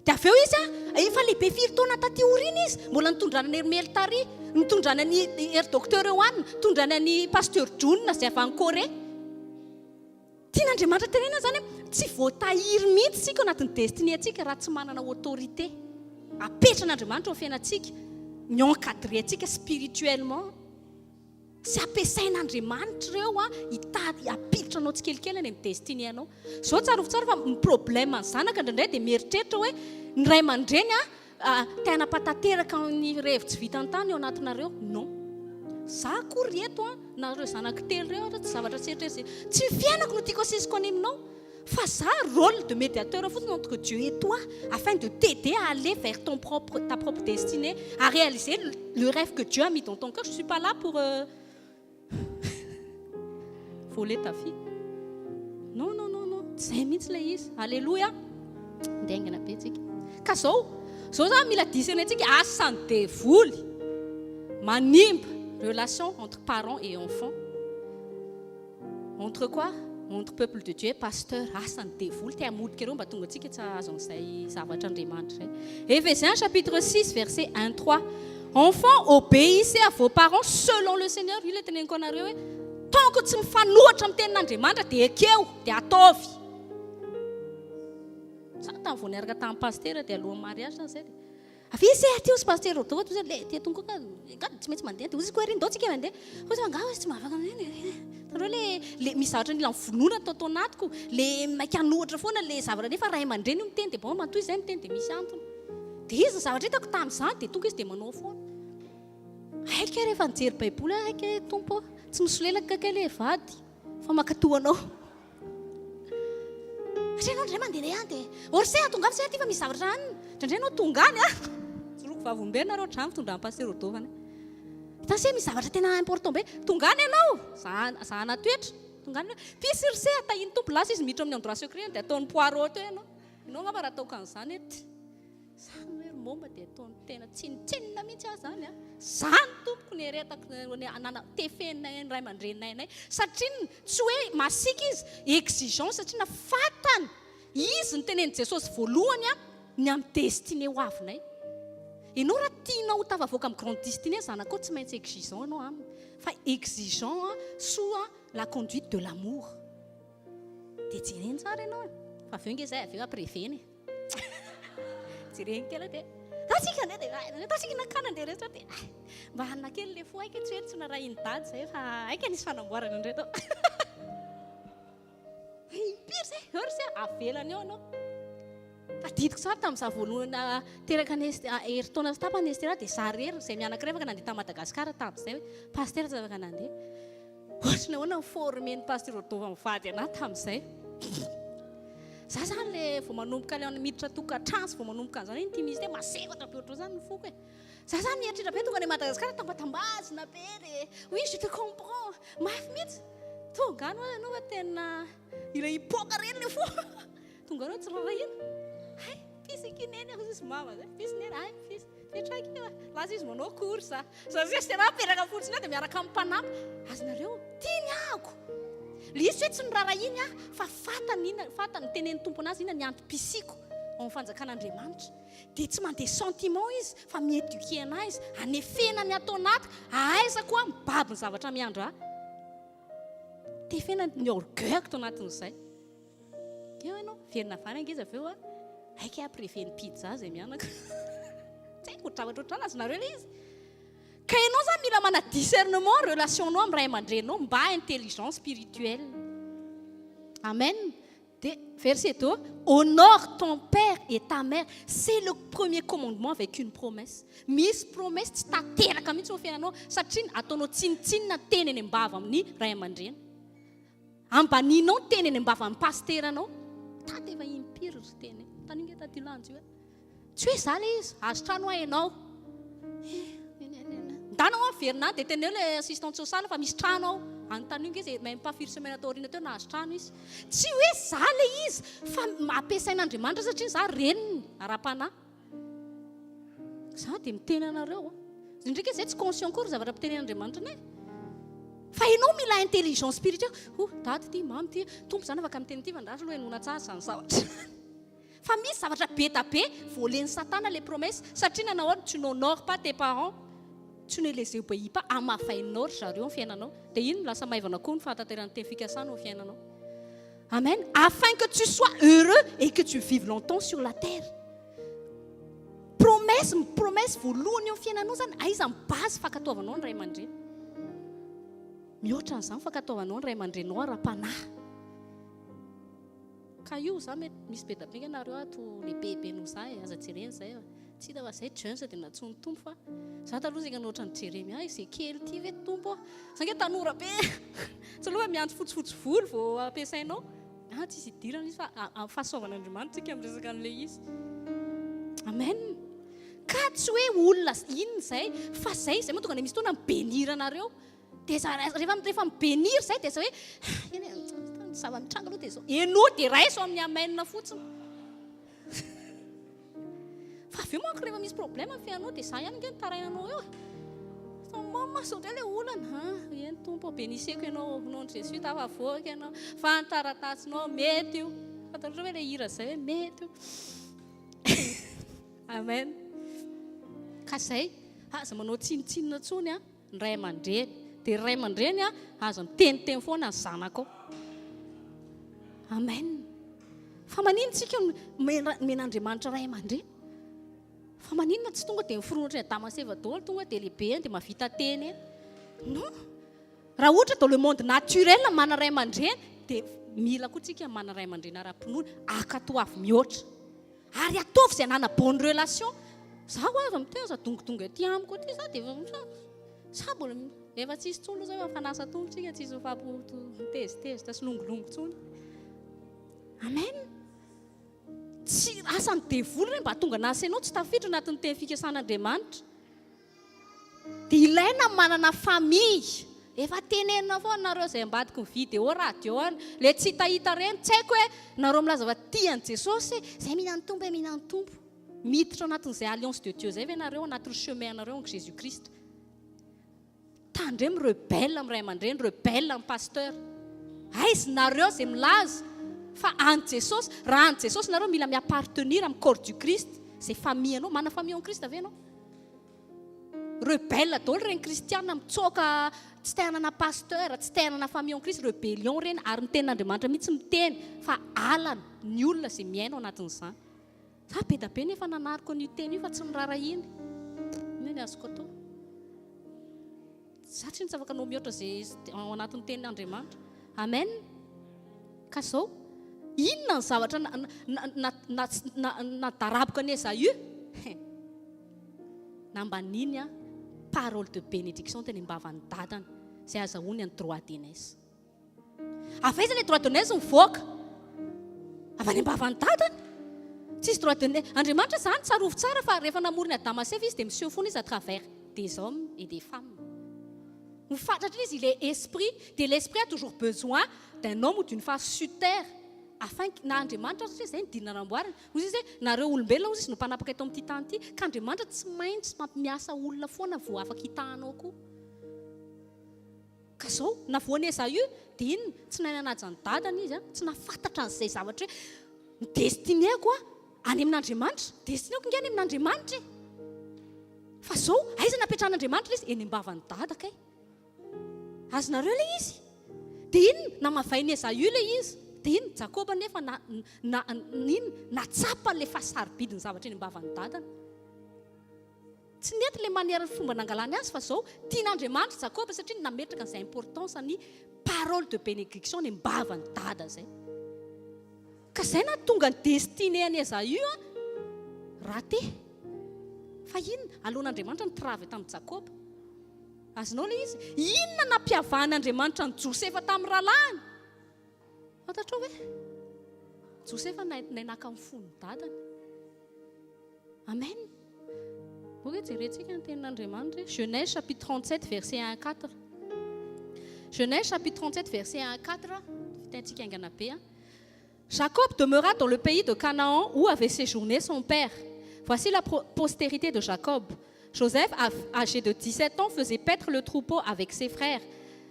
Dia avy eo izy an, efa lehibe firy taona taty aoriana izy, mbola nitondrana an'i Hermely tary, nitondrana an'i Hery Docteur Ewan, nitondrana an'i Pasteur Jun izay avy any Corée. Tian'Andriamanitra tenenina izany hoe tsy voatahiry mihitsy isika ao anatin'ny destinée antsika raha tsy manana autorité apetran'Andriamanitra ao amin'ny fiainantsika, mi-encadrer antsika spirituellement. Tsy ampiasain'Andriamanitra ireo an, hitady hampiditra anao tsikelikely any amin'ny destinée anao. Izao tsarovy tsara fa ny problème ny zanaka indraindray dia mieritreritra hoe ny ray aman-dreny an te hanapatateraka ny revy tsy vitany tany ao anatinareo. Non. Za akory ry eto an, nareo zanako telo ireo ary tsy zavatra tsy eritreretina. Tsy ny fiainako no tiako asesiko any aminao. Fa za rôle de médiateur fotsiny entre Dieu et toi afin de t'aider à aller vers ton propre ta propre destinée, à réaliser le rêve que Dieu a mis dans ton cœur, je suis pas là pour voler ta vie. Non non non non, tsy zay mihitsy ilay izy. Alléluia. Ndeha haingana be tsika. Ka zao, zao zany mila discerner tsika asan'ny devoly manimba relation entre parents et enfants. Entre quoi? Entre peuple de Dieu et pasteur. Asa ny devoly te hamodika ireo mba tonga antsika tsy hahazo an'izay zavatra Andriamanitra izay. Ephésiens chapitre 6 verset 1 3. Enfants, obéissez à vos parents selon le Seigneur. Io ilay teneniko anareo hoe tant que tsy mifanohitra amin'ny tenin'Andriamanitra dia ekeo, dia ataovy. Za tamin'ny vao niaraka tamin'ny pasitera dia alohan'ny mariage zany zay dia Avia ise aty hozy Pasitera Rodolphe hozy le ty tonga ka ka tsy maintsy mandeha dia hozy koa ery ndao tsika mandeha hozy fa angaha hozy tsy mahavaka an'ireny e hitanareo le le misy zavatra nila nivonona tao tao anatiko le maika hanohatra foana le zavatra nefa ray aman-dreny io miteny dia bon matoa izay miteny dia misy antony dia izy ny zavatra hitako tamin'izany dia tonga izy dia manao foana haika rehefa nijery baiboly aho haika tompo tsy misolelaka kay le vady fa mankatoa anao Satria ianao indray mandeha any dia Orse a, tongava se aty fa misy zavatra any. Indraindray ianao tonga any a. Tsoroko vavolombelona nareo hatrany fitondran'i Pasitera Rodovana. Hitan'i se misy zavatra tena important be. Tonga any ianao, zahana toetra. Tonga any ianao. Pisy ry se a, tahian'ny Tompo lasa izy miditra amin'ny endroit secret dia ataony poireau teo ianao. Ianao angamba raha ataoko an'izany ety. Zany hoe ry môma dia ataony tena tsinontsinona mihitsy aho zany a. Zany tompoko ny eretako nana tefenay ny ray aman-dreninay anay. Satria tsy hoe masiaka izy, exigence satria na fatany izy no tenenin'i Jesosy voalohany a ny amin'ny destinée ho avinay. Ianao raha tianao ho tafavoaka amin'ny grande destinée zanakao tsy maintsy exigeant ianao aminy. Fa exigeant sous la conduite de l'amour. Dia jereny tsara ianao e. Fa avy eo nge zay avy eo ampireven'e. Jereny kely dia Ndao tsika andeha dia ndao tsika nakana andeha rehetra dia mba hanina kely le fo aika tsy hoe tsy narahin'ny dady zay fa aika nisy fanamboarana indray tao. Impiry zay, eo ry se avelany eo anao. Tadidiko tsara tamin'izaho voalohany teraka ny herintaona sy tapany Estera dia za irery izay mianaka iray afaka nandeha tany Madagasikara tamin'izay hoe pasitera tsy afaka nandeha. Ohatry ny ahoana ny former ny pasitera Rodolphe mivady anahy tamin'izay. Za zany le vao manomboka le miditra tokantrano sy vao manomboka an'izany intimiste masefatra be ohatr'izao zany ny foko e. Za zany mieritreritra be tonga any Madagasikara tambatambazina be de oui je te comprends mafy mihitsy. Tonga any ho'a ianao fa tena ilay hipoaka reny le fo. Tonga any hoe tsy rarahina. Hay, pisy akia neny hoy izy mama zay. Pisy neny, hay pisy. Petraka eo. Lasa izy manao course. Za sy Estera mipetraka fotsiny eo dia miaraka amin'ny mpanampy. Azonareo, tiany ahako. Le izy tsy hoe tsy norarahiny aho fa fantany inona, fantany, nitenenin'ny Tompo anazy inona ny antom-pisiako ao amin'ny fanjakan'Andriamanitra. Dia tsy mandeha sentiment izy fa mi-eduquer anahy izy, anefena ny ato anatiko, ahaizako aho mibaby ny zavatra miandry ahy. Tefena ny orgueil-ko tao anatin'izay. Eo ianao, miverina avy any ange izy avy eo a, haika aho préfet ny pizza izay mianaka. Tsy haiko, zavatra ohatr'izany azonareo ilay izy. Ka ianao izany mila mana discernement relation-nao amin'ny ray aman-dreninao mba intelligence spirituelle. Amen. Dia verset 2, honore ton père et ta mère, c'est le premier commandement avec une promesse. Misy promesse tsy tanteraka mihitsy eo amin'ny fiainanao satria ataonao tsinontsinona teny eny am-bava amin'ny ray aman-dreny. Ambaninao ny teny eny am-bavan'ny pasiteranao. Tady efa impiry ry teny e. Tany ange taty lanjy io e. Tsy hoe za le izy, azo trano hoa ianao. Ndana hoa miverina any dia teneno le assistante sociale fa misy trano ao. Anontanio nge izay même pas firy semaine tao aoriana teo nahazo trano izy. Tsy hoe za le izy fa ampiasain'Andriamanitra satria za reniny ara-panahy. Za dia miteny anareo. Indraindray zay tsy conscient akory zavatra ampitenen'Andriamanitra anay. Fa ianao mila intelligence spirituelle. Oh, dady ty, mamy ty, Tompo zany afaka miteny ity fa ndraso aloha henoina tsara izany zavatra. Fa misy zavatra be da be volen'i Satana le promesse satria nanao ahoana? Tu n'honores pas tes parents, tu ne les obéis pas, hamavainao ry zareo ny fiainanao. Dia iny no lasa maivana koa ny fahatanterahan'ny teny fikasana ao fiainanao. Amen. Afin que tu sois heureux et que tu vives longtemps sur la terre. Promesse, promesse voalohany eo fiainanao zany, aiza ny base fankatoavanao ny ray aman-dreny. Mihoatra an'izany fankatoavanao ny ray aman-dreninao ara-panahy. Ka io za mety misy be da be nge nareo ato lehibe be noho za e, aza jerena izay fa tsy hita fa zay jeunes dia nantsoin'ny Tompo fa za taloha saika ohatran'ny Jeremia izay kely ity ve Tompo a, za nge tanora be tsy aloha miandry fotsifotsy volo vao ampiasainao ah tsisy idirana izy fa amin'ny fahasoavan'Andriamanitra tsika miresaka an'ilay izy. Amen. Ka tsy hoe olona inona izay fa zay izay moa tonga dia misy fotoana mi-bénir anareo. Dia za rehefa rehefa mi-bénir zay dia zay hoe eny e, ny zava-mitranga aloha dia zao. Henoy dia raiso amin'ny amen fotsiny. Fa avy eo manko rehefa misy problème amin'ny fiainanao dia za ihany ange no tarainanao eo e. Fa mama sao indray ilay olana. Ah, eny Tompo, bénisseko ianao au nom de Jésus, tafavoaka ianao. Fa ny taratasinao mety io. Fantatrareo ve ilay hira zay hoe mety io. Amen. Ka zay, aza manao tsinontsinona intsony an. Ny ray aman-dreny. Dia ray aman-dreny a, aza miteniteny foana ny zanakao. Amen. Fa maninona tsika nomen'Andriamanitra ray aman-dreny? Fa maninona tsy tonga dia miforona ohatran'i Adama sy Eva daholo, tonga dia lehibe eny dia mahavita teny eny? Non. Raha ohatra dans le monde naturel manana ray aman-dreny dia mila koa tsika manana ray aman-dreny ara-pinoana, ankatoavy mihoatra. Ary ataovy izay hanana bonne relation. Za hoa aza miteny za dongodongo aty amiko aty za dia efa za mbola efa tsisy intsony aloha zay fa mifanasa Tompo tsika tsisy mifampitezitezitra sy longolongo intsony. Amen. Tsy asan'ny devoly ireny mba hahatonga anazy ianao tsy tafiditra anatin'ny teny fikasan'Andriamanitra. Dia ilaina ny manana famille. Efa tenenina foana nareo izay ambadiky ny vidéo radio any. Le tsy hitahita reny, tsy haiko hoe nareo milaza fa tia an'i Jesosy, zay mino an'i Tompo e, mino an'i Tompo. Miditra ao anatin'izay alliance de Dieu izay ve nareo, anatin'ny chemin anareo amin'i Jésus Christ. Tandremo rebelle amin'ny ray aman-dreny, rebelle amin'ny pasteur. Aiza nareo izay milaza fa an'i Jesosy, raha an'i Jesosy nareo mila mi-appartenir amin'ny corps du Christ, izay famille anao, manana famille en Christ ve ianao? Rebelle daholo ireny kristiana mitsoaka tsy te hanana pasteur, tsy te hanana famille en Christ, rebellion ireny ary ny tenin'Andriamanitra mihitsy miteny fa alany ny olona izay miaina ao anatin'izany. Za be da be nefa nanariko an'io teny io fa tsy nirarahiany. Inona ny azoko atao? Za tsy tsy afaka anao mihoatra ze ao anatin'ny tenin'Andriamanitra. Amen. Ka zao, inona ny zavatra nadaraboka an'i Esaü? Nambaniny a parole de bénédiction teny am-bavan'ny dadany, izay azahoany ny droit d'aînesse. Avy aiza ilay droit d'aînesse mivoaka? Avy any am-bavan'ny dadany. Tsisy droit d'aînesse. Andriamanitra izany, tsarovy tsara fa rehefa namorona Adama sy Eva izy dia miseho foana izy à travers des hommes et des femmes. Mifatratra izy, il est esprit, dia l'esprit a toujours besoin d'un homme ou d'une femme sur terre afin na Andriamanitra aza satria izay ny dina namboariny. Hoy izy hoe nareo olombelona hoy izy no mpanapaka eto amin'ity tany ity ka Andriamanitra tsy maintsy mampiasa olona foana vao afaka hitahanao koa. Ka zao, na voan'i Esaü dia inona? Tsy nahay nanaja ny dadany izy, tsy nahafantatra an'izay zavatra hoe ny destinée-ko any amin'Andriamanitra, destinée-ko nge any amin'Andriamanitra e! Fa zao, aiza napetrahan'Andriamanitra ilay izy? Eny am-bavan'ny dada kay. Azonareo ilay izy? Dia inona? Namavain'i Esaü ilay izy. Dia inona? Jakoba nefa na, na, inona? Natsapa ilay fahasarobidin'ny zavatra eny am-bavan'ny dadany. Tsy nety ilay manière ny fomba nangalany azy fa zao, tian'Andriamanitra Jakoba satria nametraka an'izay importance ny parole de bénédiction any am-bavan'i dada zay. Ka zay nahatonga ny destinée an'i Esaü an, raté. Fa inona? Alohan'Andriamanitra ny travail tamin'i Jakoba. Azonao ilay izy? Inona nampiavahan'Andriamanitra an'i Josefa tamin'ny rahalahiny? Fantatrao ve? Josefa nahay naka ny fon'ny dadany. Amen. Ok, jerentsika ny tenin'Andriamanitra. Genèse chapitre 37 verset 1 à 4. Genèse chapitre 37 verset 1 à 4. Vitaintsika haingana be. Jacob demeura dans le pays de Canaan où avait séjourné son père. Voici la postérité de Jacob. Joseph, âgé de 17 ans, faisait paître le troupeau avec ses frères.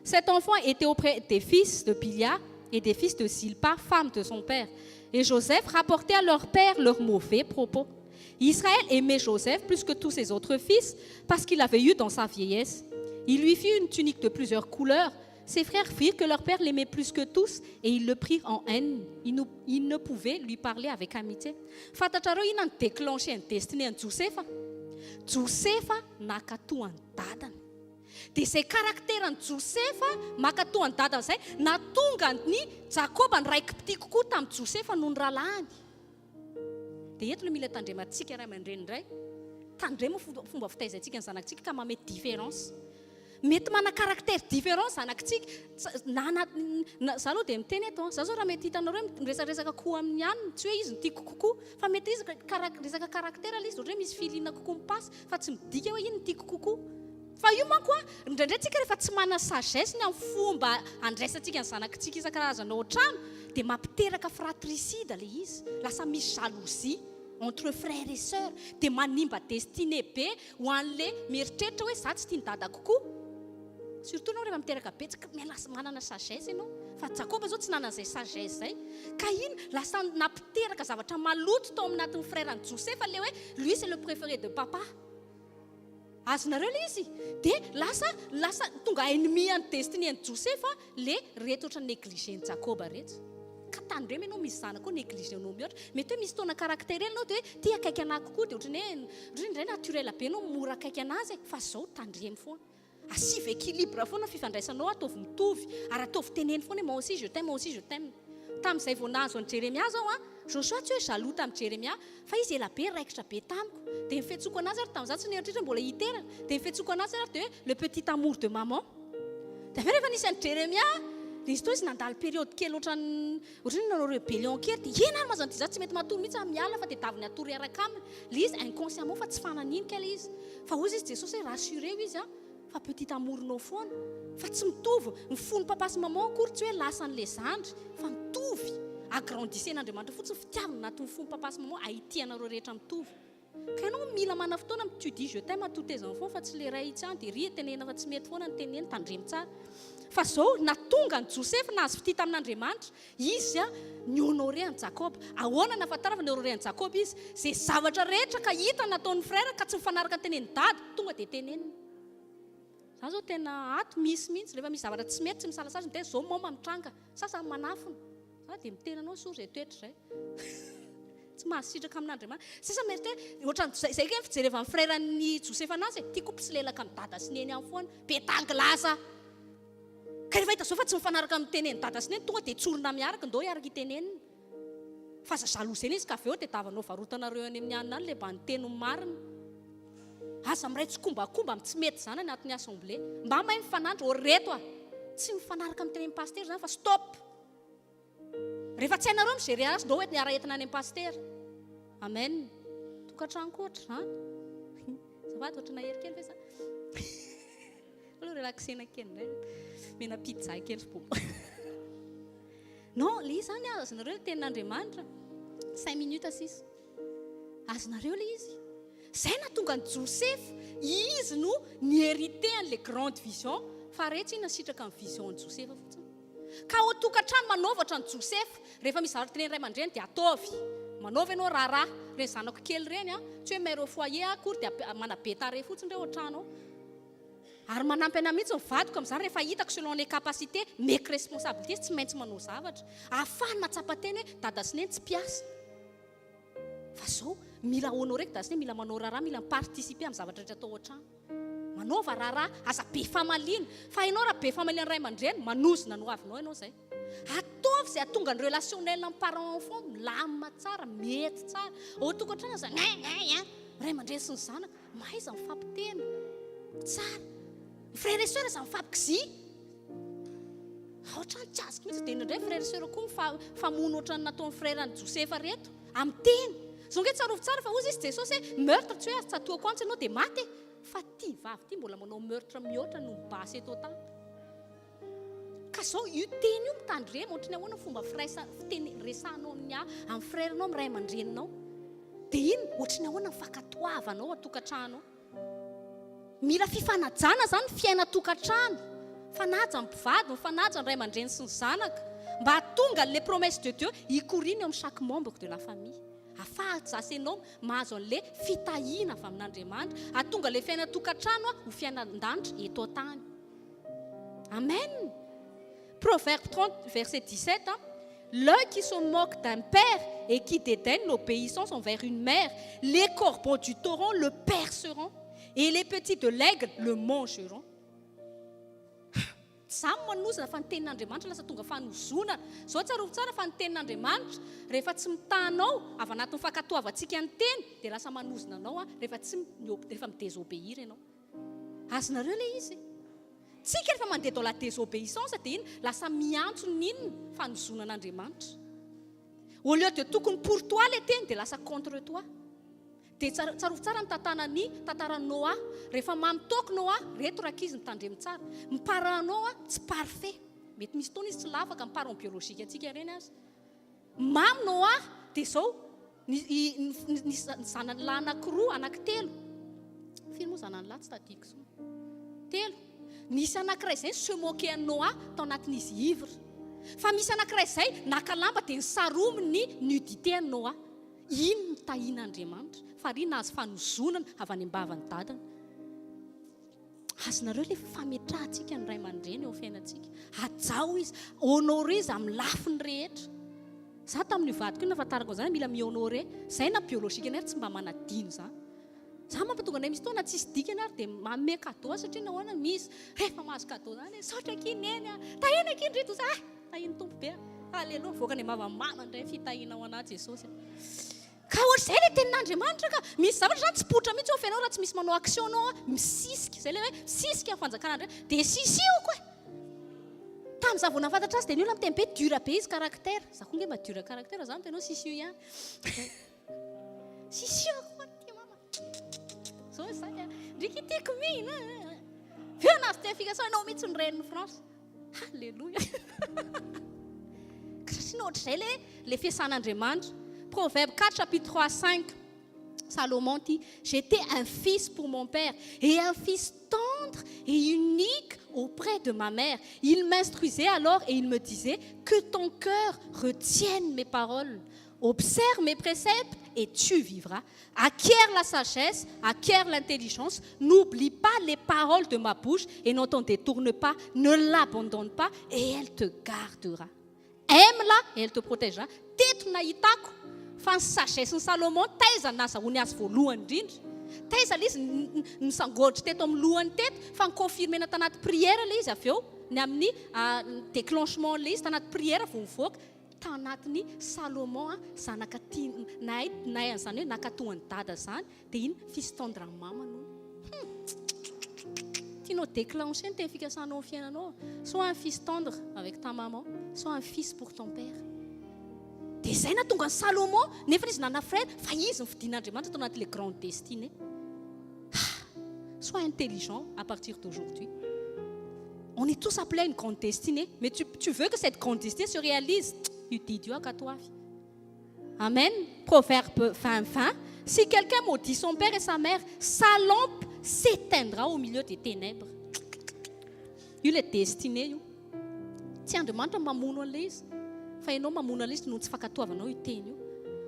Cet enfant était auprès des fils de Bilha et des fils de Zilpa, femme de son père. Et Joseph rapportait à leur père leurs mauvais propos. Israël aimait Joseph plus que tous ses autres fils parce qu'il l'avait eu dans sa vieillesse. Il lui fit une tunique de plusieurs couleurs. Ses frères virent que leur père l'aimait plus que tous et ils le prirent en haine. Ils ne pouvaient lui parler avec amitié. Fantatrareo inona ny déclenché ny destinée an'i Josefa? Josefa nankatoa ny dadany. Dia izay caractère-n'i Josefa mankatoa ny dadany izay nahatonga ny Jakoba niraiki-pitia kokoa tamin'i Josefa noho ny rahalahiny. Dia eto no mila tandremantsika ray aman-dreny indray. Tandremo fomba fitaizantsika ny zanakitsika ka mamehy différence. Mety mana caractère différent zanakitsika. Na na za aloha dia miteny eto, za zao raha mety hitanareo hoe miresaresaka koa amin'ny anona, tsy hoe izy no tiako kokoa, fa mety izy resaka caractère ilay izy, ohatra hoe misy feeling kokoa mi-passe, fa tsy midika hoe iny no tiako kokoa. Fa io manko an, indraindray tsika rehefa tsy manana sagesse ny amin'ny fomba andraisantsika ny zanakitsika isan-karazany ao an-trano dia mampiteraka fratricide ilay izy, lasa misy jalousie entre frères et sœurs, dia manimba destinée be ho an'le mieritreritra hoe za tsy tian'i dada kokoa. Surtout ianao rehefa miteraka betsaka, miha manana sagesse ianao. Fa Jakoba zao tsy nanana izay sagesse izay. Ka iny lasa nampiteraka zavatra maloto tao aminatin'ny frère an'i Josefa le hoe lui c'est le préféré de papa. Azonareo le izy? Dia lasa lasa tonga ennemi an'ny destinée an'i Josefa le reto ohatran'ny négligé-n'i Jakoba reto. Ka tandremo ianao misy zanakao négligé-nao mihoatra. Mety hoe misy fotoana caractère ianao dia hoe tia akaiky anah kokoa dia ohatran'ny hoe ohatran'ny indray naturel be ianao mora akaiky anazy e. Fa zao tandremo foana. Asivo équilibre foana fifandraisanao, ataovy mitovy ary ataovy teneno foana hoe moi aussi je t'aime, moi aussi je t'aime. Tamin'izay vao nahazo an'i Jeremia zao an, Joshua tsy hoe jaloux tamin'i Jeremia fa izy ela be raikitra be tamiko. Dia ny fiantsoko anazy ary tamin'izaho tsy nieritreritra hoe mbola hiteraka. Dia ny fiantsoko anazy ary dia hoe le petit amour de maman. Dia avy eo rehefa nisy an'i Jeremia dia izy toa izy nandalo période kely ohatran'ny ohatran'ny hoe nanao rébellion kely dia eny ary mazany ity za tsy mety matory mihitsy aho miala fa dia daviny hatory hiaraka aminy. Ilay izy inconsciemment fa tsy fananiny kay ilay izy. Fa hozy izy Jesosy hoe rassureo izy an, fa petit amour-nao foana. Fa tsy mitovy, ny fon'i papa sy maman akory tsy hoe lasan'ilay zandry fa mitovy. Agrandissez-n'Andriamanitra fotsiny fitiavana anatin'ny fon'i papa sy maman ahitia anareo rehetra mitovy. Ka ianao mila manana fotoana tu dis je t'aime à tous tes enfants fa tsy le ray itsy an dia ry tenenina fa tsy mety foana ny teneno, tandremo tsara. Fa zao na tonga an'i Josefa nahazo fitia tamin'Andriamanitra, izy an ni-honorer an'i Jakoba. Ahoana nahafantarana fa ni-honorer an'i Jakoba izy? Ze zavatra rehetra ka hita nataon'ny frère ka tsy mifanaraka ny tenenin'i dada, tonga dia teneniny. Za zao tena ato misy mihitsy rehefa misy zavatra tsy mety tsy misalasala miteny zao moma mitranga, sasany manafina. Za dia miteny anao soa zay toetra zay. Tsy mahasitraka amin'Andriamanitra. Sisa mieritreritra, ohatran'ny zay, zay ange ny fijerevan'ny frère-n'i Josefa anazy e, tiako mpisolelaka amin'i dada sy neny any foana, be tangilaza. Ka rehefa hita zao fa tsy mifanaraka amin'ny tenenin'i dada sy neny, tonga dia tsorina miaraka, ndao hiaraka hitenenina. Fa aza jalousena izy ka avy eo tediavanao varotanareo any amin'ny anona any le mba niteny ny marina. Aza miray tsikombakomba amin'ny tsy mety izany anatin'ny assemblée. Mba mahay mifanandro, ô reto a! Tsy mifanaraka amin'ny tenenin'i pasitera izany fa stop! Rehefa tsy hainareo mi-gérer azy, ndao hiara-entina any amin'ny pasitera. Amen. Tokantrano koa ohatr'izany. Azafady, ohatry nahery kely ve za? Aleo relaxena kely indray. Mena pizza kely sy bonbon. Non, le izy zany azonareo le tenin'Andriamanitra. 5 minutes sisa. Azonareo le izy. Zay nahatonga an'i Josefa, izy no ni-hériter an'le grande vision, fa retsy iny nasitraka ny vision-n'i Josefa fotsiny. Ka ao an-tokantrano manaova ohatran'i Josefa, rehefa misy zavatra tenenin'ny ray aman-dreny dia ataovy. Manaova ianao raharaha. Ireny zanako kely ireny an, tsy hoe mère au foyer akory dia manabe tarehy fotsiny ireo ao an-trano ao. Ary manampy anah mihitsy ny vadiko amin'izany rehefa hitako selon les capacités, meko responsabilité izy tsy maintsy manao zavatra. Ahafahany mahatsapa tena hoe dada sy neny tsy mpiasa. Fa zao, mila honorer-ko dada sy neny, mila manao raharaha, mila mi-participer amin'ny zavatra rehetra atao ao an-trano. Manaova raharaha, aza be famaliana. Fa ianao raha be famaliana ray aman-dreny, manozona ny hoavinao ianao izay. Ataovy izay hahatonga ny relationnel amin'ny parent enfant milamina tsara, mety tsara. Ao an-tokantrano aza ngin ngin ngin, ray aman-dreny sy ny zanaka. Mahaiza mifampiteny tsara. Ny frère et sœur aza mifampikizia. Ohatrany tsy azoko mihitsy dia indraindray frère et sœur koa mifamono ohatran'ny nataon'ny frère an'i Josefa reto amin'ny teny. Zao nge tsarovy tsara fa hozy izy Jesosy hoe meurtre tsy hoe azo tsatohako antsy ianao dia maty e. Fa ty vavy ty mbola manao meurtre mihoatra noho ny basy eto an-tany. Ka zao io teny io mitandrema ohatry ny ahoana fomba firaisa fiteny resahanao amin'ny amin'ny frère-nao amin'ny ray aman-dreninao. Dia iny ohatry ny ahoana ny fankatoavanao ao an-tokantrano ao. Mila fifanajana izany ny fiainan-tokantrano. Mifanaja ny mpivady, mifanaja ny ray aman-dreny sy ny zanaka. Mba hahatonga an'ilay promesse de Dieu hikoriana eo amin'ny chaque membre de la famille. Ahafahan'i ianao mahazo an'ilay fitahiana avy amin'Andriamanitra. Hahatonga ilay fiainan-tokantrano ho fiainan-danitra eto an-tany. Amen. Proverbe 30, verset 17. L'œil qui se moque d'un père et qui dédaigne l'obéissance envers une mère, les corbeaux du torrent le perceront et les petits de l'aigle le mangeront. Zany manozona fa ny tenin'Andriamanitra lasa tonga fanozonana. Zao tsarovy tsara fa ny tenin'Andriamanitra rehefa tsy mitahanao avy anatin'ny fankatoavantsika ny teny dia lasa manozona anao a rehefa tsy rehefa mi-désobéir ianao. Azonareo le izy. Tsika rehefa mandeha dans la désobéissance dia iny lasa miantso ny inona fanozonan'Andriamanitra. Au lieu de tokony pour toi le teny dia lasa contre toi. Dia tsarovy tsara ny tantanany tantaran'i Noa. Rehefa mamy toaka Noa, reto rankizy mitandremo tsara. Ny parent-nao a tsy parfait. Mety misy fotoana izy tsy lafaka ny parent biologique antsika ireny aza. Mamy Noa dia zao ny zanany lahy anankiroa, anankitelo. Firy moa zanany lahy tsy tadidiko intsony. Telo. Nisy anankiray izay se moquer an'i Noa tao anatin'izy ivre. Fa misy anankiray izay naka lamba dia nisaromy ny nudité an'i Noa. Iny no tahian'Andriamanitra. Fa ry nahazo fanozonana avy any am-bavan'ny dadany. Azonareo ilay fametrahantsika ny ray aman-dreny eo amin'ny fiainantsika. Hajao izy, honoré izy amin'ny lafiny rehetra. Za tamin'io vadiko io nahafantarako an'izany mila mi-honoré. Zay na biologique anay ary tsy mba manadino izany. Za mampatonga anay misy taona tsisy dikany ary dia manome cadeau satria nahoana misy rehefa mahazo cadeau zany misaotra akia neny a, tahiana akia ndry tosa ah, tahian'ny Tompo be a. Alléluia, mivoaka any am-bava mama indray ny fitahiana ho anah Jesosy. Ka ohatr'izay ilay tenin'Andriamanitra ka. Misy zavatra izany tsy poitra mihitsy eo amin'ny fiainanao raha tsy misy manao action anao a, misisika. Izay ilay hoe misisika amin'ny fanjakan'Andriamanitra. Dia sisihiko e. Tamin'izaho vao nahafantatra azy dia ny olona miteny be dur be izy caractère. Izaho koa nge mba dur caractère, izaho miteny hoe sisiho ihany. Sisihiko koa ity mama. Zao izany a. Ndriky tiako mihina. Avy eo nahazo teny fikasana ianao mihitsy ny renin'i France. Alléluia. Satria ohatr'izay le fiasan'Andriamanitra. Proverbe 4 chapitre 3 5. Salomon dit, j'étais un fils pour mon père et un fils tendre et unique auprès de ma mère. Il m'instruisait alors et il me disait que ton cœur retienne mes paroles. Observe mes préceptes et tu vivras. Acquiert la sagesse, acquiert l'intelligence. N'oublie pas les paroles de ma bouche et n'en t'en détourne pas. Ne l'abandonne pas et elle te gardera. Aime-la et elle te protégera. Teto nahitako. Fa ny sagesse-n'i Salomon taiza no nahazahoany azy voalohany indrindra? Taiza ilay izy nisangoatra teto amin'ny lohany teto fa ni-confirmer-na tanaty prière ilay izy avy eo, ny amin'ny déclenchement ilay izy tanaty prière vao nivoaka. Tanatin'i Salomon zanaka tia nahay nahay an'izany hoe nankatò an'i dada izany dia iny fils tendre an'i mamany hono. Hum! Tianao déclencher ny teny fikasanao amin'ny fiainanao. Sois un fils tendre avec ta maman, sois un fils pour ton père. Dia izay nahatonga an'i Salomon, nefa izy nanana frère, fa izy no fidin'Andriamanitra tao anatin'ilay grande destinée. Ah! Sois intelligent à partir d'aujourd'hui. On est tous appelés à une grande destinée, mais tu, tu veux que cette grande destinée se réalise. Io didy io ankatoavy. Amen. Proverbe 20, 20. Si quelqu'un maudit son père et sa mère, sa lampe s'éteindra au milieu des ténèbres. Io ilay destinée io. Tsy Andriamanitra no mamono an'ilay izy, fa ianao mamono an'ilay izy noho ny tsy fankatoavanao io teny io.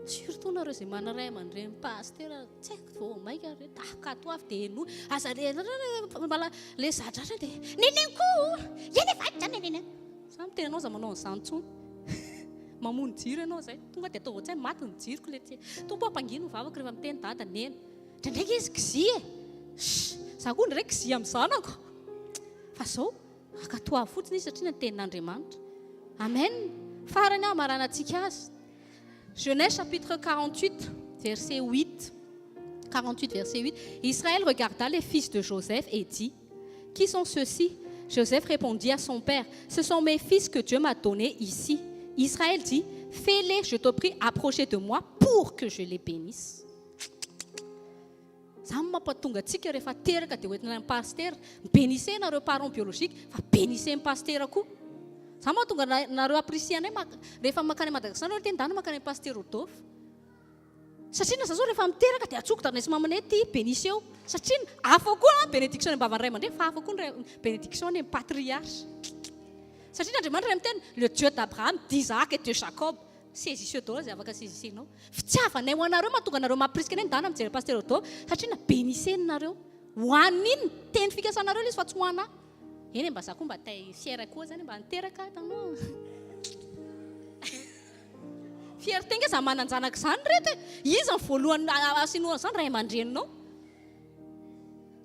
Surtout nareo izay manana ray aman-dreny pasitera, tsy haiko vao maika re, ankatoavy dia henoy. Aza le mbala le za-dratra dia neneno koa, eny e vaditra neneno. Za miteny anao aza manao an'izany intsony. Mamono jiro ianao izay. Tonga dia ataovy an-tsaina maty ny jiroko le ty. Tompo ampangino ny vavako rehefa miteny dada neny. Indraindraiky izy kizia e. Shh, za koa indraindray kizia amin'ny zanako. Fa zao, ankatoavy fotsiny izy satria ny tenin'Andriamanitra. Amen. Farany aho hamaranantsika azy. Genèse chapitre 48 verset 8. 48 verset 8. Israël regarda les fils de Joseph et dit Qui sont ceux-ci Joseph répondit à son père Ce sont mes fils que Dieu m'a donnés ici. Israël dit Fais-les, je te prie, approcher de moi pour que je les bénisse. Zany mampatonga antsika rehefa teraka dia hoentina any pasitera. Benissez nareo parents biologiques fa benissez ny pasitera koa. Zany mahatonga nareo apprécier anay rehefa mankany Madagascar nareo teny dana mankany amin'ny pasitera Rodolphe. Satria na za zao rehefa miteraka dia atsoko dadanay sy mamanay ty benissez eo. Satria hafa koa bénédiction any am-bavan'ny ray aman-dreny fa hafa koa ny bénédiction any amin'ny patriarche. Satria Andriamanitra ray miteny le Dieu d'Abraham, d'Isaac et de Jacob. Saisissez daholo izay afaka saisissenao. Fitiavanay ho anareo mahatonga anareo mampirisika anay ndana mijery Pasteur Odo satria na benissez nareo. Ho an'iny teny fikasanareo ilay izy fa tsy ho anà. Eny e mba za koa mba tay fier koa zany mba niteraka aho tanao. Fierté nge za manan-janaka izany reto e. Iza ny voalohany asianao an'izany ray aman-dreninao.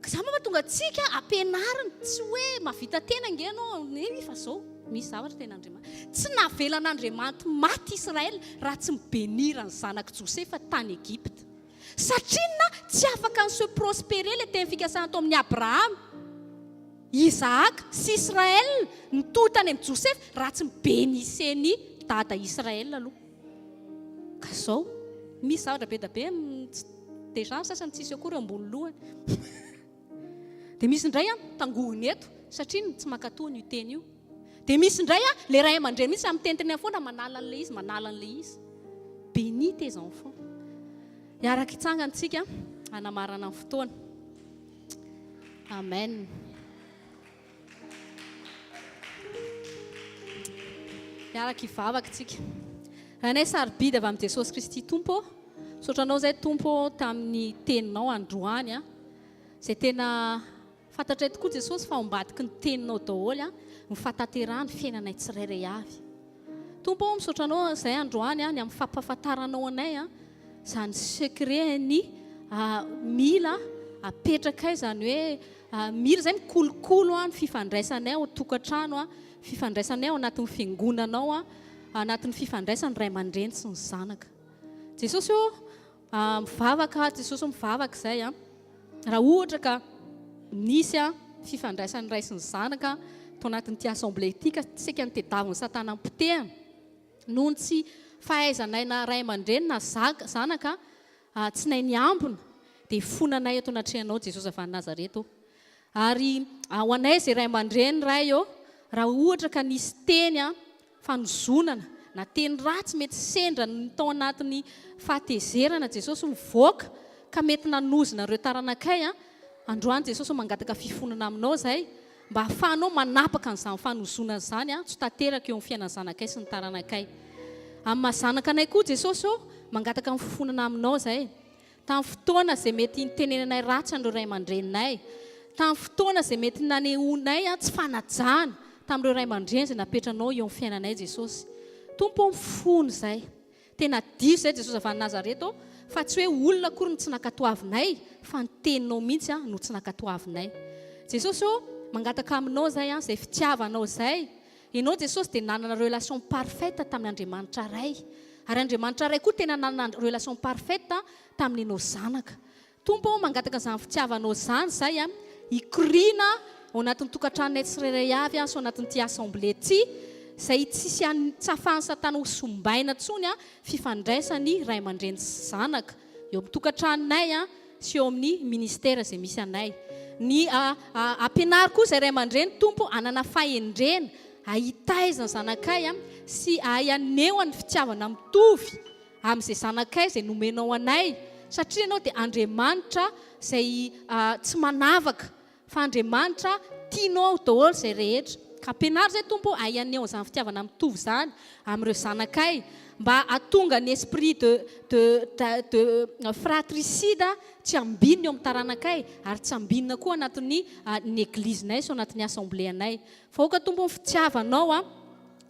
Ka zany mahatonga antsika ampianarina, tsy hoe mahavita tena ange ianao, nefa zao misy zavatra tena Andriamanitra. Tsy navelan'Andriamanitra maty Israël raha tsy mi-benir ny zanak'i Josefa tany Egypte. Satria inona? Tsy afaka ni se prosperer ilay teny fikasana tao amin'i Abrahama, Isaac sy Israël nitohy tany amin'i Josefa raha tsy mi-benisse-n'i dada Israël aloha. Ka zao, misy zavatra be dia be déjà ny sasany tsisy akory eo ambony lohany. Dia misy indray an, tangohiny eto satria ny tsy mankatoa an'io teny io. Dia misy indray an, le ray aman-dreny mihitsy miteniteny foana manala an'ilay izy, manala an'ilay izy. Bénis tes enfants. Hiaraka hitsangana isika hanamarana ny fotoana. Amen. Hiaraka hivavaka tsika. Rainay sarobidy avy amin'i Jesosy Kristy Tompo ô, misaotra Anao izay Tompo ô tamin'ny teninao androany a, izay tena fantatray tokoa Jesosy fa ao ambadiky ny teninao daholo a, ny fahatanterahan'ny fiainanay tsirairay avy. Tompo ô, misaotra Anao izay androany ny amin'ny fampahafantaranao anay izany secret-ny mila apetrakay izany hoe mila izay mikolokolo ny fifandraisanay ao an-tokantrano, fifandraisanay ao anatin'ny fiangonanao, anatin'ny fifandraisan'ny ray aman-dreny sy ny zanaka. Jesosy ô, mivavaka Jesosy mivavaka izay a. Raha ohatra ka nisy fifandraisan'ny ray sy ny zanaka tao anatin'ity assemblée ity ka saika nitediavin'i Satana ampotehana noho ny tsy fahaizanay na ray aman-dreny na zanaka tsy nahay niambina dia ifonanay eto anatrehanao Jesosy avy any Nazareth ô. Ary ho anay izay ray aman-dreny Ray ô, raha ohatra ka nisy teny fanozonana na teny ratsy mety sendra ny tao anatin'ny fahatezerana Jesosy mivoaka ka mety nanozona ireo taranakay androany Jesosy mangataka fifonana aminao izay mba ahafahanao manapaka an'izany fanozonana izany tsy ho tanteraka eo amin'ny fiainan'ny zanakay sy ny taranakay. Amin'ny maha zanaka anay koa Jesosy ô, mangataka ny fifonana aminao izay. Tamin'ny fotoana izay mety nitenenanay ratsy an'ireo ray aman-dreninay, tamin'ny fotoana izay mety nanehoanay tsy fanajana tamin'ireo ray aman-dreny izay napetranao eo amin'ny fiainanay Jesosy. Tompo ô, mifona izay. Tena diso izay Jesosy avy any Nazareta ô, fa tsy hoe olona akory no tsy nankatoavinay fa ny teninao mihitsy no tsy nankatoavinay. Jesosy ô, mangataka aminao izay an, izay fitiavanao izay. Ianao Jesosy dia nanana relation parfaite tamin' Andriamanitra Ray. Ary Andriamanitra Ray koa tena nanana relation parfaite tamin' ianao Zanaka. Tompo ô mangataka izany fitiavanao izany izay a, hikoriana ao anatin'ny tokantranonay tsirairay avy a, sy ao anatin'ity assemblée ity, izay tsisy an, tsy ahafahan'i satana ho sombaina intsony a, fifandraisan'ny ray aman-dreny sy zanaka eo amin'ny tokantranonay a, sy eo amin'ny ministère izay misy anay. Ny a, a, ampianaro koa izay ray aman-dreny Tompo hanana fahendrena, hahitaiza ny zanakay a, sy hahay haneho ny fitiavana mitovy amin'izay zanakay izay nomenao anay, satria Ianao dia Andriamanitra izay tsy manavaka, fa Andriamanitra tianao daholo izay rehetra. Ka ampianaro izay Tompo ô, hay haneho an'izany fitiavana mitovy izany amin'ireo zanakay, mba hahatonga ny esprit de de de fratricide tsy hambinina eo amin'ny taranakay, ary tsy hambinina koa anatin'ny ny eglizinay sy ao anatin'ny assemblée-nay. Fa aoka Tompo ny fitiavanao a.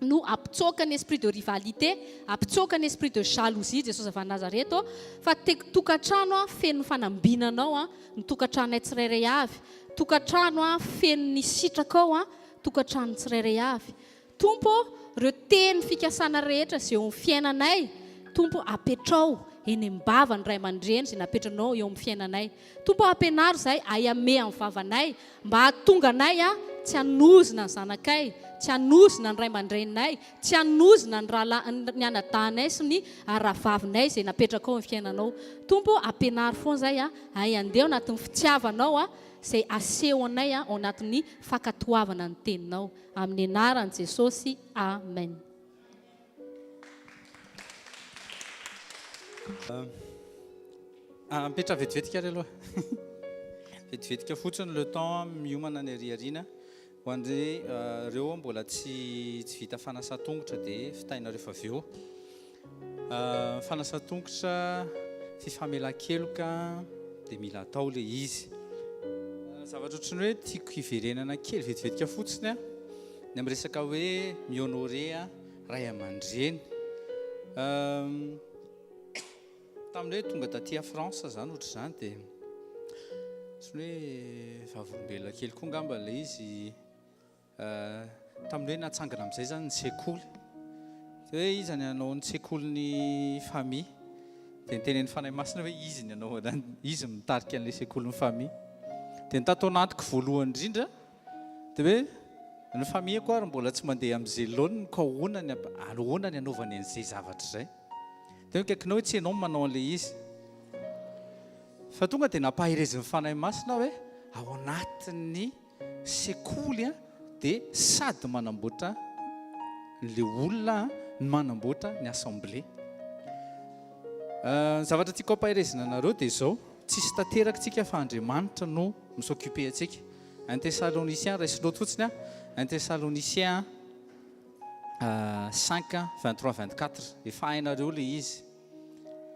no hampitsoaka ny esprit de rivalité, hampitsoaka ny esprit de jalousie Jesosy avy any Nazareth ô, fa te tokantrano a feno ny fanambinanao a, ny tokantranonay tsirairay avy, tokantrano a feno ny sitrakao a, tokantranon'ny tsirairay avy. Tompo ô, ireo teny fikasana rehetra izay eo amin'ny fiainanay, Tompo apetrao eny am-bava ny ray aman-dreny izay napetranao eo amin'ny fiainanay. Tompo ô ampianaro izahay hahiamehy amin'ny vavanay mba hahatonga anay tsy hanozona ny zanakay, tsy hanozona ny ray aman-dreninay, tsy hanozona ny rahalahy, ny anadahinay sy ny rahavavinay izay napetrakao amin'ny fiainanao. Tompo ô ampianaro foana izahay hahay handeha ao anatin'ny fitiavanao izay asehonay ao anatin'ny fankatoavana ny teninao. Amin'ny anaran'i Jesosy, Amen. Mipetraha vetivetika ary aloha. Vetivetika fotsiny le temps miomana ny ary aoriana. Ho an'ireo mbola tsy tsy vita fanasan-tongotra dia fitaina rehefa avy eo. Fanasan-tongotra, fifamelan-keloka dia mila atao ilay izy. Zavatra ohatran'ny hoe tiako hiverenana kely vetivetika fotsiny ny amin'ny resaka hoe mi-honorer ray aman-dreny. Tamin'ny hoe tonga taty à France zany ohatr'izany dia ohatran'ny hoe vavolombelona kely koa angamba ilay izy tamin'ny hoe natsangana amin'izay zany ny sekoly. Dia hoe iza ny hanao ny sekolin'ny famille? Dia nitenen'ny Fanahy Masina hoe izy ny hanao an'izany, izy mitarika an'ilay sekolin'ny famille. Dia ny tato anatiko voalohany indrindra dia hoe ny famille-ko ary mbola tsy mandeha amin'izay laoniny ka ahoana ny ahoana ny hanaovany an'izay zavatra izay? Teo akaikinao hoe tsy ianao no manao an'ilay izy. Fa tonga dia nampaherezin'ny Fanahy Masina hoe ao anatin'ny sekoly dia sady manamboatra ilay olona no manamboatra ny assemblée. Ny zavatra tiako hampaherezina anareo dia izao, tsisy tanteraka tsika fa Andriamanitra no mi-s'occuper antsika. Un Thessaloniciens, raiso note fotsiny an, Un Thessaloniciens 5, 23, 24. Efa hainareo ilay izy.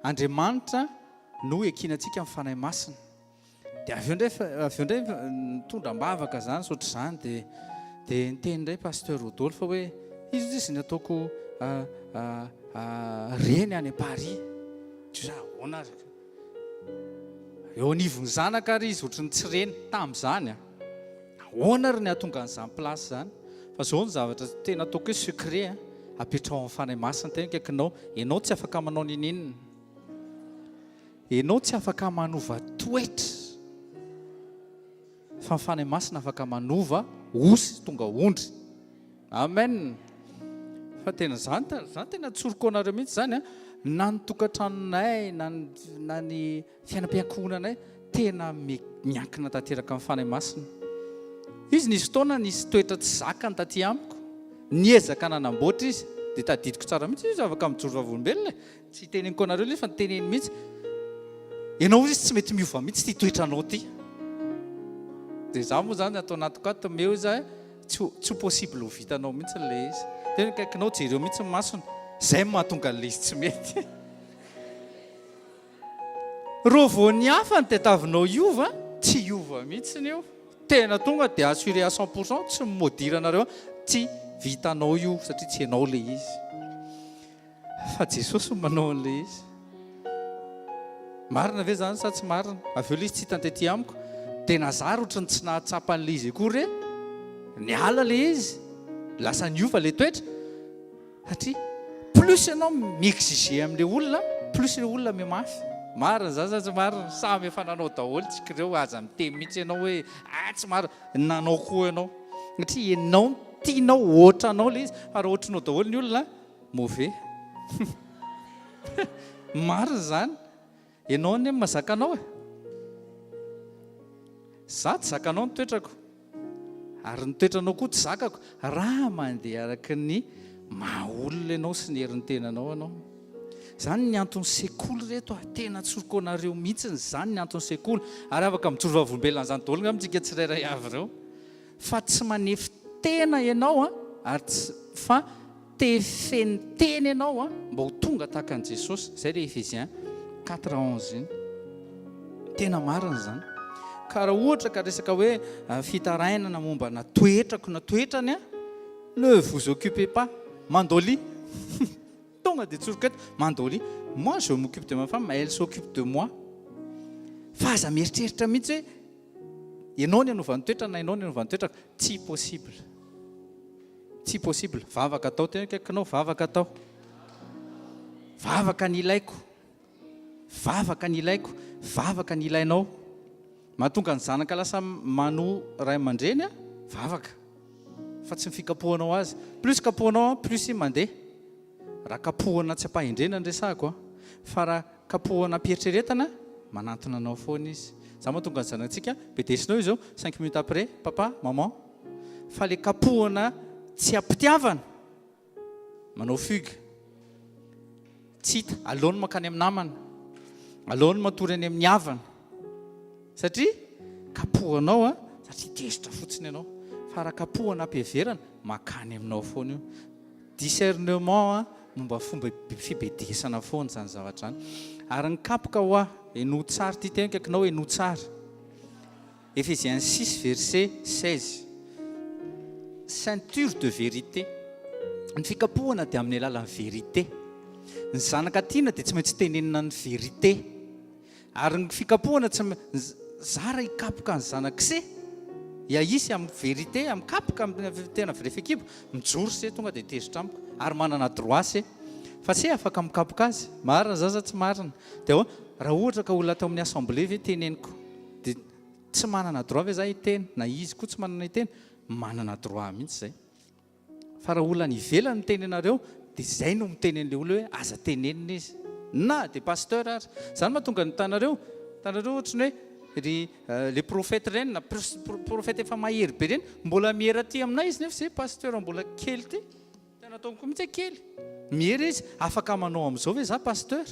Andriamanitra no ekinantsika amin'ny Fanahy Masina. Dia avy eo indray, avy eo indray nitondra am-bavaka izany sy ohatr'izany dia dia niteny indray Pasteur Rodolphe hoe izy izy ny ataoko reny any Paris. Dia za ahoana ary? Eo anivon'ny zanaka ary izy ohatran'ny tsy reny tamin'izany a. Ahoana ary ny hahatonga an'izany place izany? Fa izao ny zavatra tena ataoko hoe secret a, apetraho amin'ny Fanahy Masina tena akaikinao, ianao tsy afaka manao n'inon'inona. Ianao tsy afaka manova toetra. Fa ny Fanahy Masina afaka manova osy tonga ondry. Amen. Fa tena zany, zany tena tsoriko anareo mihitsy zany a. Na ny tokantranonay, na ny, na ny fiainam-piankohonanay, tena miankina tanteraka amin'ny Fanahy Masina. Izy nisy fotoana nisy toetra tsy zakany taty amiko, niezaka nanamboatra izy, dia tadidiko tsara mihitsy izy afaka mijoro vavolombelona e. Tsy teneniko anareo ilay izy fa teneno mihitsy. Ianao hozy izy tsy mety miova mihitsy ity toetranao ity. Dia izaho moa izany ato anatiko ato meo izy aho tsy ho tsy ho possible ho vitanao mihitsy ilay izy. Tena akaikinao jereo mihitsy ny masony. Izay no mahatonga an'ilay izy tsy mety. Rô vao ny hafa no tadiavinao hiova, tsy hiova mihitsy io. Tena tonga dia assuré à 100 pourcent, tsy mi-maudire anareo aho, tsy vitanao io satria tsy ianao ilay izy. Fa Jesosy no manao an'ilay izy. Marina ve izany sa tsy marina? Avy eo ilay izy tsy hitany tety amiko. Dia nazary ohatry ny tsy nahatsapa an'ilay izy akory hoe niala ilay izy. Lasa niova ilay toetra. Satria plus ianao mi-exiger amin'ilay olona, plus ilay olona mihamafy. Marina izany sa tsy marina? Samy efa nanao daholo tsika ireo, aza miteny mihitsy ianao hoe ah tsy marina. Nanao koa ianao. Satria ianao no tianao ohatranao ilay izy, fa raha ohatranao daholo ny olona, mauvais. Marina izany. Ianao anie no mahazaka anao e. Za tsy zakanao ny toetrako. Ary ny toetranao koa tsy zakako. Raha mandeha araka ny maha olona ianao sy ny herin'ny tenanao ianao. Zany ny anton'ny sekoly reto a. Tena tsoriko anareo mihitsy izany ny anton'ny sekoly. Ary afaka mijoro vavolombelona an'izany daholo angamba tsika tsirairay avy ireo. Fa tsy manefy tena ianao a, ary tsy fa Tefen'ny teny ianao a, mba ho tonga tahaka an'i Jesosy. Izay ilay Ephésiens 4:11 iny. Tena marina izany. Ka raha ohatra ka resaka hoe fitarainana momba na toetrako na toetrany a, ne vous occupez pas. Mandoli. Tonga dia tsoriko eto, mandoli. Moi je m'occupe de ma femme, elle s'occupe de moi. Fa aza mieritreritra mihitsy hoe ianao ny hanova ny toetrany na ianao ny hanova ny toetrako. Tsy possible. Tsy possible, vavaka atao tena akaikinao, vavaka atao. Vavaka ny ilaiko. Vavaka ny ilaiko, vavaka ny ilainao. Mahatonga ny zanaka lasa manoa ray aman-dreny a, vavaka. Fa tsy ny fikapohanao azy. Plus kapohanao plus izy mandeha. Raha kapohana tsy am-pahendrena ny resahako a. Fa raha kapohana am-pieritreretana, manantona anao foana izy. Za mahatonga ny zanatsika, bedesinao izy eo, cinq minutes après, papa, maman. Fa le kapohana tsy am-pitiavana, manao fugue. Tsy hita, aleony mankany amin'ny namana, aleony matory any amin'ny havana. Satria kapohanao a, satria tezitra fotsiny ianao. Fa raha kapohana am-piheverana, mankany aminao foana io. Discernement momba fomba fibedesana foana izany zavatra izany. Ary ny kapoka hoa, henoy tsara ity teny akaikinao, henoy tsara. Ephésiens 6 verset 16. Ceinture de vérité. Ny fikapohana dia amin'ny alalan'ny vérité. Ny zanaka tiana dia tsy maintsy tenenina ny vérité. Ary ny fikapohana tsy zara hikapoka ny zanak'i se, hiahisy amin'ny vérité, amin'ny kapoka, amin'ny tena vrai fekibo, mijoro se tonga dia tezitra amiko, ary manana droit se, fa se afaka mikapoka azy, marina zany sa tsy marina? Dia ahoana, raha ohatra ka olona tao amin'ny assemblée ve teneniko, dia tsy manana droit ve za hiteny, na izy koa tsy manana hiteny, manana droit mihitsy zay. Fa raha olona any ivelany miteny anareo dia izay no miteny an'ilay olona hoe aza tenenina izy. Na dia pasteur ary. Izany mahatonga ny hitanareo, hitanareo ohatry ny hoe ry le prophète ireny na prophète efa mahery be ireny, mbola miera aty aminay izy nefa izay pasteur mbola kely ity. Tena ataony koa mihitsy hoe kely. Miera izy, afaka manao amin'izao ve za pasteur?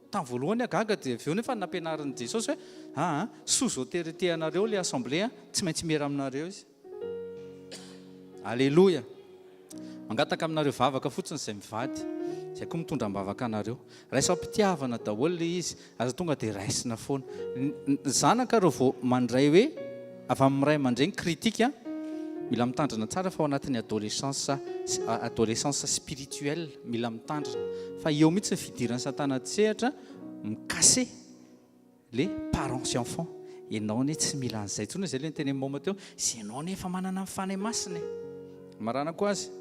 Tamin'ny voalohany aho gaga dia avy eo nefa nampianarin'i Jesosy hoe aa sous autorité anareo ilay assemblée tsy maintsy miera aminareo izy. Aleloia! Mangataka aminareo vavaka fotsiny izay mivady, izay koa mitondra am-bavaka anareo. Raiso am-pitiavana daholo ilay izy, aza tonga dia raisina foana. Ny zanaka reo vao mandray hoe avy amin'ny ray aman-dreny critique, mila mitandrina tsara fa ao anatin'ny adolescence, adolescence spirituelle, mila mitandrina. Fa eo mihitsy ny fidiran'i satana an-tsehatra, mi-casser. Le parents sy enfants, enao anie tsy mila an'izay intsony e, zay le nitenen'i Môma teo, sy enao anie efa manana ny Fanahy Masina e, amaranako azy,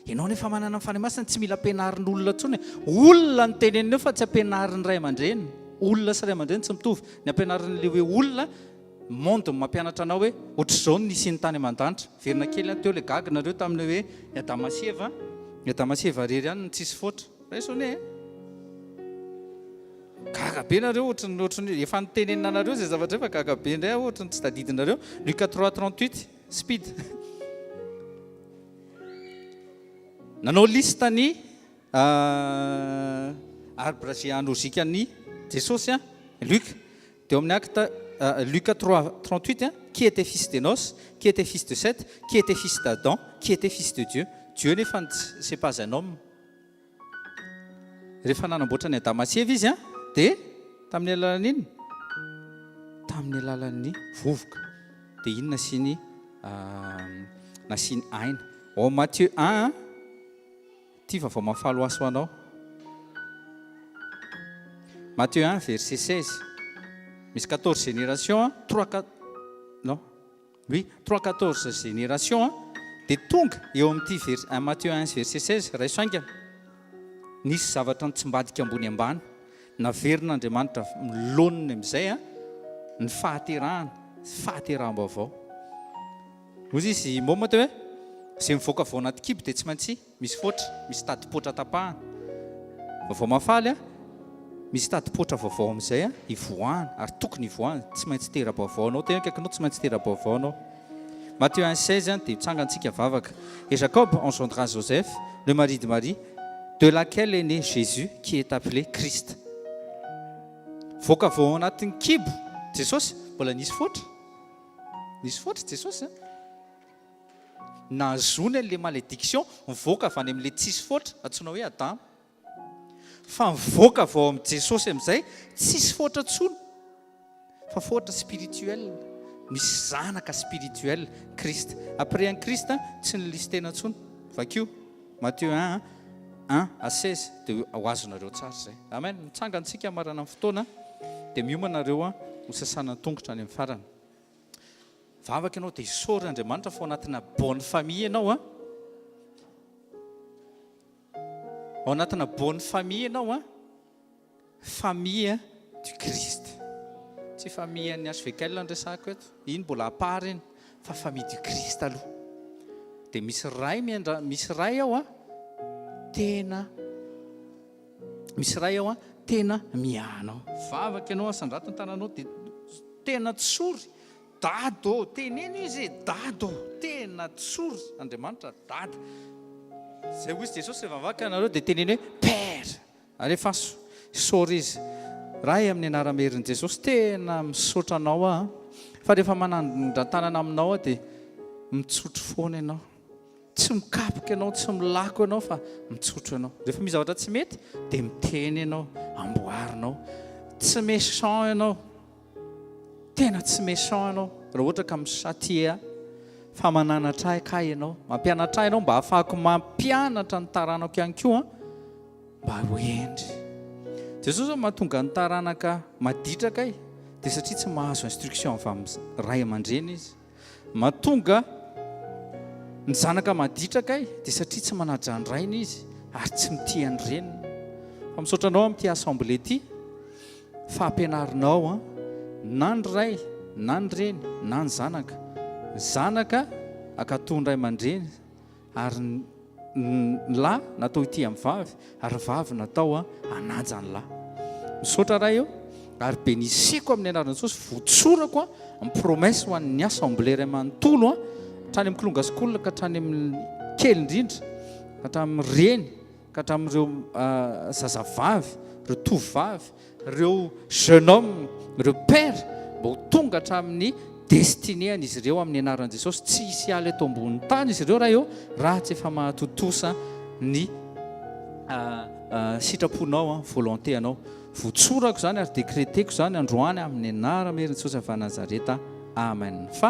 enao anie efa manana ny Fanahy Masina, tsy mila ampianarin'olona intsony e, olona no tenenina eo fa tsy ampianarin'ny ray aman-dreny, olona sy ray aman-dreny tsy mitovy, ny ampianarin'le hoe olona, monde no mampianatra anao hoe ohatr'izao no nisian'ny tany aman-danitra, verina kely aho teo le gaga nareo tamin'le hoe i Adama sy Eva, i Adama sy Eva irery ihany no tsisy faute, raiso anie e. Gaga be nareo ohatry ny ohatry ny efa nitenenina anareo izay zavatra izay fa gaga be indray aho ohatry ny tsy tadidinareo. Luc 3:38 speed. Nanao liste ny arbre généalogique an'i Jesosy an Luc. Dia ao amin'ny acte Luc 3:38 qui était fils d'Enos, qui était fils de Seth, qui était fils d'Adam, qui était fils de Dieu. Dieu nefa c'est pas un homme. Rehefa nanamboatra an'i Adama sy Eva izy dia tamin'ny alalan'ny inona? Tamin'ny alalan'ny vovoka. Dia iny nasiany nasiany aina. Ao Matthieu 1, ity vaovao mahafaly ho ahy sy ho anao. Matthieu 1 verset 16. Misy 14 génération, 3 non, oui, 3 14 génération dia tonga eo amin'ity vers Matthieu 1 verset 16. Raiso haingana. Nisy zavatra nitsimbadika ambony ambany. Naverin'Andriamanitra milaoniny amin'izay ny fahaterahana, fahateraham-baovao. Hoy izy môma teo hoe izay mivoaka avy ao anaty kibo dia tsy maintsy misy foatra, misy tadi-poatra tapahana. Vaovao mahafaly a, misy tadi-poatra vaovao amin'izay a, hivoahana ary tokony hivoahana, tsy maintsy tera-baovao anao, tena akaikinao tsy maintsy tera-baovao anao. Matthieu 1, 16 dia mitsangantsika vavaka. Et Jacob engendra Joseph, le mari de Marie, de laquelle est né Jésus qui est appelé Christ. Voaka vao ao anatin'ny kibo Jesosy, mbola nisy foatra. Nisy foatra Jesosy a. Nahazoany an'ilay malédiction mivoaka avy any amin'ilay tsisy foatra antsoina hoe Adama. Fa mivoaka avy ao amin'i Jesosy amin'izay tsisy foatra intsony fa foatra spirituel. Misy zanaka spirituel, Christ. Après an'i Christ tsy nilistena intsony. Vakio Matthieu 1 1 à 16 dia ho azonareo tsara izay. Amen. Mitsangana isika hamarana ny fotoana dia miomana nareo ho sasana ny tongotra any amin'ny farany. Vavaka ianao dia isaory Andriamanitra fa ao anatina bonne famille ianao an. Ao anatina bonne famille ianao an. Famille du Christ. Tsy famille an'ny HVKL no resahako eto. Iny mbola à part iny fa famille du Christ aloha. Dia misy ray miandra misy ray ao an. Tena misy ray ao an, tena miahy anao. Vavaka ianao asandrato ny tananao dia tena tsory. Dada ô, teneno izy e, dada ô, tena tsory Andriamanitra dada. Zay hoy Jesosy rehefa mivavaka ianareo dia teneno hoe Père. Alefaso, isaory izy. Ray amin'ny anaram-herin'i Jesosy, tena misaotra anao aho fa rehefa manandran-tanana aminao aho dia mitsotro foana ianao. Tsy mikapoka ianao, tsy milako ianao fa mitsotro ianao. Rehefa misy zavatra tsy mety dia miteny ianao, amboarinao. Tsy méchant ianao. Tena tsy méchant ianao raha ohatra ka mi-châtier ahy fa mananatra ahy kay ianao. Mampianatra ahy ianao mba hahafahako mampianatra ny taranako ihany koa mba ho hendry. Jesosy zao mahatonga ny taranaka maditra kay dia satria tsy mahazo instruction avy amin'ny ray aman-dreny izy. Mahatonga ny zanaka maditra kay dia satria tsy manaja ny rainy izy ary tsy mitia ny reniny. Fa misaotra anao amin'ity assemblée ity fa ampianarinao an, na ny ray na ny reny na ny zanaka. Ny zanaka ankatoa ny ray aman-dreny ary ny lahy natao hitia amin'ny vavy ary ny vavy natao hanaja ny lahy. Misaotra Ray ô, ary beniseko amin'ny anaran'i Jesosy, votsorako ny promesse ho an'ny assemblée iray manontolo hatrany amin'ny kilonga school ka hatrany amin'ny kely indrindra, ka hatramin'ny reny, ka hatramin'ireo zazavavy, ireo tovovavy, ireo jeune homme, ireo père mba ho tonga hatramin'ny destinée an'izy ireo amin'ny anaran'i Jesosy. Tsy hisy hiala eto ambonin'ny tany izy ireo Ray ô raha tsy efa mahatontosa ny sitraponao, volonté anao. Votsorako izany ary décréteko izany androany amin'ny anaram-herin'i Jesosy avy any Nazareta. Amen. Fa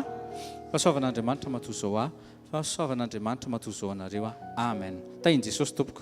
fahasoavan'Andriamanitra matoa izao ahy, fahasoavan'Andriamanitra matoa izao anareo aho. Amen. Tahin'i Jesosy tompoko.